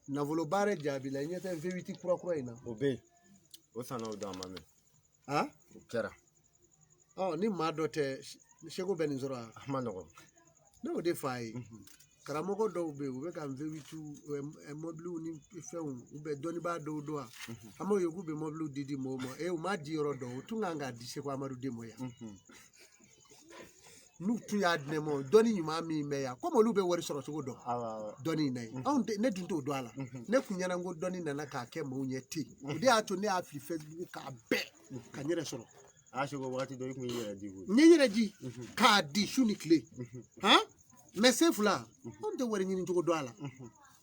Nafolo baara jaabi la, i ɲɛ tɛ V8 kura kura in na. O bɛ yen. O sanna o don a ma mɛn. O kɛra. Ni maa dɔ tɛ, seko bɛ nin sɔrɔ wa? A ma nɔgɔn. Ne y'o de f'a ye. Karamɔgɔ dɔw bɛ yen, u bɛ ka V8 mɔbiliw ni fɛnw, u bɛ dɔnnibaa dɔw don wa? An b'o ye k'u bɛ mɔbiliw di mɔgɔw ma. U m'a di yɔrɔ dɔn, u tun kan k'a di Seko Amadu den ma yan. N'u tun y'a di ne ma, dɔnni ɲuman min bɛ yan, komi olu bɛ wari sɔrɔ cogo dɔn dɔnni in na yen. Anw ne dun t'o dɔn a la. Ne kun ɲɛna ko dɔnni nana k'a kɛ maaw ɲɛ ten. O de y'a to ne y'a fili Facebook k'a bɛɛ ka n yɛrɛ sɔrɔ. A seko wagati dɔ i kun y'i yɛrɛ di koyi. N ye n yɛrɛ di k'a di su ni tile. Mais Sefula, anw tɛ wari ɲini cogo dɔn a la.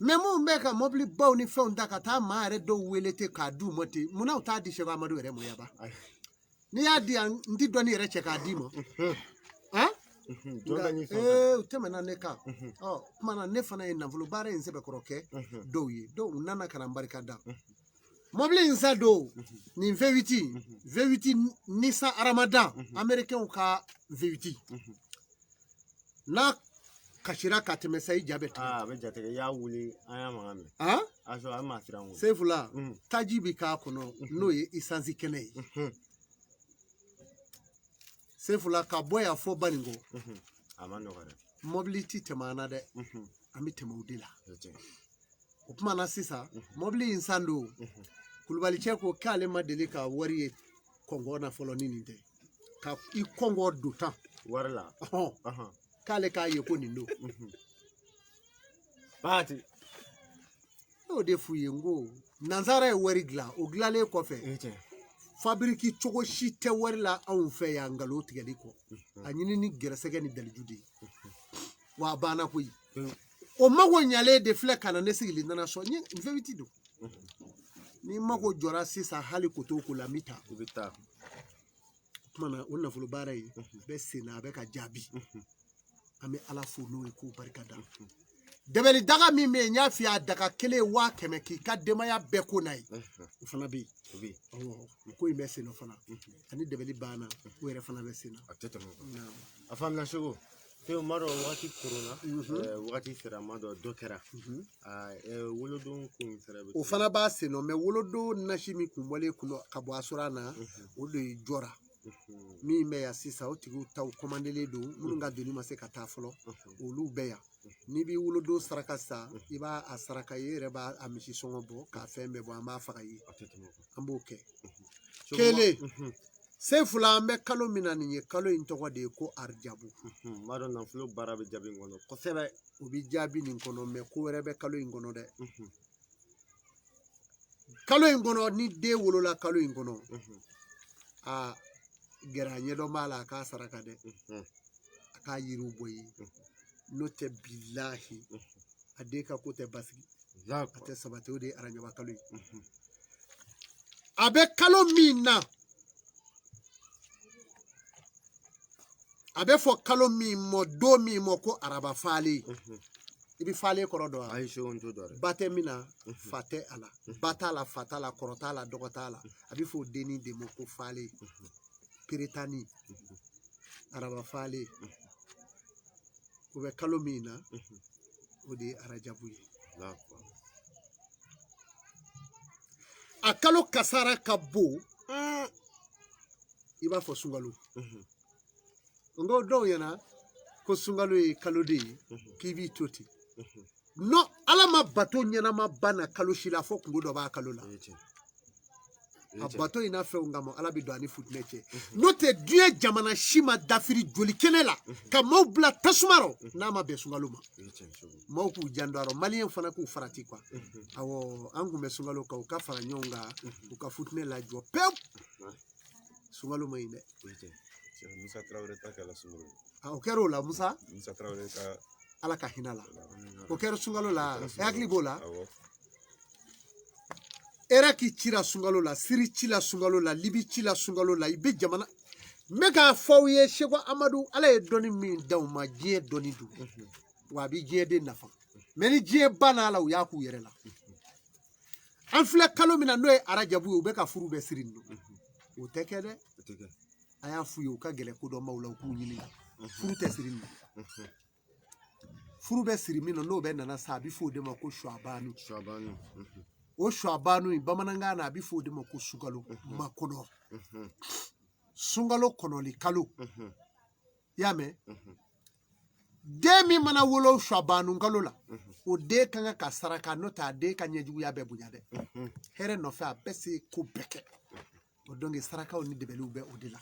Mais minnu bɛ ka mɔbili baw ni fɛnw ta ka taa maa yɛrɛ dɔw wele ten k'a d'u ma ten, munna u t'a di Seko Amadu yɛrɛ ma yaba? N'i y'a di yan, n ti dɔnni yɛrɛ cɛ k'a d'i ma. U tɛmɛna ne kan. Kuma na ne fana ye nafolo baara in sɛbɛkɔrɔ kɛ dɔw ye. Dɔw u nana ka na n barika da. Mɔbili in sa don, nin V8, V8 Nissan Armada, américain ka V8. N'a kasira ka tɛmɛ sa, i ja bɛ tigɛ. A bɛ jatigɛ, i y'a wuli, an y'a mankan mɛn. Han? A sɔrɔ a ma siran o. Sefula, taji bi k'a kɔnɔ, n'o ye isansi kɛnɛ ye. Sefula, ka bɔ yan fɔ Baninko. A ma nɔgɔ dɛ. Mɔbili ti tɛmɛ an na dɛ, an bɛ tɛmɛ o de la. O kuma na sisan, mɔbili in san don, kulubalicɛ ko k'ale ma deli ka wari ye kɔngɔ na fɔlɔ ni nin tɛ, ka i kɔngɔ don tan wari la. Ɔhɔn, k'ale k'a ye ko nin don. Baati. Ne y'o de f'u ye, n ko nanzara ye wari dilan, o dilanlen kɔfɛ, fabiriki cogo si tɛ wari la anw fɛ yan nkalon tigɛli kɔ. A ɲini ni gɛrɛsɛgɛ ni daliju de ye, wa a banna koyi. O mago ɲalen de filɛ ka na ne sigilen nana sɔn n ye n fɛn ti don. Ni mago jɔra sisan, hali koto ko la, n bɛ taa. I bɛ taa. O tuma na, o nafolo baara in bɛ sen na, a bɛ ka jaabi. An bɛ Ala fo n'o ye, k'o barika da. Dɛbɛli daga min bɛ yen, n y'a f'i ye, a daga kelen 100,000 k'i ka denbaya bɛɛ ko n'a ye, o fana bɛ yen. Awɔ, ko in bɛ sen na fana. Ani dɛbɛli banna, o yɛrɛ fana bɛ sen na. A tɛ tɛmɛ o kan. A faamuna Segu. Segu, n b'a dɔn wagati koronna, wagati sera, n b'a dɔn dɔ kɛra. Wolodon ko in fɛnɛ bɛ. O fana b'a sen nɔ, mɛ wolodon nasi min kun bɔlen kun ka bɔ asura na, o de ye jɔra. Min bɛ yan sisan, o tigiw taw kɔmandelen don, minnu ka doni ma se ka taa fɔlɔ, olu bɛ yan. N'i b'i wolodon saraka san, i b'a a saraka ye, i yɛrɛ b'a a misi sɔngɔ bɔ k'a fɛn bɛɛ bɔ, an b'a faga ye. An b'o kɛ. Kelen, Sefula, an bɛ kalo min na nin ye, kalo in tɔgɔ de ye ko arijabu. N b'a dɔn nafolo baara bɛ jaabi in kɔnɔ kosɛbɛ. O bɛ jaabi nin kɔnɔ, mɛ ko wɛrɛ bɛ kalo in kɔnɔ dɛ. Kalo in kɔnɔ, ni den wolola kalo in kɔnɔ, aa, gɛrɛ a ɲɛdɔn b'a la, a k'a saraka dɛ, a k'a yiriw bɔ ye. N'o tɛ, bilahi, a den ka ko tɛ basigi, a tɛ sabati. O de ye arajaba kalo ye. A bɛ kalo min na, a bɛ fɔ kalo min mɔ, don min mɔ, ko araba falen. I bɛ falen kɔrɔ dɔn wa? Ayi, Segu, n t'o dɔn dɛ. Ba tɛ min na, fa tɛ a la, ba t'a la, fa t'a la, kɔrɔ t'a la, dɔgɔ t'a la. A bɛ fɔ o dennin de ma ko falen. Peretani, araba falen. O bɛ kalo min na, o de ye arajabu ye. A kalo kasara ka bon, i b'a fɔ sunkalo. N ko dɔw ɲɛna ko sunkalo ye kalo de ye k'i b'i to ten. Non, Ala ma bato ɲɛnama ba na kalo si la fo kungo dɔ b'a kalo la. A bato in n'a fɛnw kama, Ala bɛ don ani futinɛ cɛ. N'o tɛ, diɲɛ jamana si ma dafiri joli kɛnɛ la ka maaw bila tasuma rɔ n'a ma bɛn sunkalo ma. Maaw k'u janto a rɔ, maliyɛn fana k'u farati kuwa. Awɔ, an kun bɛ sunkalo kan, u ka fara ɲɔgɔn kan, u ka futinɛ lajɔ pewu. Sunkalo ma ɲi dɛ. Musa Tarawele ta kɛla sunkalo. O kɛra o la, Musa. Musa Tarawele ka. Ala ka hinɛ la. O kɛra sunkalo la, e hakili b'o la. Iraki cira sunkalo la, Siri cila sunkalo la, Libi cila sunkalo la, i bɛ jamana. N bɛ k'a fɔ aw ye, Seko Amadu, Ala ye dɔnni min d'aw ma, diɲɛ dɔnni don. Wa a bɛ diɲɛ den nafa. Mɛ ni diɲɛ banna a la, u y'a k'u yɛrɛ la. An filɛ kalo min na, n'o ye arajabu ye, u bɛ ka furu bɛɛ siri nin don. O tɛ kɛ dɛ. A y'a f'u ye, u ka gɛlɛn kodɔnbaw la, u k'u ɲininka. Furu tɛ siri nin don. Furu bɛ siri min na, n'o bɛ nana sa, a bɛ fɔ o de ma ko suwabanu. O suwabanu in, bamanankan na, a bɛ fɔ o de ma ko sunkalo makɔnɔ. Sunkalo kɔnɔli kalo. I y'a mɛn? Den min mana wolo suwabanu kalo la, o den ka kan ka saraka, n'o tɛ a den ka ɲɛjuguya bɛɛ bonya dɛ. Hɛrɛ nɔfɛ, a bɛɛ se ko bɛɛ kɛ. O donc sarakaw ni dɛbɛliw bɛ o de la.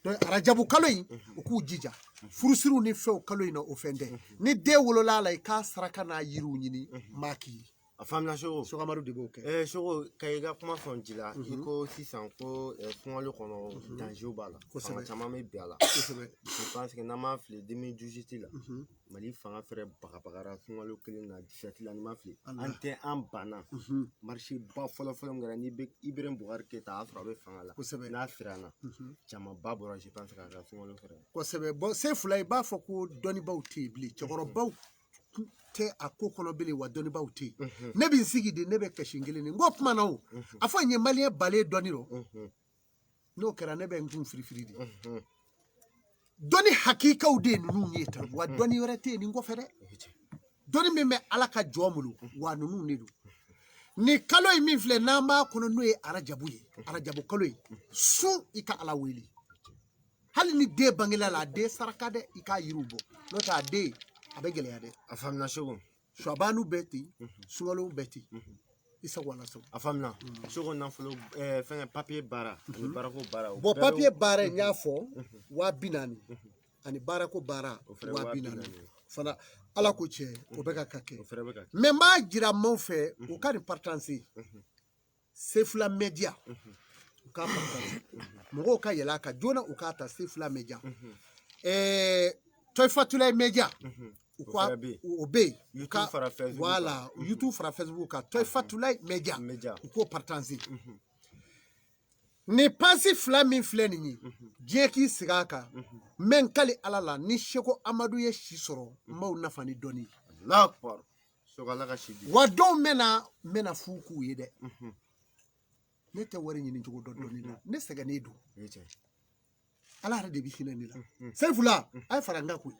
Donc arajabu kalo in, u k'u jija. Furusiriw ni fɛnw kalo in na, o fɛn tɛ. Ni den wolola a la, i k'a saraka n'a yiriw ɲini, maa k'i ye. A faamuna Segu. Seko Amadu de b'o kɛ. Segu, ka i ka kuma fɔ n ji la, i ko sisan ko sunkalo kɔnɔ danger b'a la. Fanga caman bɛ bin a la. Kosɛbɛ. Je pense que n'an m'a fili 2018 la, Mali fanga fɛrɛ bagabagara sunkalo kelen na 17 la, n'i ma fili. An tɛ an banna. Marché ba fɔlɔ fɔlɔ min kɛra, n'i bɛ Ibrahim Boubacar Keita, a y'a sɔrɔ a bɛ fanga la. Kosɛbɛ. N'a siranna, camanba bɔra, je pense k'a ka sunkalo fɛrɛ. Kosɛbɛ. Bon, Sefula, i b'a fɔ ko dɔnnibaw tɛ yen bilen, cɛkɔrɔbaw tɛ a ko kɔnɔ bilen, wa dɔnnibaw tɛ yen. Ne bɛ n sigi de, ne bɛ kasi n kelen de. N ko kuma na o, a fɔ n ye maliyɛn balen dɔnni rɔ. N'o kɛra, ne bɛ n kun firifiri de. Dɔnni hakikaw de ye ninnu ye tan, wa dɔnni wɛrɛ tɛ yen nin kɔfɛ dɛ. Dɔnni min bɛ Ala ka jɔn bolo, wa ninnu de don. Nin kalo in min filɛ n'an b'a kɔnɔ, n'o ye arajabu ye, arajabu kalo ye, sun i ka Ala wele. Hali ni den bangela la, a den saraka dɛ, i k'a yiriw bɔ, n'o tɛ a den a bɛ gɛlɛya dɛ. A faamuna Segu. Suwabanu bɛɛ ten, sunkalo bɛɛ ten, i sago Ala sago. A faamuna Segu. Nafolo fɛngɛ papiye baara ani baarako baara. Bɔn, papiye baara in n y'a fɔ 40,000, ani baarako baara 40,000 fana. Ala ko cɛ, o bɛ ka kɛ. Mɛ n b'a jira maaw fɛ, u ka nin partage Sefula Media, u k'a partage, mɔgɔw ka yɛlɛ a kan joona, u k'a ta Sefula Media, Tɔyifatulayi Media, u ka o bɛ yen, u ka voilà, YouTube fara Facebook kan, Tɔyifatulayi Media, u k'o partage. Nin page fila min filɛ nin ye, diɲɛ k'i sigi a kan. N bɛ n kali Ala la, ni Seko Amadu ye si sɔrɔ, n b'aw nafa ni dɔnni ye. Wa dɔw bɛ na fu k'u ye dɛ. Ne tɛ wari ɲini cogo dɔn dɔnni la, ne sɛgɛnnen don. Ala yɛrɛ de bɛ hinɛ ne la. Sefula, a ye fara n kan koyi.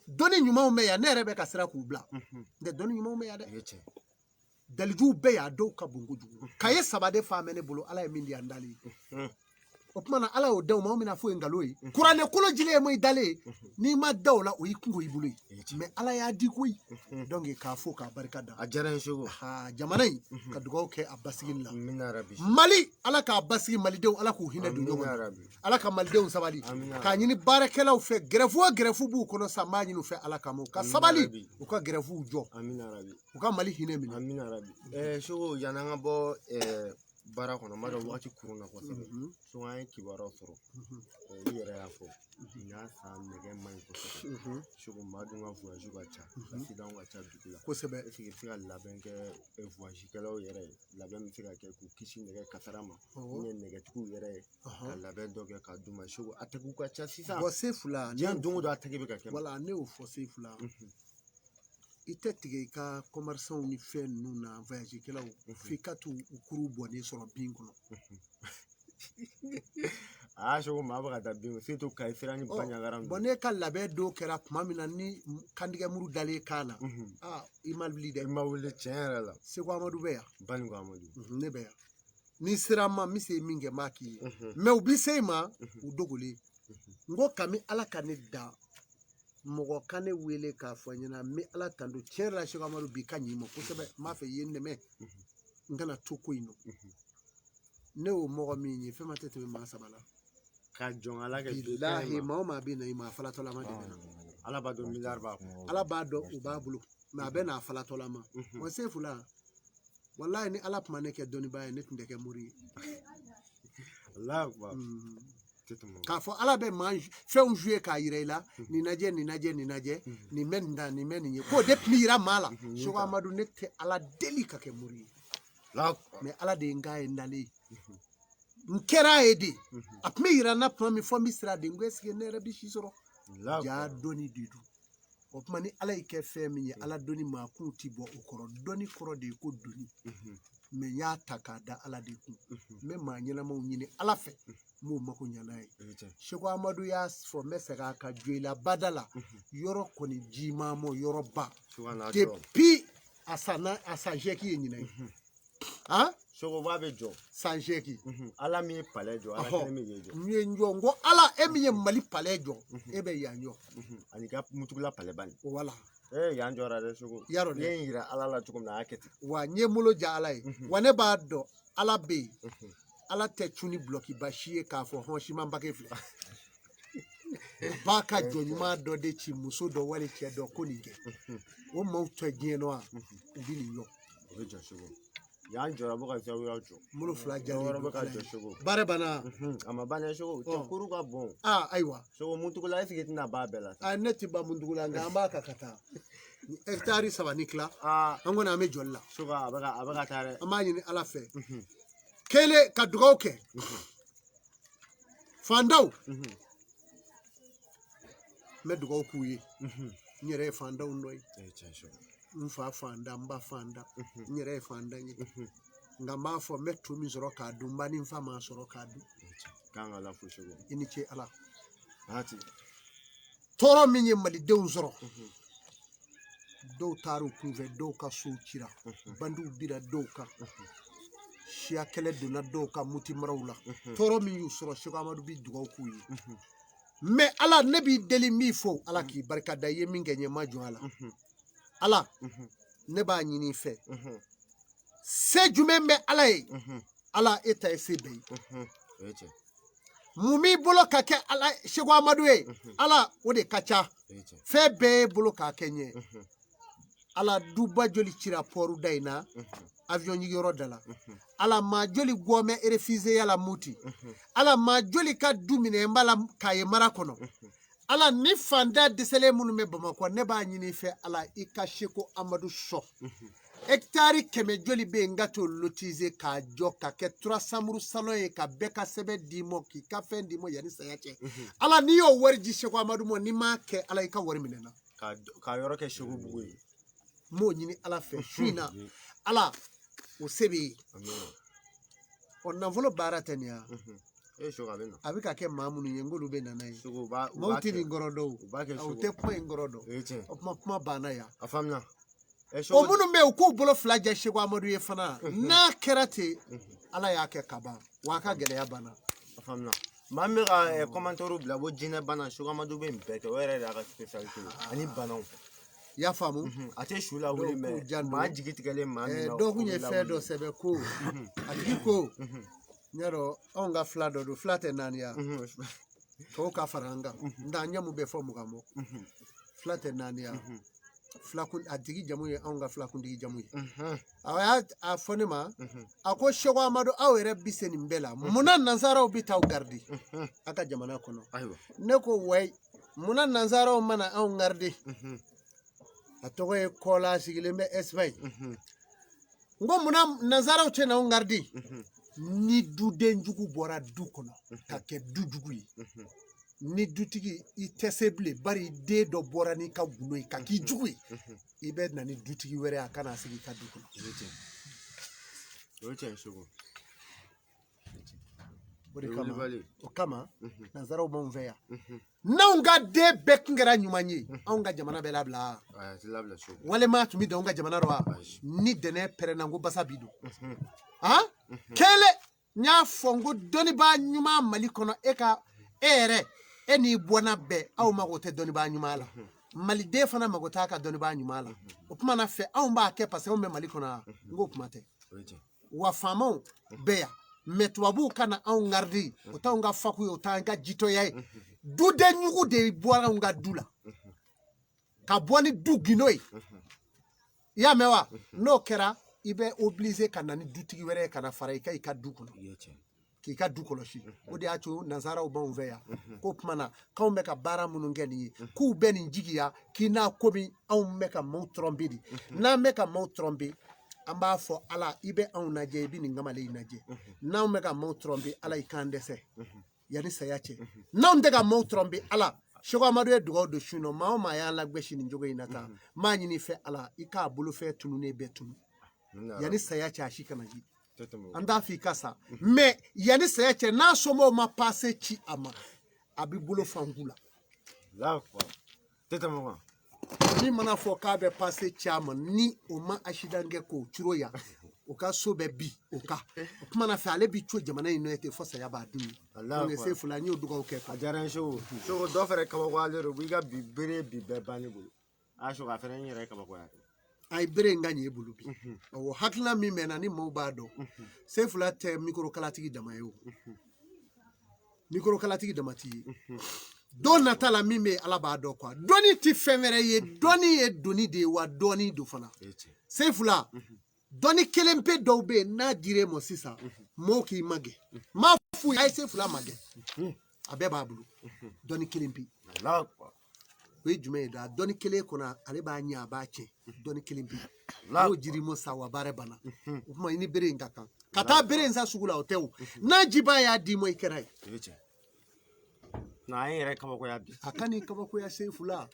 Dɔnni ɲumanw bɛ yan, ne yɛrɛ bɛ ka siran k'u bila. Nka dɔnni ɲumanw bɛ yan dɛ. Dalijuw bɛɛ y'a dɔw ka bon kojugu. Kaye saba de fa bɛ ne bolo, Ala ye min di yan dalen ye. O tuma na Ala y'o d'aw ma, aw bɛna fɔ ye nkalon ye. Kuranɛ kolo jilen ye mun dalen ye, n'i ma da o la, o y'i kungo i bolo ye. Mɛ Ala y'a di koyi. Donc k'a fɔ k'a barika da. A diyara n ye Segu. Jamana in ka dugawu kɛ a basigili la. Mali, Ala k'a basigi, Malidenw Ala k'u hinɛ don ɲɔgɔn na. Ala ka Malidenw sabali. K'a ɲini baarakɛlaw fɛ, grève o grève b'u kɔnɔ sa, n b'a ɲini u fɛ Ala kama, u ka sabali, u ka grèvew jɔ. U ka Mali hinɛ minɛ. Segu, yan'an ka bɔ baara kɔnɔ, n b'a dɔn wagati kurun na kosɛbɛ. Segu, an ye kibaruyaw sɔrɔ, i yɛrɛ y'a fɔ nin y'a san nɛgɛ man ɲi kosɛbɛ. Segu, maa dun ka voyage ka ca, accident ka ca dugu la kosɛbɛ. Est ce que i bɛ se ka labɛn kɛ voyage kɛlaw yɛrɛ ye, labɛn bɛ se ka kɛ k'u kisi nɛgɛ kasara ma, ou bien nɛgɛtigiw yɛrɛ ye ka labɛn dɔ kɛ k'a d'u ma? Segu, a tɛgɛw ka ca sisan. Bɔn, Sefula, diɲɛ don o don a tɛgɛ bɛ ka kɛ. Wala, ne y'o fɔ Sefula. I tɛ tigɛ i ka commerçants ni fɛn ninnu na, voyage kɛlaw, f'i ka t'u kuru bɔnnen sɔrɔ bin kɔnɔ. Aa Segu, maa bɛ ka taa bin, surtout Kayi sira ni Bandiagara. Bɔn, ne ka labɛn dɔw kɛra tuma min na ni kantigɛ muru dalen kan na, aa i ma wuli dɛ. I ma wuli tiɲɛ yɛrɛ la. Seko Amadu bɛ yan. Banikɔ Amadu. Ne bɛ yan. N'i sera n ma, n bɛ se min kɛ, n b'a k'i ye. Mɛ u bɛ se i ma, u dogolen. N ko kami Ala ka ne da, mɔgɔ ka ne wele k'a fɔ n ɲɛna, n bɛ Ala tando tiɲɛ yɛrɛ la. Seko Amadu bi ka ɲi ma kosɛbɛ, n b'a fɛ i ye n dɛmɛ, n kana to ko in nɔ. Ne y'o mɔgɔ min ye, fɛn ma tɛ tɛmɛ maa saba la. Ka jɔn Ala kɛ. Bilahi, maa o maa bɛ na i ma, a falatɔlama de bɛ na. Ala b'a dɔn miliyari b'a kun. Ala b'a dɔn u b'a bolo, mɛ a bɛ n'a falatɔlama. Wa Sefula, walahi ni Ala tun ma ne kɛ dɔnnibaa ye, ne tun tɛ kɛ mori ye. K'a fɔ Ala bɛ maa fɛnw jouer k'a yira i la, nin lajɛ, nin lajɛ, nin lajɛ, nin bɛ nin ta, nin bɛ nin ye, k'o de tun bɛ yira maa la. Seko Amadu, ne tɛ Ala deli ka kɛ mori ye, mɛ Ala de ye n k'a ye n dalen ye, n kɛra ye de. A tun bɛ yira n na tuma min, fɔ n bɛ siran de, n ko est ce que ne yɛrɛ bɛ si sɔrɔ? Ja dɔnni de don. O tuma ni Ala y'i kɛ fɛn min ye, Ala dɔnni maa kun ti bɔ o kɔrɔ. Dɔnni kɔrɔ de ye ko doni. Mɛ n y'a ta k'a da Ala de kun. N bɛ maa ɲɛnamaw ɲini Ala fɛ, n b'o mako ɲa n'a ye. Seko Amadu y'a fɔ, n bɛ segin a kan, Joyila bada la, yɔrɔ kɔni jiman mɔ yɔrɔba depuis a san a san seegin ye ɲinan ye. Han? Seko b'a bɛ jɔ. San seegin. Ala min ye palais jɔ, Ala kelen min ye jɔ. N ye n jɔ, n ko Ala, e min ye Mali palais jɔ, e bɛ yan jɔ. Ani ka Mutugula palais ba nin. Wala. Yan jɔra dɛ Seko. Yarɔ dɛ. Ne ye n yira Ala la cogo min na, a y'a kɛ ten. Wa n ye n bolo ja Ala ye. Wa ne b'a dɔn Ala bɛ yen. Ala tɛ cun ni bulɔkiba si ye k'a fɔ hɔn siman bake filɛ. Ba ka jɔ ɲuman dɔ de ci muso dɔ wali cɛ dɔ ko nin kɛ. O maaw tɛ diɲɛ nɔ wa, u bɛ nin jɔ. U bɛ jɔ Seko. Yan jɔra, bɛ ka zawiya jɔ. N bolo fila jalen wɛrɛ bɛ ka jɔ Seko. Baara banna. A ma ban dɛ Seko, cɛ kuru ka bon. Aa ayiwa. Seko, Mutugula, est ce que i tɛna ban a bɛɛ la? Aa ne tɛ ban Mutugula, nka an b'a kan ka taa. Hectare 3 ni tila. An kɔni an bɛ jɔli la. Seko, a bɛ ka taa dɛ. An b'a ɲini Ala fɛ. Kelen ka dugawu kɛ. Fandaw. N bɛ dugawu k'u ye. N yɛrɛ ye fandaw dɔ ye. N fa fanda, n ba fanda, n yɛrɛ ye fandan ye. Nka n b'a fɔ n bɛ to min sɔrɔ k'a dun, n ba ni n fa m'a sɔrɔ k'a dun. K'an ka Ala fo Seko. I ni ce Ala. Tɔɔrɔ min ye malidenw sɔrɔ, dɔw taar'u kunfɛ, dɔw ka sow cira, bandiw bira dɔw kan, siya kɛlɛ donna dɔw ka Muti maraw la. Tɔɔrɔ min y'u sɔrɔ, Seko Amadu bi dugawu k'u ye. Mais Ala, ne b'i deli min fɔ, Ala k'i barika da, i ye min kɛ n ye, ma jɔn a la. Ala, ne b'a ɲini i fɛ, se jumɛn bɛ Ala ye? Ala, e ta ye se bɛɛ ye. Mun b'i bolo ka kɛ Ala Seko Amadu ye? Ala, o de ka ca, fɛn bɛɛ ye bolo k'a kɛ ɲɛ. Ala, duba joli cira pɔru da in na, avion jigiyɔrɔ da la? Ala, maa joli gɔmɛ refusé ya la Muti? Ala, maa joli ka du minɛ n b'a la Kaye mara kɔnɔ? Ala, ni fanda dɛsɛlen minnu bɛ Bamakɔ, ne b'a ɲini i fɛ, Ala, i ka Seko Amadu sɔn. Hectare 100 joli bɛ yen n ka t'o lotise k'a jɔ ka kɛ 3 chambres salon ye, ka bɛɛ ka sɛbɛn d'i ma, k'i ka fɛn d'i ma yanni saya cɛ. Ala, n'i y'o wari di Seko Amadu ma, n'i m'a kɛ, Ala, i ka wari minɛ n na. Ka yɔrɔ kɛ Seko bugu ye. N b'o ɲini Ala fɛ su in na. Ala, o se bɛ yen. Ɔ, nafolo baara tɛ nin ya. A bɛ ka kɛ maa minnu ye, n k'olu bɛ na n'a ye. Maaw tɛ nin kɔrɔ dɔn o, u tɛ kuma in kɔrɔ dɔn. O kuma kuma banna yan. A faamuna. O minnu bɛ yen, u k'u bolo fila jɛ Seko Amadu ye fana. N'a kɛra ten, Ala y'a kɛ ka ban, wa a ka gɛlɛya banna. A faamuna. Maa min bɛ ka commentaire bila ko jinɛ bana, Seko Amadu bɛ nin bɛɛ kɛ, o yɛrɛ de y'a ka spécialité ye, ani banaw. I y'a faamu? A tɛ su lawuli, mais maa jigi tigɛlen maa min na. Dɔw kun ye fɛn dɔ sɛbɛn ko a tigi ko n y'a dɔn anw ka fila dɔ don, fila tɛ naani ya, tɔw ka fara an kan, nka an ɲɛmu bɛ fɔ 20 bɔ, fila tɛ naani ya. Filakun a tigi jamu ye anw ka filakuntigi jamu ye. A y'a fɔ ne ma, a ko Seko Amadu, aw yɛrɛ bi se nin bɛɛ la, munna nansaraw bi t'aw garidi aw ka jamana kɔnɔ? Ne ko wayi, munna nansaraw mana anw garidi? A tɔgɔ ye Kɔla, sigilen bɛ Espagne. N ko munna nansaraw tɛ n'anw garidi? Ni duden jugu bɔra du kɔnɔ ka kɛ du jugu ye, ni dutigi i tɛ se bilen, bari den dɔ bɔra n'i ka gundo ye ka k'i jugu ye, i bɛ na ni dutigi wɛrɛ ye, a kana sigi i ka du kɔnɔ. O ye tiɲɛ Seko. O de kama, o kama nansaraw b'anw fɛ yan. N'anw ka den bɛɛ kun kɛra ɲuman ye, anw ka jamana bɛɛ labila. Walima tun bɛ don anw ka jamana rɔ wa? Ni dɛnɛ pɛrɛnna, n ko basa b'i don. Han kelen, n y'a fɔ n ko dɔnnibaa ɲuman Mali kɔnɔ, e ka e yɛrɛ e n'i bɔnna bɛɛ, aw mago tɛ dɔnnibaa ɲuman la. Maliden fana mago t'a ka dɔnnibaa ɲuman la. O kuma na fɛ, anw b'a kɛ parce que anw bɛ Mali kɔnɔ yan. N k'o kuma tɛ. Wa faamaw bɛ yan, mais tubabuw ka na anw garidi, o t'anw ka faku ye, o t'an ka jitɔya ye. Duden ɲugu de bɔra anw ka du la ka bɔ ni du gindo ye. I y'a mɛn wa? N'o kɛra, i bɛ obligé ka na ni dutigi wɛrɛ ye ka na fara i kan i ka du kɔnɔ, k'i ka du kɔlɔsi. O de y'a to nansaraw b'anw fɛ yan. K'o tuma na k'anw bɛ ka baara minnu kɛ nin ye, k'u bɛ nin jigiya k'i n'a komi anw bɛ ka maaw tromper de. N'an bɛ ka maaw tromper, an b'a fɔ Ala, i bɛ anw lajɛ, i bɛ nin kamalen in lajɛ. N'anw bɛ ka maaw tromper, Ala, i k'an dɛsɛ yanni saya cɛ. N'anw tɛ ka maaw tromper, Ala, Seko Amadu ye dugawu don su nɔ, maa o maa y'an lagosi nin cogo in na tan, n b'a ɲini i fɛ, Ala, i k'a bolofɛn tununnen bɛɛ tunu yanni saya cɛ, a si kana ji. An t'a fɔ i ka sa, mais yanni saya cɛ, n'a somɔgɔw ma passe ci a ma, a bɛ bolo fanku la. Min mana fɔ k'a bɛ passe ci a ma, ni o ma accident kɛ k'o curo yan, o ka so bɛ bi o kan. O kuma na fɛ, ale bi co jamana in nɔ ten fo saya b'a dun. Donc Sefula, n y'o dugawu kɛ. A diyara n ye Seko. Seko, dɔ fɛnɛ kabakoyalen don, i ka bi bere bi bɛɛ ban ne bolo. A Seko, a fɛnɛ n yɛrɛ kabakoya. A ye bere in ka ɲɛ e bolo bi. Awɔ, hakilina min bɛ n na, ni maaw b'a dɔn, Sefula tɛ mikorokalatigi dama ye o. Mikorokalatigi dama t'i ye. Don nata la, min bɛ Ala b'a dɔn quoi. Dɔnni tɛ fɛn wɛrɛ ye, dɔnni ye doni de ye, wa dɔnni don fana. Sefula, dɔnni kelen pe dɔw bɛ yen, n'a dir'e ma sisan, mɔgɔw k'i magɛn. N m'a f'u ye, a ye Sefula magɛn. A bɛɛ b'a bolo. Dɔnni kelen pe. O ye jumɛn ye da? Dɔnni kelen kɔnɔ, ale b'a ɲɛ, a b'a tiɲɛ. Dɔnni kelen pe. N'o dir'i ma sa, wa baara banna. O tuma i ni bere in ka kan. Ka taa bere in sa sugu la, o tɛ o. N'a jiba y'a d'i ma, i kɛra ye. Na an yɛrɛ kabakoya bi. A ka n'i kabakoya Sefula.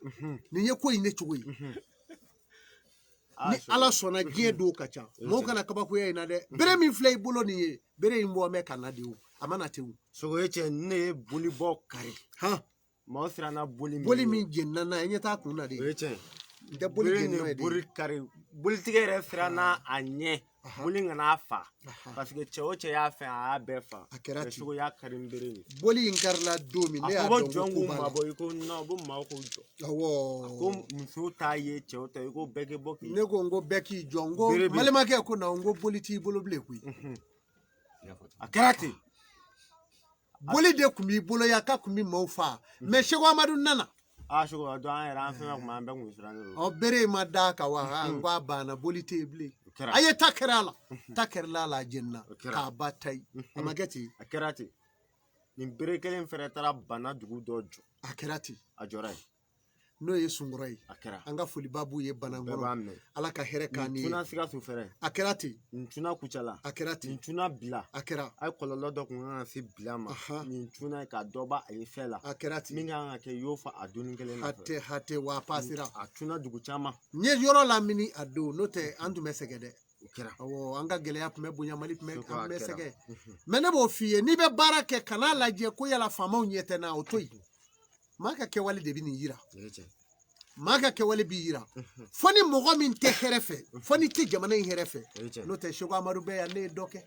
Nin ye ko in ne cogo ye. Ni Ala sɔnna, diɲɛ don ka ca. Mɔgɔw kana kabakoya in na dɛ. Bere min filɛ i bolo nin ye, bere in bɔ mɛ ka na de o. A mana ten o. Seko ye cɛ, ne ye boli bɔ kari. Han. Maaw siranna boli min Boli min jenina n'a ye, ɲɛ t'a kun na de. O ye tiɲɛ. N tɛ boli jenina ye de. Boli kari, bolitigi yɛrɛ siranna a ɲɛ. Boli kana fa. Parce que cɛ o cɛ y'a fɛ, a y'a bɛɛ fa. A kɛra ten. Seko y'a kari n bere ye. Boli in karila don min, ne y'a A ko dɔn jɔn ko k'u b'a la. mabɔ, i ko non, ko maaw k'u jɔ. Awɔ. Ko musow t'a ye, cɛw ta ye, ko bɛɛ k'i bɔ k'i. Ne ko n ko bɛɛ k'i jɔ, n ko Bere bɛ yen. balimakɛ ko na, n ko boli t'i bolo bilen koyi. A kɛra ten. Boli de tun b'i bolo yan k'a tun bɛ maaw fa. Mais Seko Amadu nana. Aa Seko, a don an yɛrɛ an fɛn fɛn kun bɛ an bɛɛ kun sirannen don. Ɔ, bere in ma d'a kan wa, n ko a banna, boli tɛ yen bilen. O kɛra. A ye ta kɛra a la, ta kɛra a la, a jenina O kɛra. k'a ba ta ye. A ma kɛ ten. A kɛra ten. Nin bere kelen fɛnɛ taara bana dugu dɔ jɔ. A kɛra ten. A jɔra yen. N'o ye Sunkɔrɔ ye. A kɛra. An ka foliba b'u ye Bɛɛ b'a Banankɔrɔ. mɛn. Ala ka hɛrɛ k'an Nin ni ye. tuna Sikaso fɛnɛ. A kɛra ten. Nin tuna Kucala. A kɛra ten. Nin tuna Bila. A kɛra. A ye kɔlɔlɔ dɔ kun kan ka se Bila ma. Nin tuna ka dɔ ba a ye fɛn la. A kɛra ten. Min kan ka kɛ, i y'o fɔ a donni kelen na. Hatɛ hatɛ wa a pasera. A tuna dugu caman. N ye yɔrɔ lamini a don, n'o tɛ an tun bɛ sɛgɛn dɛ. O kɛra. Awɔ, an ka gɛlɛya tun bɛ bonya, Mali tun bɛ, Seko an tun bɛ a kɛra. sɛgɛn. Mais ne b'o f'i ye, n'i bɛ baara kɛ, kan'a lajɛ ko yala faamaw ɲɛ tɛ n na, o to yen. Maa ka kɛwale de bɛ nin yira. O ye tiɲɛ. Maa ka kɛwale b'i yira. Fo ni mɔgɔ min tɛ hɛrɛ fɛ, fo ni tɛ jamana in hɛrɛ fɛ. O ye tiɲɛ. N'o tɛ Seko Amadu bɛ yan, ne ye dɔ kɛ.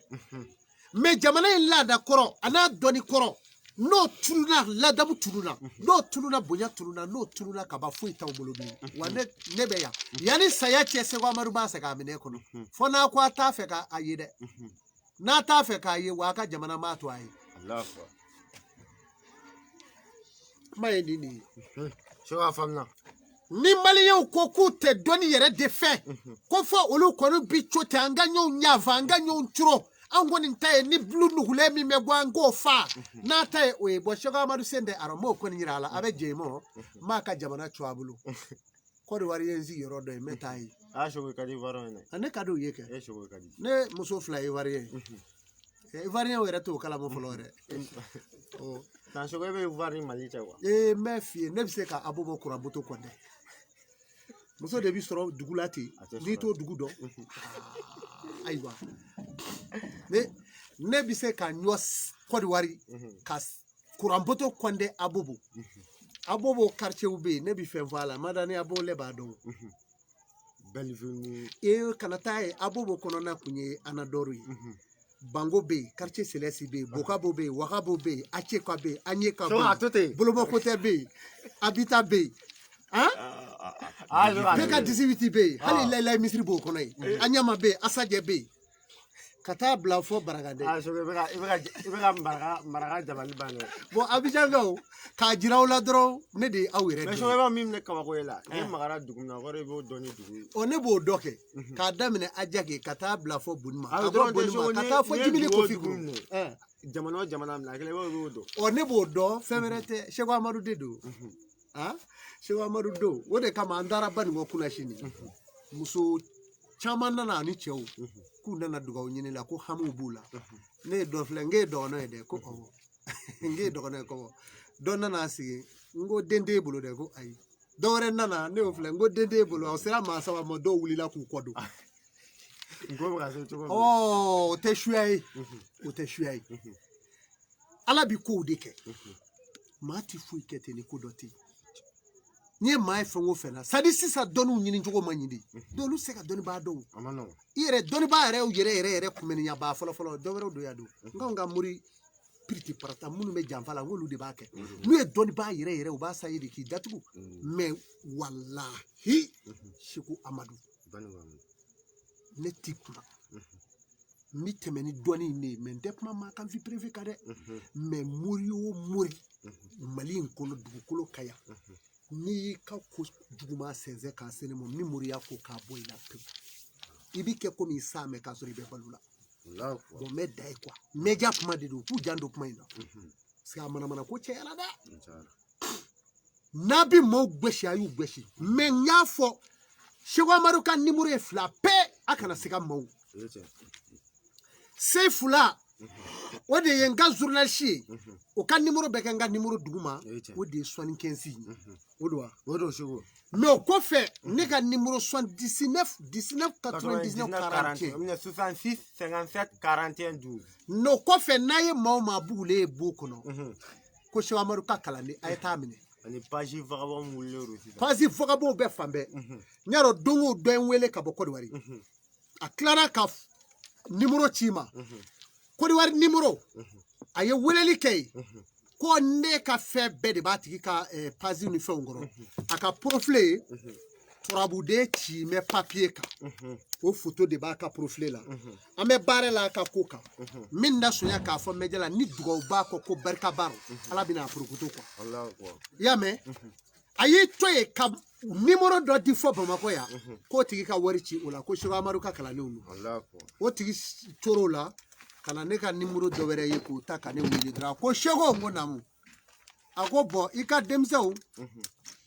Mais jamana in laada kɔrɔ, a n'a dɔnni kɔrɔ, n'o tununa, ladamu tununa, n'o tununa, bonya tununa, n'o tununa ka ban, foyi t'anw bolo bilen. Wa ne bɛ yan. Yanni saya cɛ, Seko Amadu b'a segin a minɛ kɔnɔ. Fo n'a ko a t'a fɛ k'a ye dɛ. N'a t'a fɛ k'a ye, wa a ka jamana m'a to a ye. Alahu akbar. Kuma ye nin de ye. Seko a faamuna. Ni maliyɛnw ko k'u tɛ dɔnni yɛrɛ de fɛ, ko fɔ olu kɔni bi co ten, an ka ɲɔgɔn ɲafa, an ka ɲɔgɔn curo, an kɔni ta ye ni bulu nugulen min bɛ bɔ, an k'o fa, n'a ta ye o ye. Bɔn Seko Amadu sen tɛ arɔ, n b'o kɔni yira a la, a bɛ jɛ mɔ, n b'a ka jamana co a bolo. Kɔdiwari ye n sigiyɔrɔ dɔ ye, n bɛ taa yen. Aa Seko ka di Ivoirien ye dɛ. Ne ka d'o ye kɛ. E Seko ka di. Ne muso fila ye Ivoirien ye. Ivoirien yɛrɛ t'o kalama fɔlɔ yɛrɛ. Tan Seko, e bɛ Ivoire ni Mali cɛ quoi. Ee, n bɛ f'i ye, ne bɛ se ka Abobo kuranboto kɔn dɛ. Muso de bi sɔrɔ dugu la ten, n'i t'o dugu dɔn. Ayiwa, ne bɛ se ka ɲɔ Kɔdiwari ka kuranboto kɔndɛ Abobo. Abobo quartier bɛ yen, ne bɛ fɛn fɔ a la, Madani Abo le b'a dɔn. Bellevue ni. Ee, kana taa ye, Abobo kɔnɔna kun ye Anadɔru ye. Bango bɛ yen, quartier Céleste bɛ yen, Bokabo bɛ yen, Wakabo bɛ yen, Aceka bɛ yen, Aɲeka bɛ yen, Bolomɔkotɛ bɛ yen, Abita bɛ yen. PK 18 bɛ yen, hali Layilayi misiri b'o kɔnɔ yen, Aɲama bɛ yen, Asajɛ bɛ yen, ka taa bila fɔ Barakadɛ. I bɛ ka Maraka jabali ban dɛ. Bon, Abijankaw, k'a jira aw la dɔrɔn, ne de ye aw yɛrɛ dɔn. Mais Seko, i b'a min minɛ kabako ye la, n'i magara dugu min na, o kɔrɔ i b'o dɔn ni dugu ye. Ɔ, ne b'o dɔ kɛ, k'a daminɛ Ajake ka taa bila fɔ Bonima, ka bɔ Bonima ka taa fɔ Jimini Kofi Kuru. Jamana o jamana minɛ, a kelen i b'o dɔn. Ɔ, ne b'o dɔn, fɛn wɛrɛ tɛ, Seko Amadu de don. Seko Amadu don, o de kama an taara Banikɔ kunna sini. Muso caman nana ani cɛw k'u nana dugawu ɲini la, ko hamiw b'u la. Ne ye dɔ filɛ, n k'e ye dɔgɔnɔ ye dɛ, ko awɔ. N k'e ye dɔgɔnɔ ye, ko awɔ. Dɔ nana sigi, n ko den t'e bolo dɛ, ko ayi. Dɔ wɛrɛ nana, ne y'o filɛ, n ko den t'e bolo. O sera maa saba ma, dɔw wulila k'u kɔ don. N ko bɛ ka se cogo min. Ɔ, o tɛ suya ye, o tɛ suya ye. Ala bi kow de kɛ. Maa ti foyi kɛ ten ni ko dɔ tɛ yen. N'i ye maa ye fɛn o fɛn na, sadi sisan dɔnniw ɲini cogo ma ɲini, olu tɛ se ka dɔnnibaa dɔn. I yɛrɛ dɔnnibaa yɛrɛ yɛrɛ yɛrɛ yɛrɛ kunbɛnniɲabaa fɔlɔ fɔlɔ, dɔ wɛrɛw don ya don. N k'anw ka mori piriti parata minnu bɛ janfa la, n k'olu de b'a kɛ. N'u ye dɔnnibaa yɛrɛ yɛrɛ, u b'a sayi de k'i datugu. Mais walahi, Seko Amadu, ne ti kuma. N bɛ tɛmɛ ni dɔnni in de ye, mais n tɛ kuma maa kan vie privée kan dɛ. Mais mori o mori, Mali in kɔnɔ dugukolo ka yan. N'i y'i ka ko juguman sɛnsɛn k'a se ne ma, ni moriya ko k'a bɔ i la pewu, i b'i kɛ komi i s'a mɛn k'a sɔrɔ i bɛ balo la. Bon, n bɛ da ye quoi, média kuma de don, k'u janto kuma in na, parce que a manamana ko cɛyara dɛ. N'a bɛ maaw gosi, a y'u gosi. Mais n y'a fɔ, Seko Amadu ka nimoro ye fila bɛɛ, a kana se ka maaw. Se fila, o de ye n ka journaliste ye, o ka nimoro bɛ kɛ n ka nimoro duguma, o de ye 75 ye. O don wa? O don Seko. Mais o kɔfɛ, ne ka nimoro 79 19 99 41. 66 57 41 12. N'o kɔfɛ, n'a ye maa o maa bugulen ye bon kɔnɔ, ko Seko Amadu ka kalanden, a ye taa minɛ. Ani page vagabond wulilen don sisan. Page vagabond bɛ fan bɛɛ. N y'a dɔn, don o dɔ ye n wele ka bɔ Kɔdiwari, a tilara ka nimoro ci n ma, Kɔdiwari nimoro. A ye weleli kɛ yen ko ne ka fɛn bɛɛ de b'a tigi ka page ni fɛnw kɔrɔ. A ka profil ye turabuden ci mɛ papiye kan, o foto de b'a ka profil la. An bɛ baara la a ka ko kan min da sonya k'a fɔ média la ni dugawu b'a kɔ ko barika b'a rɔ, Ala bɛna a porokoto quoi. I y'a mɛn, a y'i to yen ka nimoro dɔ di fɔ Bamakɔ yan k'o tigi ka wari ci o la, ko Seko Amadu ka kalandenw don. O tigi tor'o la ka na ne ka nimoro dɔ wɛrɛ ye k'o ta ka ne wele dɔrɔn ko Seko, n ko naamu. A ko bɔn, i ka denmisɛnw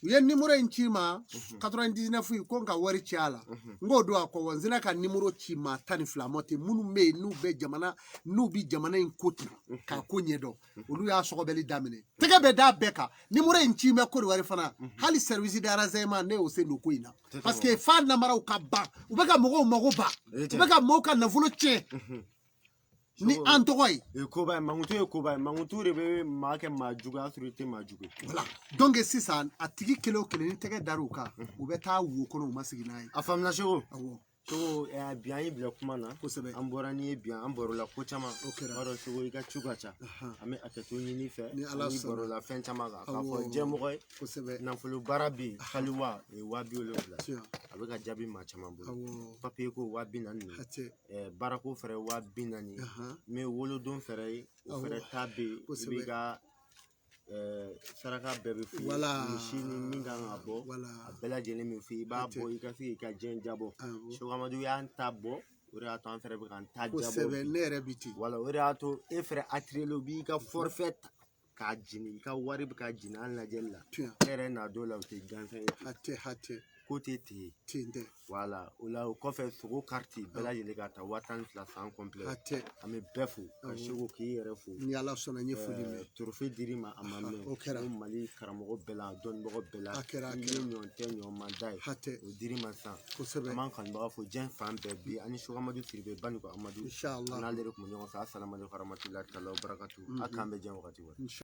u ye nimoro in ci ma 99 ye, ko n ka wari ci a la. N k'o don a kɔ wa, n sera ka nimoro ci maa 12 ma ten, minnu bɛ yen n'u bɛ jamana, n'u bɛ jamana in ko ten k'a ko ɲɛdɔn, olu y'a sɔgɔbɛli daminɛ, tɛgɛ bɛ da bɛɛ kan. Nimoro in ci bɛ Kɔdiwari fana, hali service de renseignement ne y'o sen don ko in na, parce que fa namaraw ka ban, u bɛ ka mɔgɔw mago ban, u bɛ ka mɔgɔw ka nafolo tiɲɛ ni an tɔgɔ ye. Koba ye, mankutu ye koba ye, mankutu de bɛ maa kɛ maa jugu ye, a sɔrɔ i tɛ maa jugu ye. Voilà, donc sisan a tigi kelen o kelen ni tɛgɛ dar'u kan, u bɛ taa wo kɔnɔ, u ma sigi n'a ye. A faamuna Seko. Awɔ. Seko, bi an y'i bila kuma na. Kosɛbɛ. An bɔra n'i ye bi, an bɔr'o la ko caman. O kɛra. B'a dɔn Seko, i ka cu ka ca. An bɛ hakɛto ɲini fɛ. Ni Ala sɔnna. Bɔr'o la fɛn caman kan. K'a fɔ jɛmɔgɔ ye. Kosɛbɛ. Nafolo baara bɛ yen, haliwa 70,000. A bɛ ka jaabi maa caman bolo. Papiye ko 40,000. Baarako fɛrɛ 40,000. N bɛ wolodon fɛrɛ ye, o fɛrɛ ta bɛ yen. I b'i ka saraka bɛɛ bɛ f'i ye. Misi ni min kan ka bɔ, a bɛɛ lajɛlen bɛ f'i ye. I b'a bɔ i ka se k'i ka diɲɛ jabɔ. Seko Amadu y'an ta bɔ, o de y'a to an fɛnɛ bɛ k'an ta jabɔ. Kosɛbɛ, ne yɛrɛ bi ten. Wala, o de y'a to e fɛnɛ attiré u b'i ka forfait ta k'a jeni, i ka wari bɛ ka jeni an lajɛli la. E yɛrɛ n'a dɔw la, o tɛ gansan ye. Hatɛ hatɛ. Ko tɛ ten. Ten tɛ. Wala, o la o kɔfɛ sogo kariti bɛɛ lajɛlen ka ta 12,000 san complet. Hatɛ. An bɛ bɛɛ fo ka Seko k'i yɛrɛ fo. Ni Ala sɔnna, n ye foli mɛn. Trophée dir'i ma, a ma mɛn. O kɛra. O Mali karamɔgɔ bɛɛ la, dɔnnibagaw bɛɛ la. A kɛra, a I kɛra. ye ɲɔn tɛ ɲɔn man da ye. Hatɛ. O dir'i ma sisan. Kosɛbɛ. An b'an kanubaga fo diɲɛ fan bɛɛ bi. Ani Seko Amadu Sidibe Banikɔ Amadu. Inshallah. An n'ale de tun bɛ ɲɔgɔn fɛ. Asalamu aleykum warahmatulahi taala wabarakatu. A k'an bɛn diɲɛ wagati wɛrɛ.